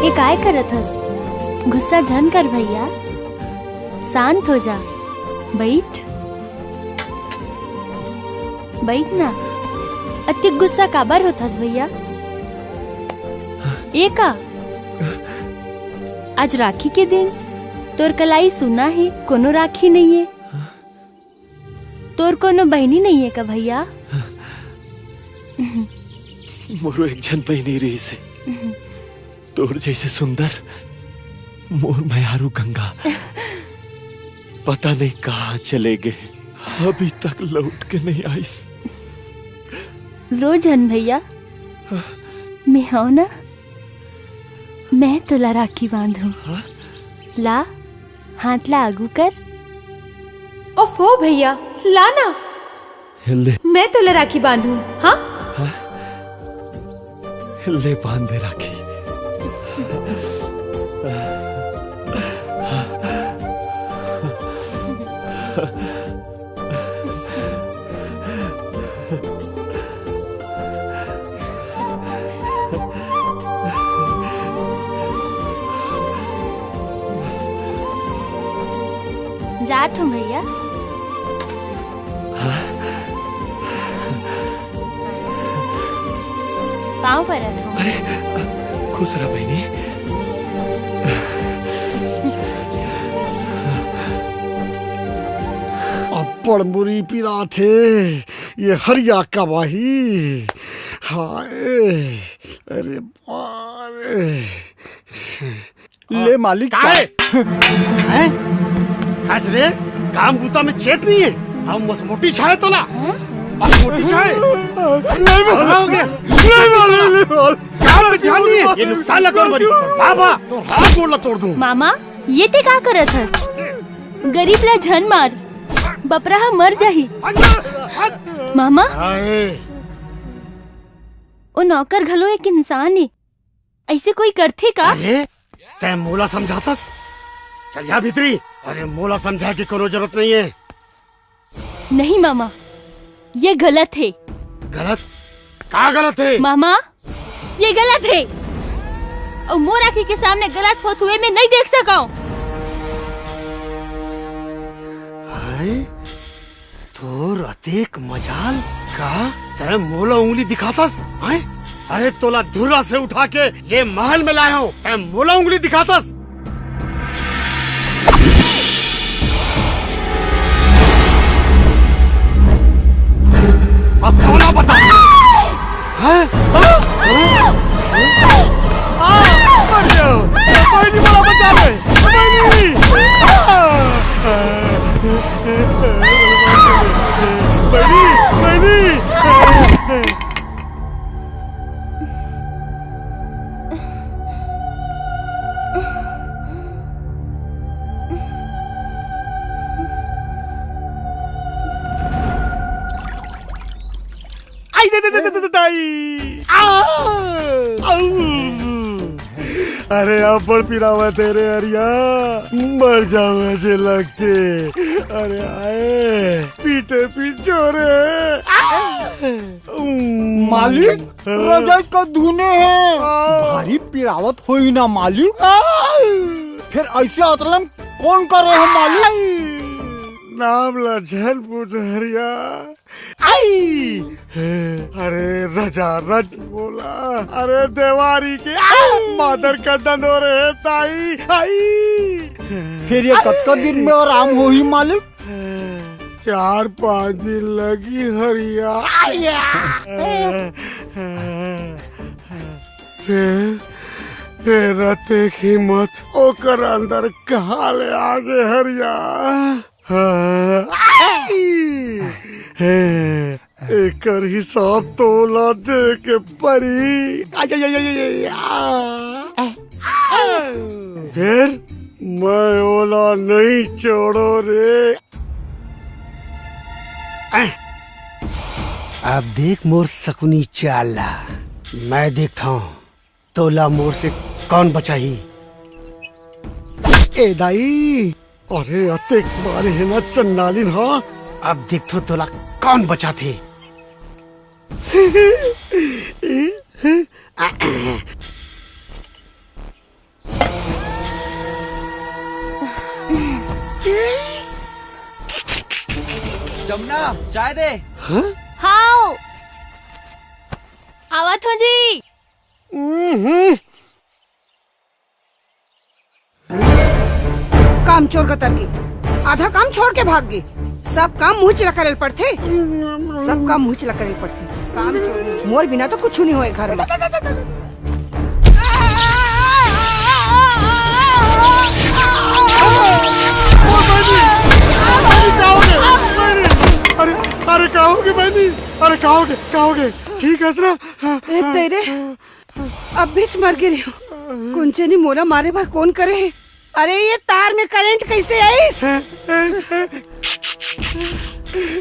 ये काय करत हस? गुस्सा झन कर भैया, शांत हो जा, बैठ। बैठ ना। अतिक गुस्सा काबर होत हस भैया? ये का, आज राखी के दिन तोर कलाई सुना हे, कोनो राखी नइये। तोर कोनो बहिनी नइये का भैया? मोरो एक झन बहिनी रहिस हे, तोर जइसे सुंदर। मोर मयारू गंगा पता नहीं कहाँ चले गे, अभी तक लौट के नहीं आइस। रो झन भैया, मैं हौं ना, मैं तोला राखी बांधूं। हाँ? ला, हाथ ला आगू कर। ओफो भैया, ला ना। ले। मैं तोला राखी बांधूं, हाँ? ले बांध दे राखी। जात हूँ भैया। पाँव परत हूँ। अरे, खुश रह बहिनी। अब्बड़ मुरी पिरात हे, ये हरिया कब आही? हाय, अरे बाप रे। ले मालिक, का हे? हैं? कस रे, काम बूता में चेत नहीं हे। अउ मसमोटी छाय तोला। मसमोटी छाय। नहीं मालिक। हो गया। नहीं मालिक, नहीं मालिक। काम में ध्यान नहीं हे। ये नुकसान ला कर मरी। बाबा, तोर हाथ गोड़ ला तोड़ दूं। मामा, ये ते का करत हस? गरीब ला झन मार, बपरा ह मर जाही। मामा, हाय। ओ नौकर घलो एक इंसान हे, अइसे कोई करथे का? अरे, तैं मोला समझाथस? चल जा भीतरी। अरे, मोला समझाय के कोनो जरूरत नहीं हे। नहीं मामा, ये गलत हे। गलत? का गलत हे? मामा, ये गलत हे। अउ मोर आँखी के सामने गलत होत हुए मैं नहीं देख सकौं। हाय, तोर अतेक मजाल का तैं मोला उंगली दिखाथस? हैं? अरे तोला धुर्रा से उठा के ये महल में लाय हौं, तैं मोला उंगली दिखाथस? बहनी, बहनी, बहनी। आई दे, दे, दे, दे, दे, दाई। आ! आऊ! अरे, अब्बड़ पिरावत हे रे हरिया, मर जावं अइसे लगथे। अरे आए, पीठे पीठ जोरे। आ! मालिक, हाँ। रजाई का धुने हे। हाँ। भारी पिरावत होही ना मालिक। हाँ। फेर अइसे अतरंग कोन करे हे मालिक? नाम ला झन पूछ हरिया। आई! अरे रजा रज बोला, अरे देवारी के, आ! मादर का दंदोरे हे ताई, आई! फेर ये कतका दिन में आराम होही मालिक? चार पांच दिन लगही हरिया। फेर, फेर अतेक हिम्मत ओकर अंदर कहां ले आगे हरिया? एकर हिसाब तोला दे के परी। फेर मैं ओला नइ छोड़ों रे। अब देख मोर सकुनी चाल ला, मैं देखथंव तोला मोर से कोन बचाही। ए दाई, अरे अतेक मारे हे ना चंडालिन हा। अब देखथंव तोला कोन बचाथे। जमुना, चाय दे। हाव, आवत हों जी। कामचोर कतर के, आधा काम छोड़ के भाग गे। सब काम मुंह च ला करे ल पड़थे, सब काम मुंह च ला करे ल पड़थे। कामचोर, मोर बिना तो कुछु नइ होय घर में। अरे, अरे, का होगे बहनी? अरे, का होगे, का होगे? ठीक हस ना? ए, तेरे, अभी च मर गे रेहेंव। कुंचनी मोला मारे बर कोन करे हे? अरे, ये तार में करंट कइसे आइस?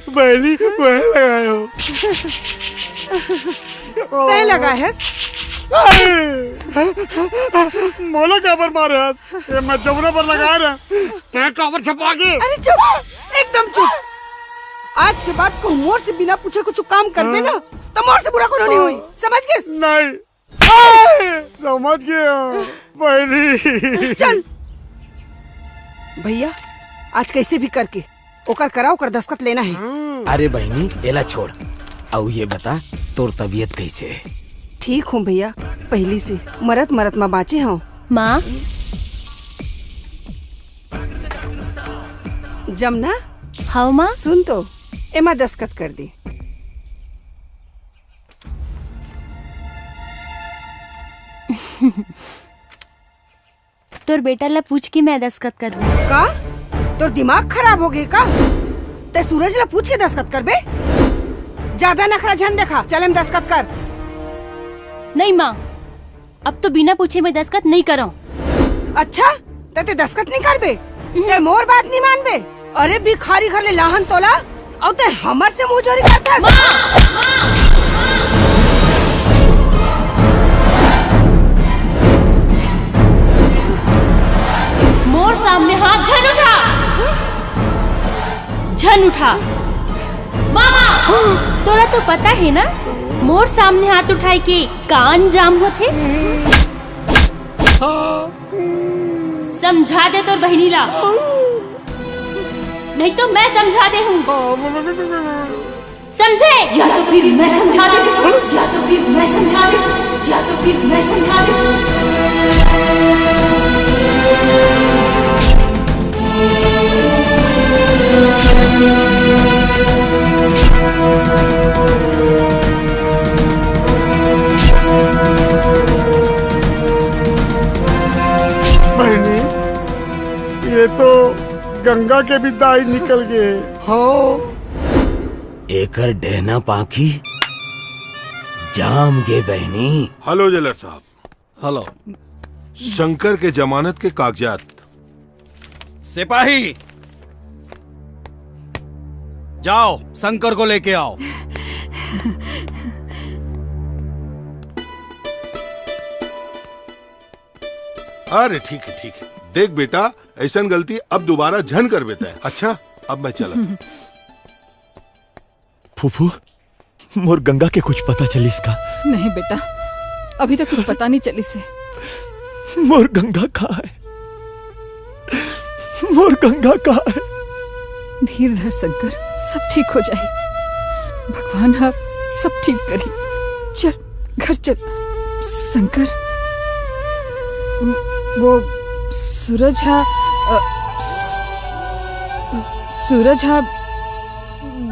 बहनी, मैं लगाए हों। तैं लगाए हस? मोला काबर मारे हस? ये मैं जमुना बर लगाए रहेंव। तैं काबर छपा गे? अरे चुप, एकदम चुप। आज के बाद कहूं मोर से बिना पूछे कुछु काम करबे ना, त मोर से बुरा कोनो नइ होही। समझ गेस? नहीं। समझ गेंव बहनी। चल भैया, आज कइसे भी करके ओकर करा ओकर दस्तखत लेना हे। अरे बहनी, एला छोड़, अउ ये बता, तोर तबीयत कइसे हे? ठीक हों भैया, पहिली से मरत मरत म बांचे हों। माँ। जमुना। हव माँ। सुन तो, एमा दस्तखत कर दे। तोर बेटा ला पूछ के मैं दस्तखत करहूँ। का? तोर दिमाग खराब होगे का? तैं सूरज ला पूछ के दस्तखत करबे? जादा नखरा झन देखा, चल एमा दस्तखत कर। नहीं माँ, अब तो बिना पूछे मैं दस्तखत नइ करंव। अच्छा, त तैं दस्तखत नइ करबे? तैं मोर बात नइ मानबे? अरे भिखारी घर ले लाहन तोला, अउ तैं हमर से मुंह चोरी करथस? मोर सामने हाथ झन उठा, झन उठा। मामा, तोला तो पता हे ना, मोर सामने हाथ उठाए के का अंजाम होथे? समझा दे तोर बहिनी ला, नहीं तो मैं समझा देहूँ। समझे? या तो फिर मैं समझा देहूँ, या तो फिर मैं समझा देहूँ, या तो फिर मैं समझा देहूँ। बहिनी, ये तो गंगा के भी दाई निकल गए। हाँ। एकर डेहना पाखी जाम गे बहनी। हेलो जेलर साहब। हेलो। शंकर के जमानत के कागजात। सिपाही, जाओ, शंकर को लेके आओ। अरे ठीक है, ठीक है। देख बेटा, ऐसन गलती अब दोबारा झन कर बेटा है। अच्छा, अब मैं चलत हूँ। फूफू, मोर गंगा के कुछ पता चलिस का? नहीं बेटा, अभी तक कुछ पता नहीं चलिस हे। मोर गंगा कहाँ है? मोर गंगा कहाँ है? धीर धर शंकर, सब ठीक हो जाही। भगवान ह सब ठीक करही। चल, घर चल। शंकर, वो सूरज हा, अ, सूरज हा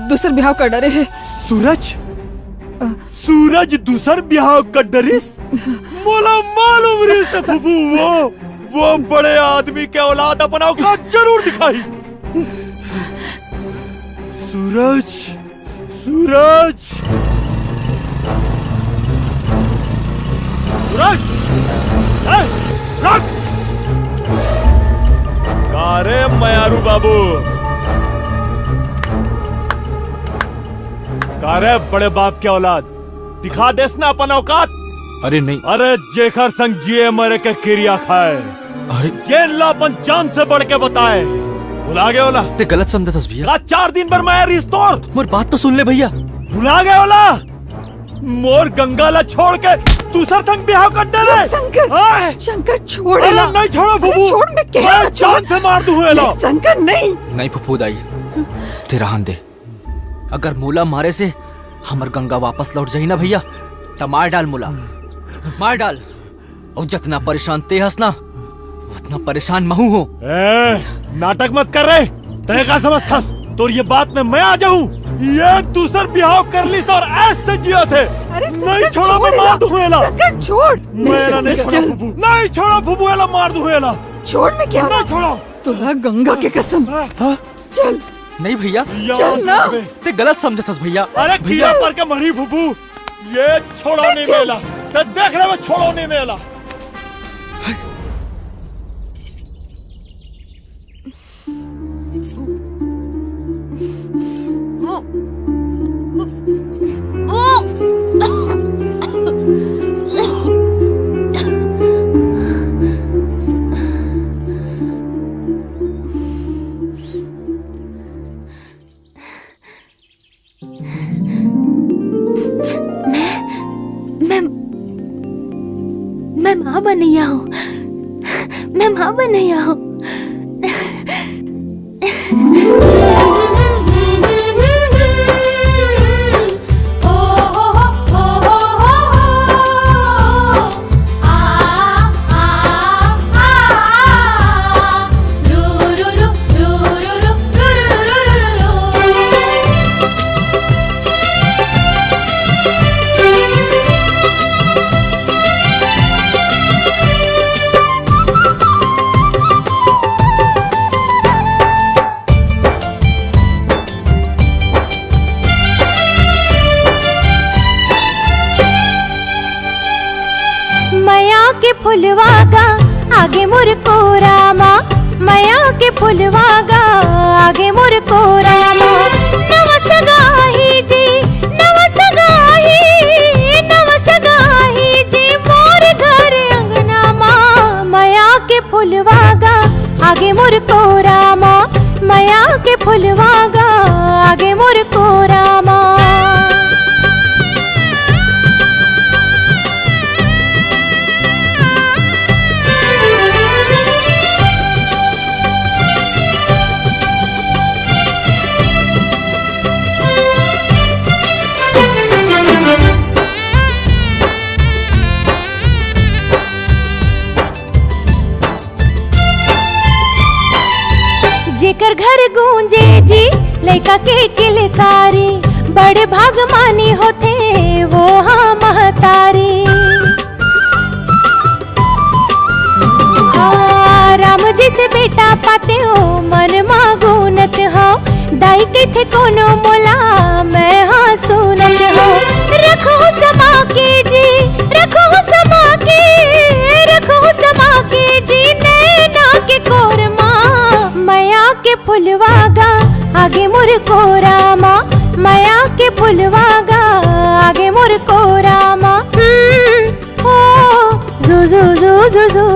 दूसर बिहाव कर डरे हे। सूरज? अ, सूरज दूसर बिहाव कर डरिस? मोला मालूम रहिस हे फूफू, वो, वो बड़े आदमी के औलाद अपन औकात जरूर दिखाही। सूरज, सूरज, सूरज, ए, रुक! का रे मयारू बाबू, का रे बड़े बाप के औलाद, दिखा देस ना अपन औकात। अरे नहीं। अरे जेकर संग जिए मरे के किरिया खाए, अरे जेन ला अपन जान से बढ़ के बताए। भुला गए ओला? ते गलत समझत हस भैया। का चार दिन बर मया रहिस तोर? मोर बात तो सुन ले भैया। भुला गए ओला? मोर गंगा ला छोड़ के दूसर संग बिहाव कर डरे। शंकर, आए! शंकर छोड़ अरे एला। नहीं छोड़ो अरे फूफू। छोड़, मैं कह मैं रहा हूँ, छोड़। जान से मार दूँ एला। नहीं, शंकर नहीं। नहीं फूफू दाई, ते रहन दे। अगर मोला मारे से हमर गंगा वापस लौट जाही ना भैया, त मार डाल मोला, मार डाल। अउ जतना परेशान ते हस ना, उतना परेशान महू हो। ए, नाटक मत कर रे। तय का समझथस? तोर ये बात में मैं आ जाऊं? ये दूसर बिहाव कर लिस और ऐसे जियत हे। अरे शंकर, नहीं छोड़ा, छोड़ मैं मार एला। दूं एला। शंकर, छोड़। मैं नहीं एला नहीं छोड़ा फूफू। नहीं छोड़ा फूफू, एला मार दूं एला। छोड़, मैं कह रहा हूँ। नहीं छोड़ा। तोला गंगा के कसम। हाँ? चल। नहीं भैया, चल ना। ते गलत समझत हस भैया। अरे भैया। किला पर के मरही फूफू, ये छोड़ा नहीं चल। मेला। ते देख ले, मैं छोड़ा नहीं मेला। मैं, मैं, मैं माँ बनैया हूँ। मैं माँ बनैया हूँ। मया के फुलवा गा आगे मोर कोरा मा, मया के फुलवा गा आगे मोर कोरा मा। नवा सगाही जी, नवा सगाही, नवा सगाही जी मोर घर अंगना मा। मया के फुलवा गा आगे मोर कोरा मा, मया के फुलवा गा आगे मोर कोरा मा। जेकर घर गूंजे जी लइका के किलकारी, बड़े भाग मानी होथे वो हा महतारी। हाँ, राम जी से बेटा पातेंव मन मा गुनत हंव, दाई कहिथे कोनो मोला, मैं हा सुनत हंव। रखहू समा के जी, रखहू समा के, रखहू समा के जी, नैना के कोर मा। मया के फुलवा गा आगे मोर कोरा मा, मया के फुलवा गा आगे मोर कोरा मा। हम्म, हो, जू, जू, जू, जू, जू।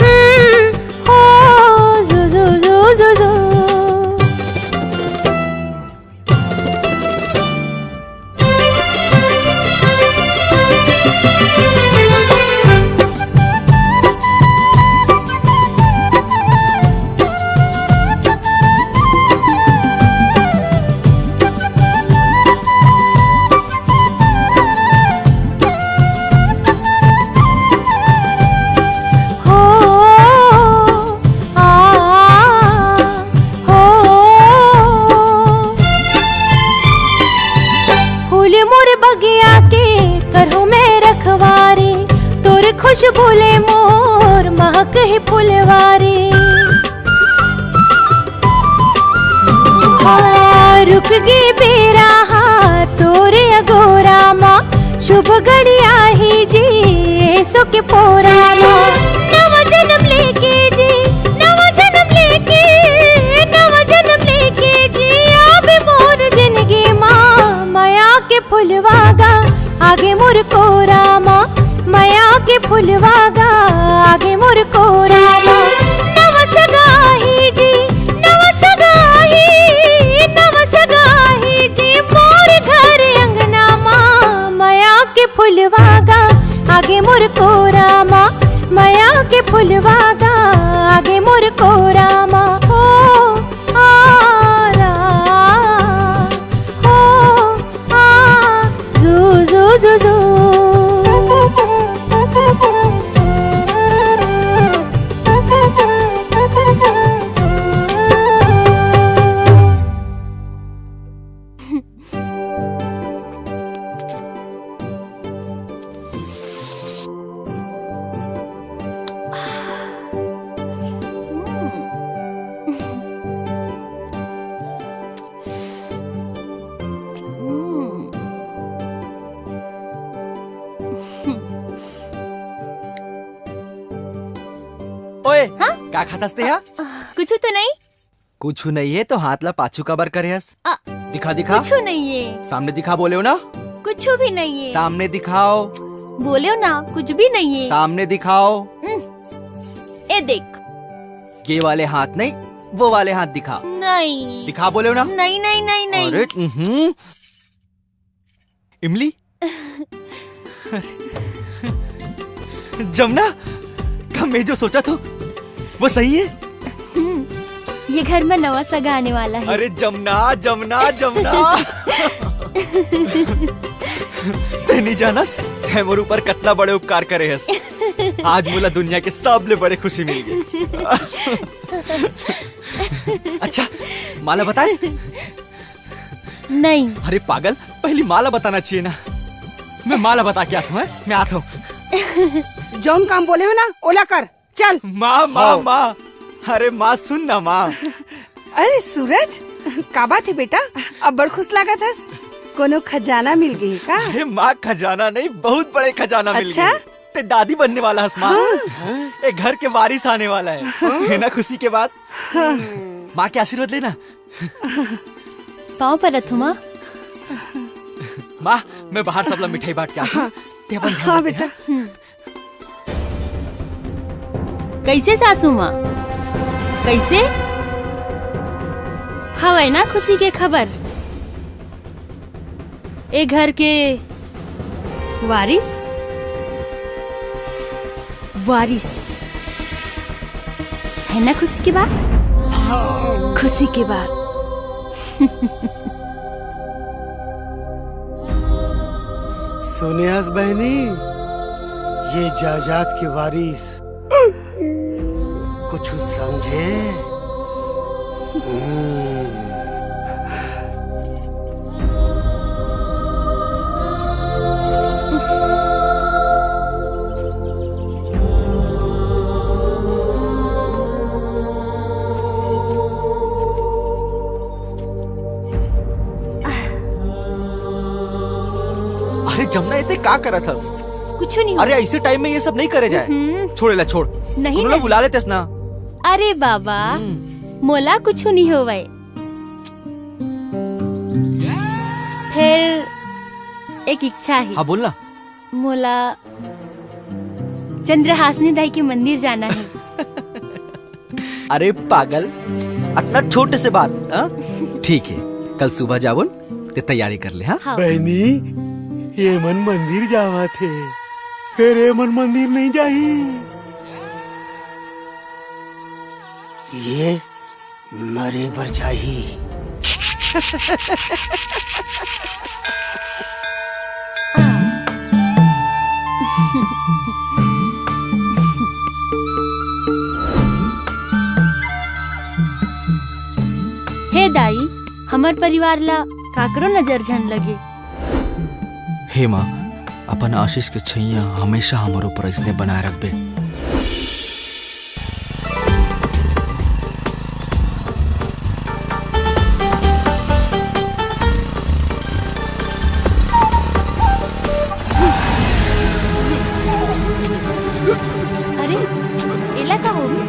हम्म, हो, जू, जू, जू, जू, जू। हो, आ, हो। फूल मोर बगिया के करहूं मैं रखवारी, तोर खुशबू ले मोर महक हे फुलवारी। आ, रुक गे बेरा हा तोरे अगोरा मा, शुभ घड़ी आही जी एसो के पोरा मा। नवा जनम लेके जी, नवा जनम लेके, नवा जनम लेके जी, आबे मोर जिनगी मा। मया के फुलवा गा आगे मोर कोरा मा, मया के फुलवा गा आगे मोर कोरा मा। नवा सगाही जी, नवा सगाही, नवा सगाही जी, मोर घर अंगना मा। मया के फुलवा गा आगे मोर कोरा मा, मया के फुलवा गा आगे मोर कोरा मा। हो, आ, ला, हो, आ, जू, जू, जू, जू। ओए, हाँ? का खाथस तेहा? कुछु तो नहीं। कुछु नहीं हे तो हाथ ला पाछू काबर करे हस? अ, दिखा, दिखा। कुछु नहीं हे। सामने दिखा, बोलेव ना। कुछु भी नहीं हे। सामने दिखाओ। बोलेव ना, कुछ भी नहीं हे। सामने दिखाओ। उम, ए देख। ये वाले हाथ नहीं, वो वाले हाथ दिखा। नहीं। दिखा, बोलेव ना। नहीं, नहीं, नहीं, नहीं। अरे, उहुं। इमली? जमना, का मैं जो सोचा था, वो सही है? हम्म, ये घर में नवा सगा आने वाला है। अरे जमना, जमना, जमना। तैं नहीं जानस, तैं मोर ऊपर कतना बड़े उपकार करे हस। आज मोला दुनिया के सबले बड़े खुशी मिल गई। अच्छा, माला बतास? नहीं। अरे पागल, पहली माला बताना चाहिए ना। मैं माला बता के आता हूँ, हैं? मैं आता हूँ। जौन काम बोले हो ना, ओला कर। चल। माँ, माँ, हाँ। माँ। अरे माँ, सुन ना माँ। अरे सूरज, का बात है बेटा? अब बड़ खुश लागत हस। कोनो खजाना मिल गई का? अरे माँ, खजाना नहीं, बहुत बड़े खजाना मिल अच्छा? गए। ते दादी बनने वाला हस माँ। हाँ। ए घर के वारिस आने वाला है। हाँ। है ना खुशी के बात? हाँ। माँ के आशीर्वाद लेना। पाँव परत हूँ माँ। माँ, मैं बाहर सबला मिठाई बांट के आता हूँ। हाँ। ते अपन ध्यान हाँ रख, बेटा। हाँ? हम्म। कैसे सासू माँ? कैसे? हवय ना खुशी के खबर? ए घर के वारिस, वारिस है ना खुशी के बात? खुशी के बात। सुने हस बहनी, ये जायदाद के वारिस कुछ समझे? हम्म। जमुना, ये ते का करत हस? कुछ नहीं हो। अरे, ऐसे टाइम में ये सब नहीं करे जाए। हम्म। छोड़, एला छोड़। नहीं, तू ना नहीं। बुला लेतेस ना। अरे बाबा, हम्म। मोला कुछ नहीं होवय। फिर एक इच्छा है। हाँ, बोल ना। मोला चंद्रहासिनी दाई के मंदिर जाना है। अरे पागल, अतना छोटे से बात, हाँ? ठीक है, कल सुबह जाबो, ते तैयारी कर ले, हाँ? हाँ। बहनी, ये मन मंदिर जावत हे, फिर ये मन मंदिर नहीं जाही। ये मरे बर जाही। हे दाई, हमर परिवार ला काकरो नजर झन लगे। हे माँ, अपन आशीष के छैया हमेशा हमर ऊपर अइसने बनाए रखबे। अरे, एला का होगे?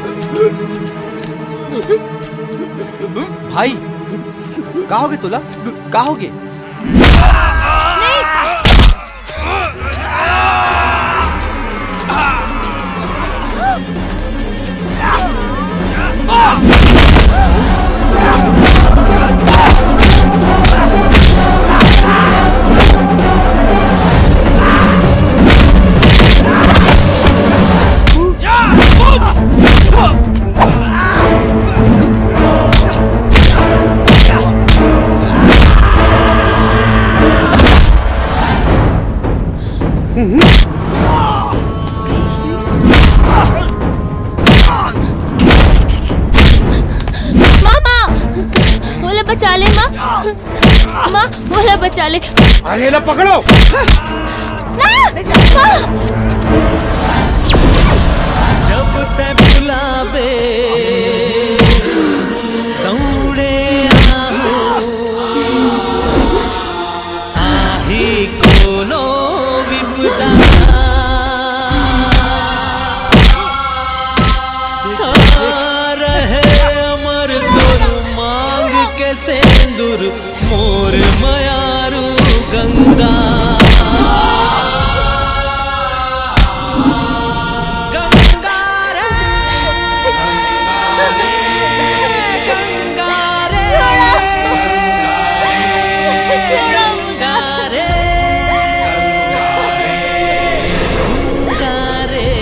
भाई, का होगे तोला? का होगे? नहीं। माँ, माँ, मोला बचा ले, माँ। माँ, मोला बचा ले। अरे, ला पकड़ो। माँ, माँ। जब तै बुलाबे, दौड़े आहूँ। आही कोनो विपदा, हाँ रहे अमर तोर मांग के सेंदुर, मोर मयारू गंगा। गंगा रे, गंगा रे, गंगा रे, गंगा रे।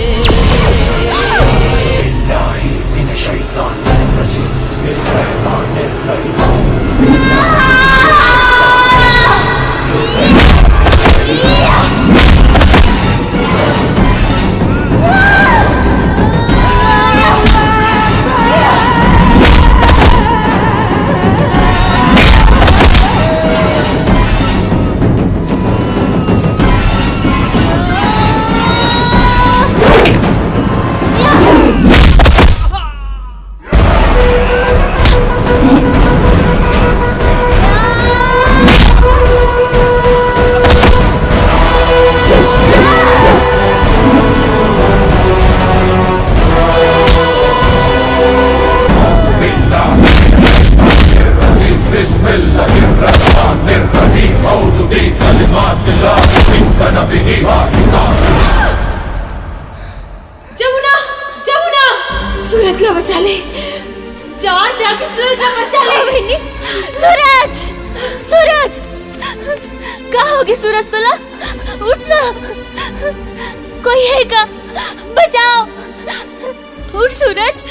जमुना, जमुना, सूरज ला बचा ले। जा, जाके सूरज ला बचा ले। हाँ, बहिनी। सूरज, सूरज, का होगे सूरज तोला? उठ ना, कोई हे का? बचाओ, उठ सूरज।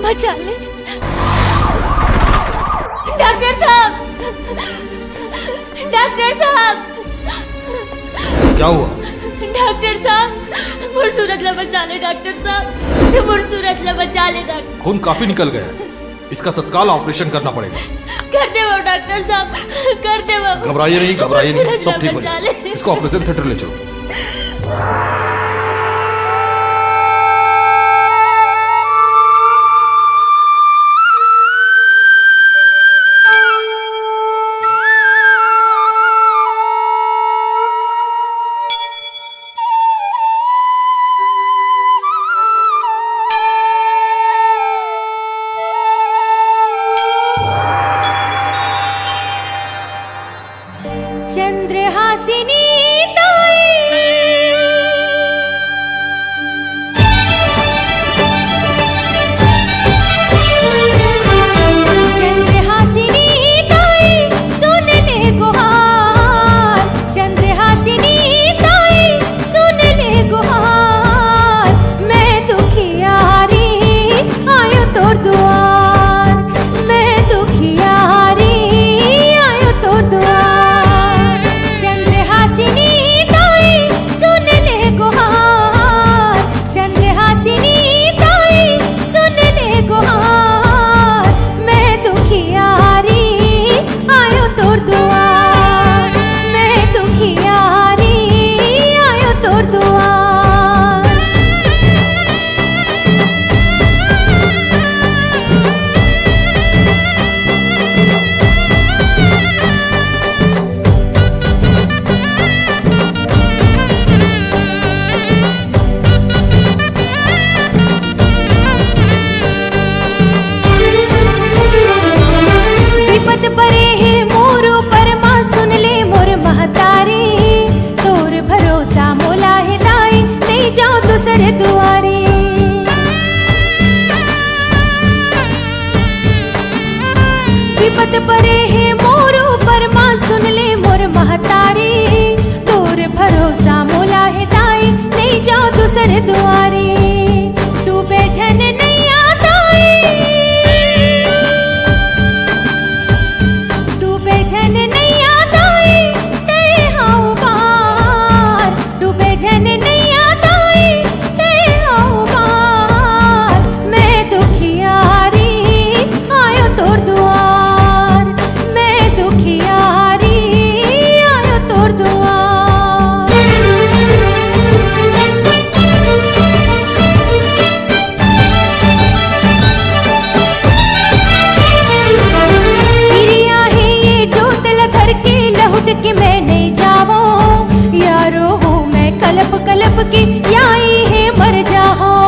बचा ले। डॉक्टर साहब, डॉक्टर साहब। क्या हुआ? डॉक्टर साहब, मोर सूरज ला बचा ले, डॉक्टर साहब, मोर सूरज ला बचा ले, डॉक्टर। खून काफी निकल गया है, इसका तत्काल ऑपरेशन करना पड़ेगा। कर देवव डॉक्टर साहब, कर देवव। घबराइए नहीं, घबराइए नहीं, सूरज सब ला ठीक हो बचा जाएगा। ले। इसको ऑपरेशन थिएटर ले चलो। तेरे दुआरी। विपत परे हे मोर ऊपर, माँ सुन ले मोर महतारी। तोर भरोसा मोला हे दाई, नइ जाओ दूसर दुआरी। डूबे झन नैया दाई, डूबे झन नैया दाई, तैं हव पार। डूबे झन नैया दाई, तैं हव पार। मैं दुखियारी आयो तोर दुआर, मैं दुखियारी आयो तोर दुआर। किरिया हे ये जोत ल धर के, लहुट के मैं नइ जावों। यारो हो मैं कलप कलप के, याई हे मर जाहूं।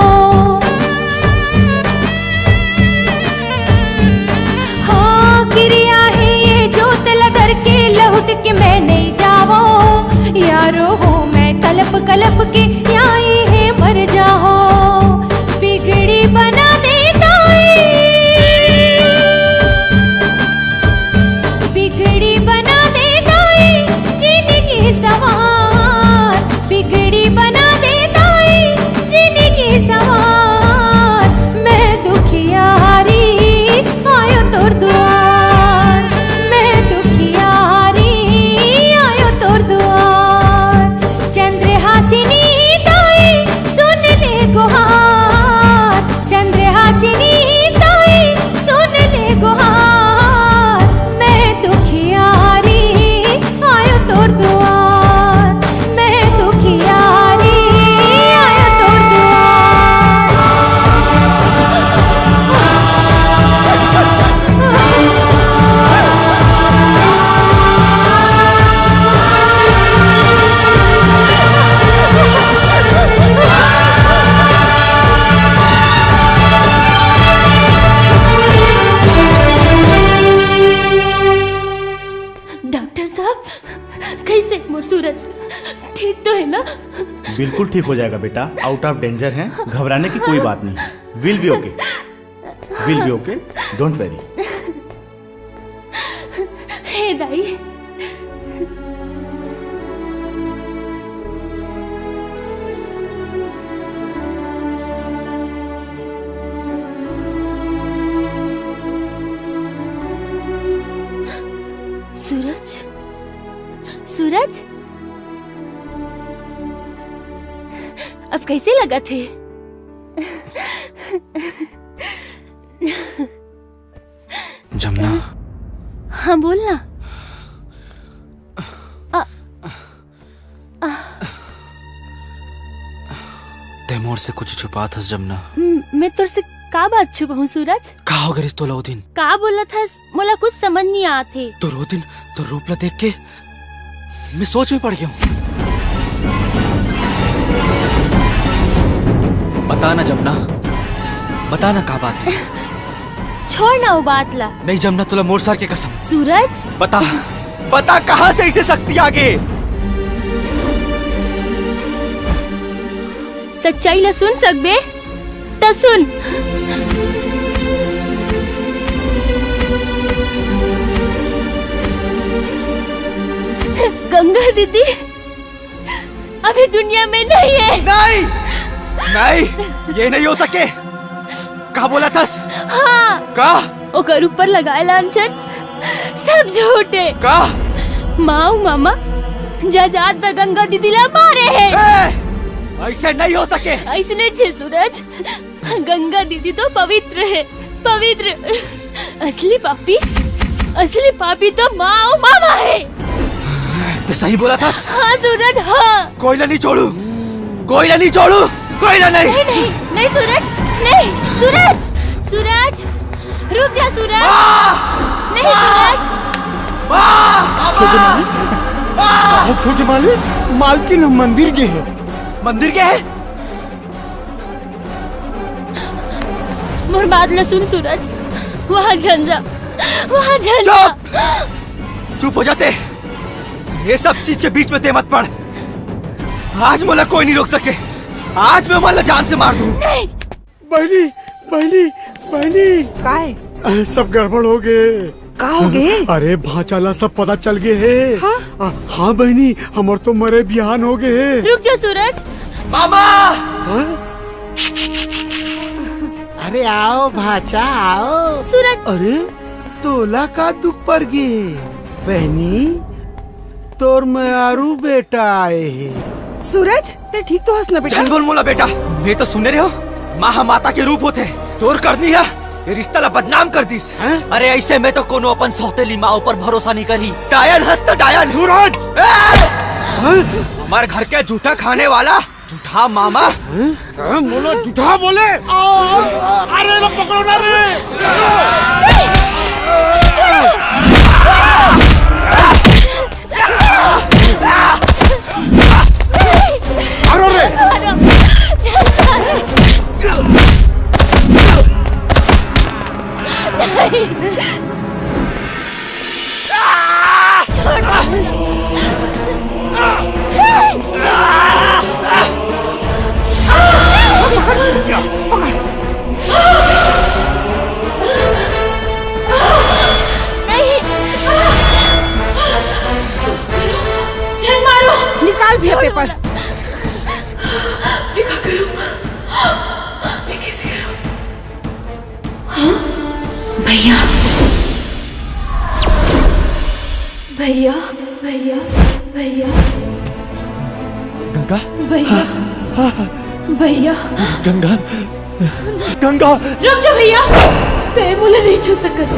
हाँ, किरिया हे ये जोत ल धर के, लहुट के मैं नइ जावों। यारो हो मैं कलप कलप के, याई हे मर जाहूं। बिगड़ी बना दे दाई, बिगड़ी बना दे दाई, जिंदगी सवार। बिगड़ी बना दे दाई, जिंदगी सवार। मैं दुखियारी आयो तोर दुआर, मैं दुखियारी आयो तोर दुआर। चंद्रहासिनी दाई सुन ले गुहार, चंद्रहासिनी दाई सुन ले गुहार। मैं दुखियारी आयो तोर दुआर, मैं दुखियारी आयो तोर दुआर। डॉक्टर साहब, कैसे मोर सूरज? ठीक तो है ना? बिल्कुल ठीक हो जाएगा बेटा, out of danger है, घबराने की कोई बात नहीं। Will be okay, will be okay, don't worry। हे दाई। सूरज, सूरज, अब कैसे लगत हे? जमुना। हाँ, बोल ना। आ, आ। तैं मोर से कुछ छुपात हस जमुना। म-, मैं तोर से का बात छुपाहूँ सूरज? का हो गे रिस तोला ओ दिन? का बोलत हस? मोला कुछ समझ नहीं आत हे। तोर ओ दिन, तोर रूप ला देख के मैं सोच में पड़ गया हूँ। बता ना जमुना, बता ना का बात है। छोड़ ना वो बात ला। नहीं जमुना, तोला मोर सर के कसम। सूरज। बता, बता कहाँ से ऐसे शक्ति आ गए? सच्चाई ला सुन सकबे? त सुन। गंगा दीदी अभी दुनिया में नहीं है। नहीं, नहीं, ये नहीं हो सके। का बोलत हस? हाँ। का? ओकर ऊपर लगाए लांछन सब झूठ हे। का? माँ अउ मामा जायदाद बर गंगा दीदी ला मारे हे। ए, ऐसे नहीं हो सके। ऐसने छे सूरज, गंगा दीदी तो पवित्र हे, पवित्र। असली पापी, असली पापी तो माँ अउ मामा हे। तैं सही बोलत हस। हाँ सूरज, हाँ। कोई ला नहीं छोड़ू, कोई ला नहीं छोड़ू, कोई ला नहीं। नहीं, नहीं, नहीं सूरज, नहीं सूरज, सूरज, रुक जा सूरज। माँ! नहीं माँ! सूरज। माँ! छोटी मालिक, माँ! छोटी मालिक, मालकिन हम मंदिर गे हे। मंदिर गे हे? मोर बात ला सुन सूरज, वहाँ झन जा, वहाँ झन जा। चुप! चुप हो जा तैं। ये सब चीज के बीच में तैं मत पड़। आज मोला कोई नहीं रोक सके। आज मैं ओमन ला जान से मार दूं। नहीं। बहिनी, बहिनी, बहिनी। काय? अ, सब गड़बड़ हो गे। का हो गे? अरे, भांचा ला सब पता चल गे हे। हाँ? अ, हाँ बहिनी, हमर तो मरे बिहान हो गे हे। रुक जा सूरज। मामा! हाँ? अरे आओ भांचा, आओ। सूरज। अरे, तोला का दुख पर गे बहिनी? तोर मयारू बेटा आए हे। सूरज, ते ठीक तो हस ना बेटा? झन बोल मोला बेटा, मैं तो सुने रहे हो, माँ ह माता के रूप होथे। तोर करनी ह ये रिश्ता ला बदनाम कर दिस। हैं? अरे ऐसे में तो कोनो अपन सौतेली माँ ऊपर भरोसा नहीं करी। डायन हस त डायन। सूरज! ए! हैं? हमारे घर के जूठा खाने वाला जूठा मामा। हैं? हैं? मोला जूठा बोले? आ, अरे ना पकड़ो ना रे। मारो रे। नहीं। झन मारो। निकाल भैया पेपर। मैं का करूं? मैं कैसे करूं? हाँ? भैया। भैया, भैया, भैया। गंगा? भैया। हाँ, हाँ, हाँ। भैया। गंगा। गंगा। रुक जा भैया। तैं मोला नहीं छू सकस।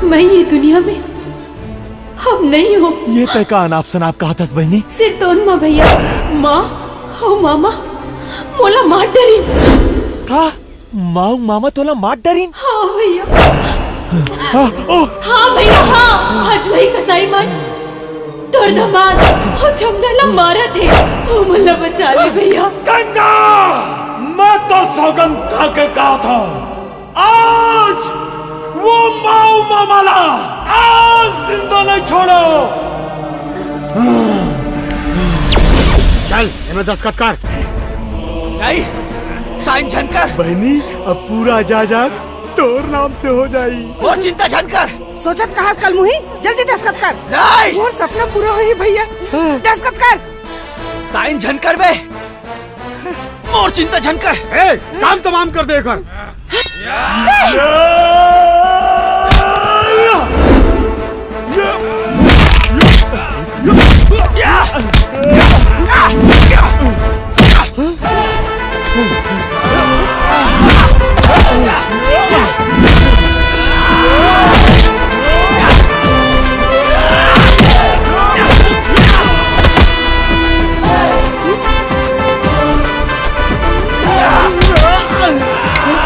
मैं ये दुनिया में अब नहीं हूँ। ये तैं का अनाप शनाप कहत हस बहिनी? सिर तोन माँ भैया, माँ, हो मामा, मोला मार डरिन। का? माँ, मामा तोला मार डरिन? हाँ भैया। हाँ, ओ। हाँ भैया, हाँ। आज वही कसाई मन, तोर दमाद, वो चमदा ला मारत हे। वो मोला बचा ले भैया। गंगा, मैं तो सौगंध खा के कहा था। आज वो माऊ मामा ला आज जिंदा नहीं छोड़ो। चल, एमे दस्तखत कर। नहीं, साइन झन कर। बहिनी, अब पूरा जायदाद तोर नाम से हो जाई। और चिंता झन कर। सोचत कहास कल मुही, जल्दी दस्तखत कर। नहीं। मोर सपना पूरा होही भैया। हाँ। दस्तखत कर। साइन झन कर बे। मोर चिंता झन कर। ए, काम तमाम कर दे एकर।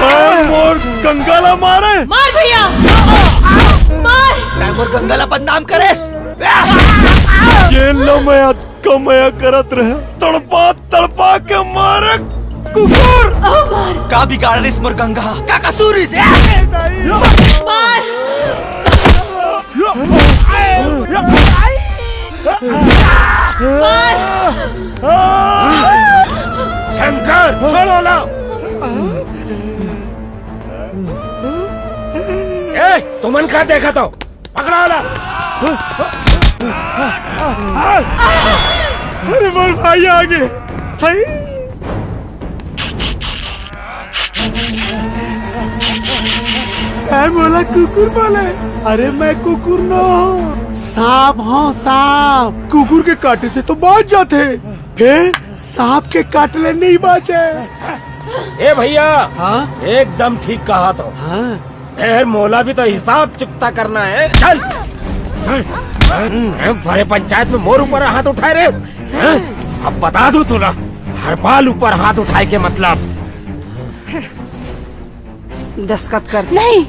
ए, मोर गंगा ला मारे। मार भैया, मार। तैं मोर गंगा ला बदनाम करेस। जेल लो मैं अतका मया करत रहे, तड़पा तड़पा के मारे कुकुर। ओ मार। का बिगाड़ रिस मोर गंगा? का कसूर रिस? ए, दाई। मार। मार। शंकर, छोड़ो ना। ए, तुमन का देखत हो? पकड़ो ना। अरे मोर भाई आ गे। हाय। ए मोला कुकुर बोले। अरे मैं कुकुर नो हूँ, सांप हूँ सांप। कुकुर के काटे से तो बाच जाथे, फेर सांप के काटे ले नहीं बाचे। ए भैया, हाँ? एकदम ठीक कहा तो। हाँ। फेर मोला भी तो हिसाब चुकता करना हे। चल, चल। ए, भरे पंचायत में मोर ऊपर हाथ उठाए रे। हैं? अब बता दूं तोला, हरपाल ऊपर हाथ उठाए के मतलब। दस्तखत कर। नहीं।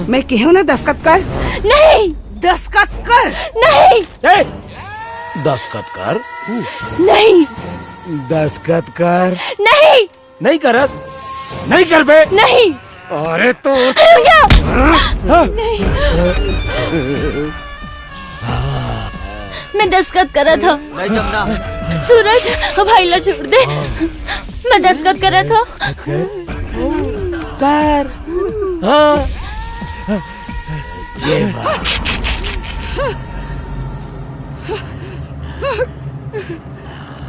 मैं केहेंव ना दस्तखत कर। नहीं। दस्तखत कर। नहीं। ए! दस्तखत कर। नहीं। दस्तखत कर। नहीं। नहीं करस? नहीं करबे? नहीं। अरे तो रुक जा। हाँ? नहीं। मैं दस्तखत करत हंव। नहीं जमना। सूरज, भाई ला छोड़ दे। मैं दस्तखत करत हव। कर। हाँ। जय माँ।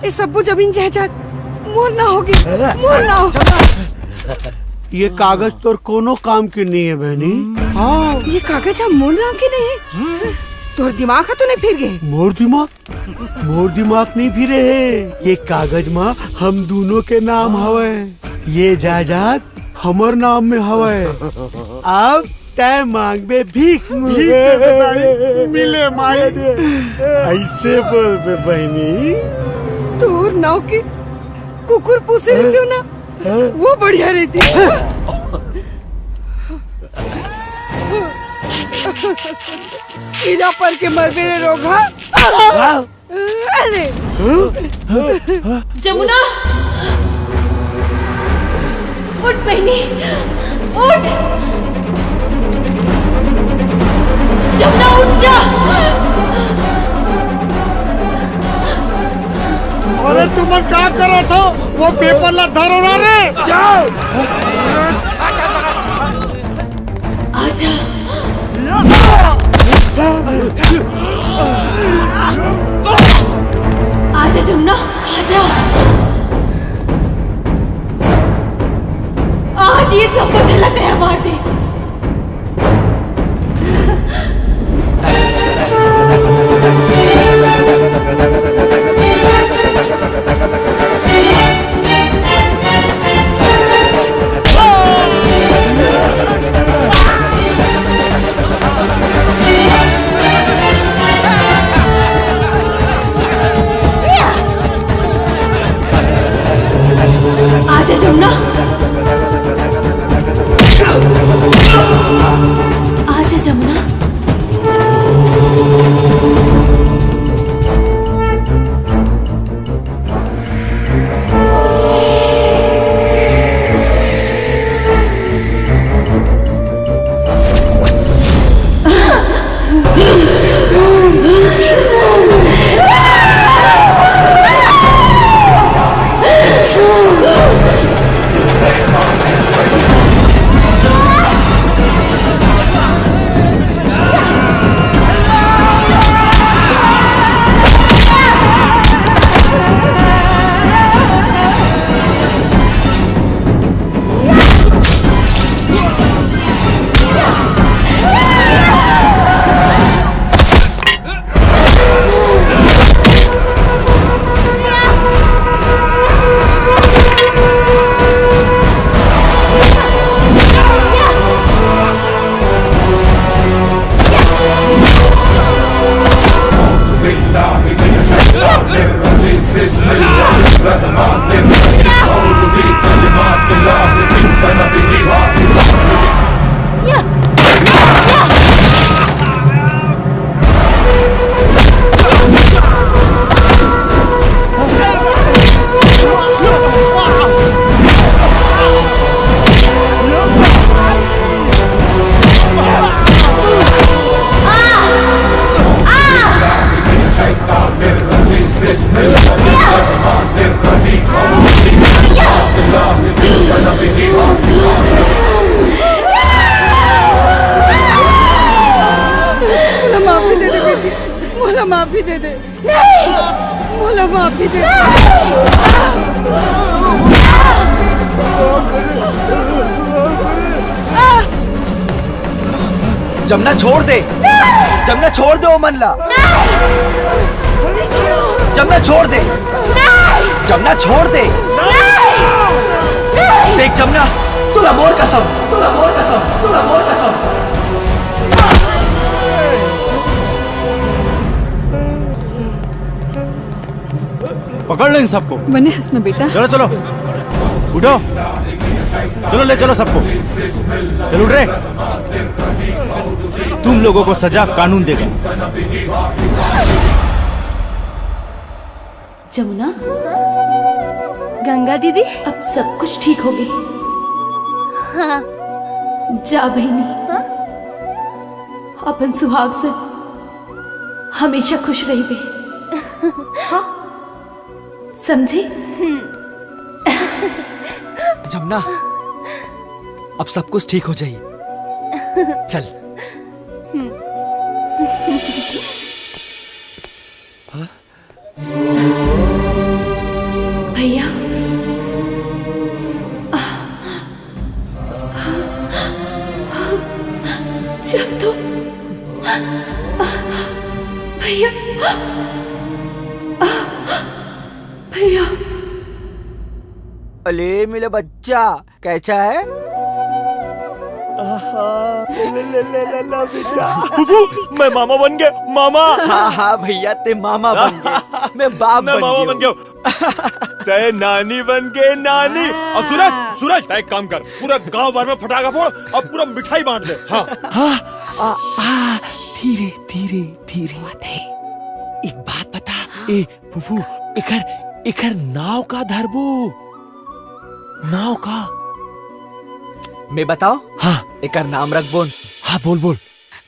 ए सब्बो जमीन जायदाद मोर नाव होगे, मोर नाव। ये कागज तोर कोनो काम के नहीं है बहनी। हाँ। ये कागज ह मोर नाव के नहीं है। तोर दिमाग ह तो नहीं फिर गे? मोर दिमाग? मोर दिमाग नहीं फिरे हे। ये कागज मा हम दूनों के नाम हवय। ये जायदाद हमर नाम में हवय। अब तैं मांगबे भीख। भीख दे दे दाई, मिले माई। ऐसे बोलबे बहनी। तोर नाव के कुकुर पोसे रहितेव ना, वो बढ़िया रहितिस। कीड़ा पर के मरबे रे रोगहा। अरे। जमुना, उठ बहनी, उठ। जमुना, उठ जा। अरे तुमन का करत हो? वो पेपर ला धरो ना रे। जाओ। आजा। आजा जमुना, आजा। आज ये सब कुछ अलग है, मार दे। आजा जमुना, आजा जमुना। मोला माफी दे दे बेटी, मोला माफी दे दे। नहीं! मोला माफी दे। जमुना, छोड़ दे। जमुना, छोड़ दे ओ मन ला। जमुना, छोड़ दे। जमुना, छोड़ दे। देख जमुना, तोला मोर कसम, तोला मोर कसम, तोला मोर कसम। पकड़ लो इन सबको। बने हंसना बेटा। चलो, चलो, उठो, चलो, ले चलो सबको, चलो, उठ रे। तुम लोगों को सजा कानून देगा। जमुना, गंगा दीदी, अब सब कुछ ठीक होगे। हाँ। जा बहिनी, हाँ? अपन सुहाग से हमेशा खुश रहिबे। हाँ? समझे? हम्म। जमुना, अब सब कुछ ठीक हो जाई। चल। भैया, चल तो। भैया, भैया। अले मेरा बच्चा, कैसा है? आहा, ले, ले, ले, ले, ले, बेटा। फूफू, मैं मामा बन गया, मामा। हाँ, हाँ भैया, ते मामा बन गए। मैं बाप मैं बन मामा गया बन हूँ। गया। तय नानी बन गए, नानी। हाँ। और सूरज, सूरज, तय एक काम कर, पूरा गांव भर में फटाका फोड़ और पूरा मिठाई बांट दे। हाँ। हाँ, आ, आ, धीरे, धीरे, धीरे। बात है। एक बात बता, हाँ। ए, फूफू, एकर, एकर नाव का धरबो? नाव का? मैं बताओ? हाँ। एकर नाम रखबोन। हाँ, बोल, बोल।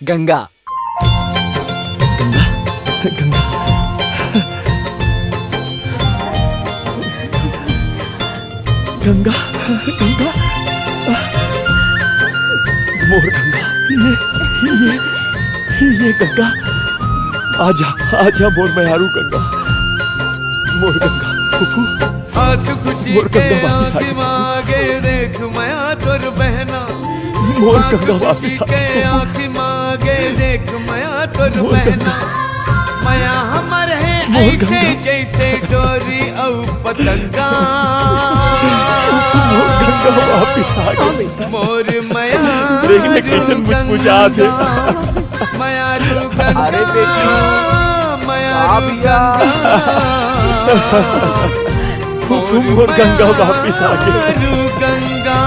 गंगा। गंगा, गंगा, गंगा, गंगा, मोर गंगा, ये, ये, ये गंगा, आजा, आजा मोर मयारू गंगा, मोर गंगा, फूफू, हंस खुशी मोर गंगा के वापस आ आंखी गई। मांगे, देख मया तोर बहना। मोर हंस गंगा खुशी वापस आ के गई। आंखी मांगे, देख मया तोर मोर बहना। गंगा। मया हमर है मोर ऐसे गंगा। जैसे डोरी अउ पतंगा। मोर गंगा वापस आ गई। मोर मया देख ने कैसे मुचमुचात हे। गंगा। मया रू अरे गंगा, बेटी, मया आ रू भैया। गंगा। फूफू, मोर गंगा वापिस आ गे। रू गंगा।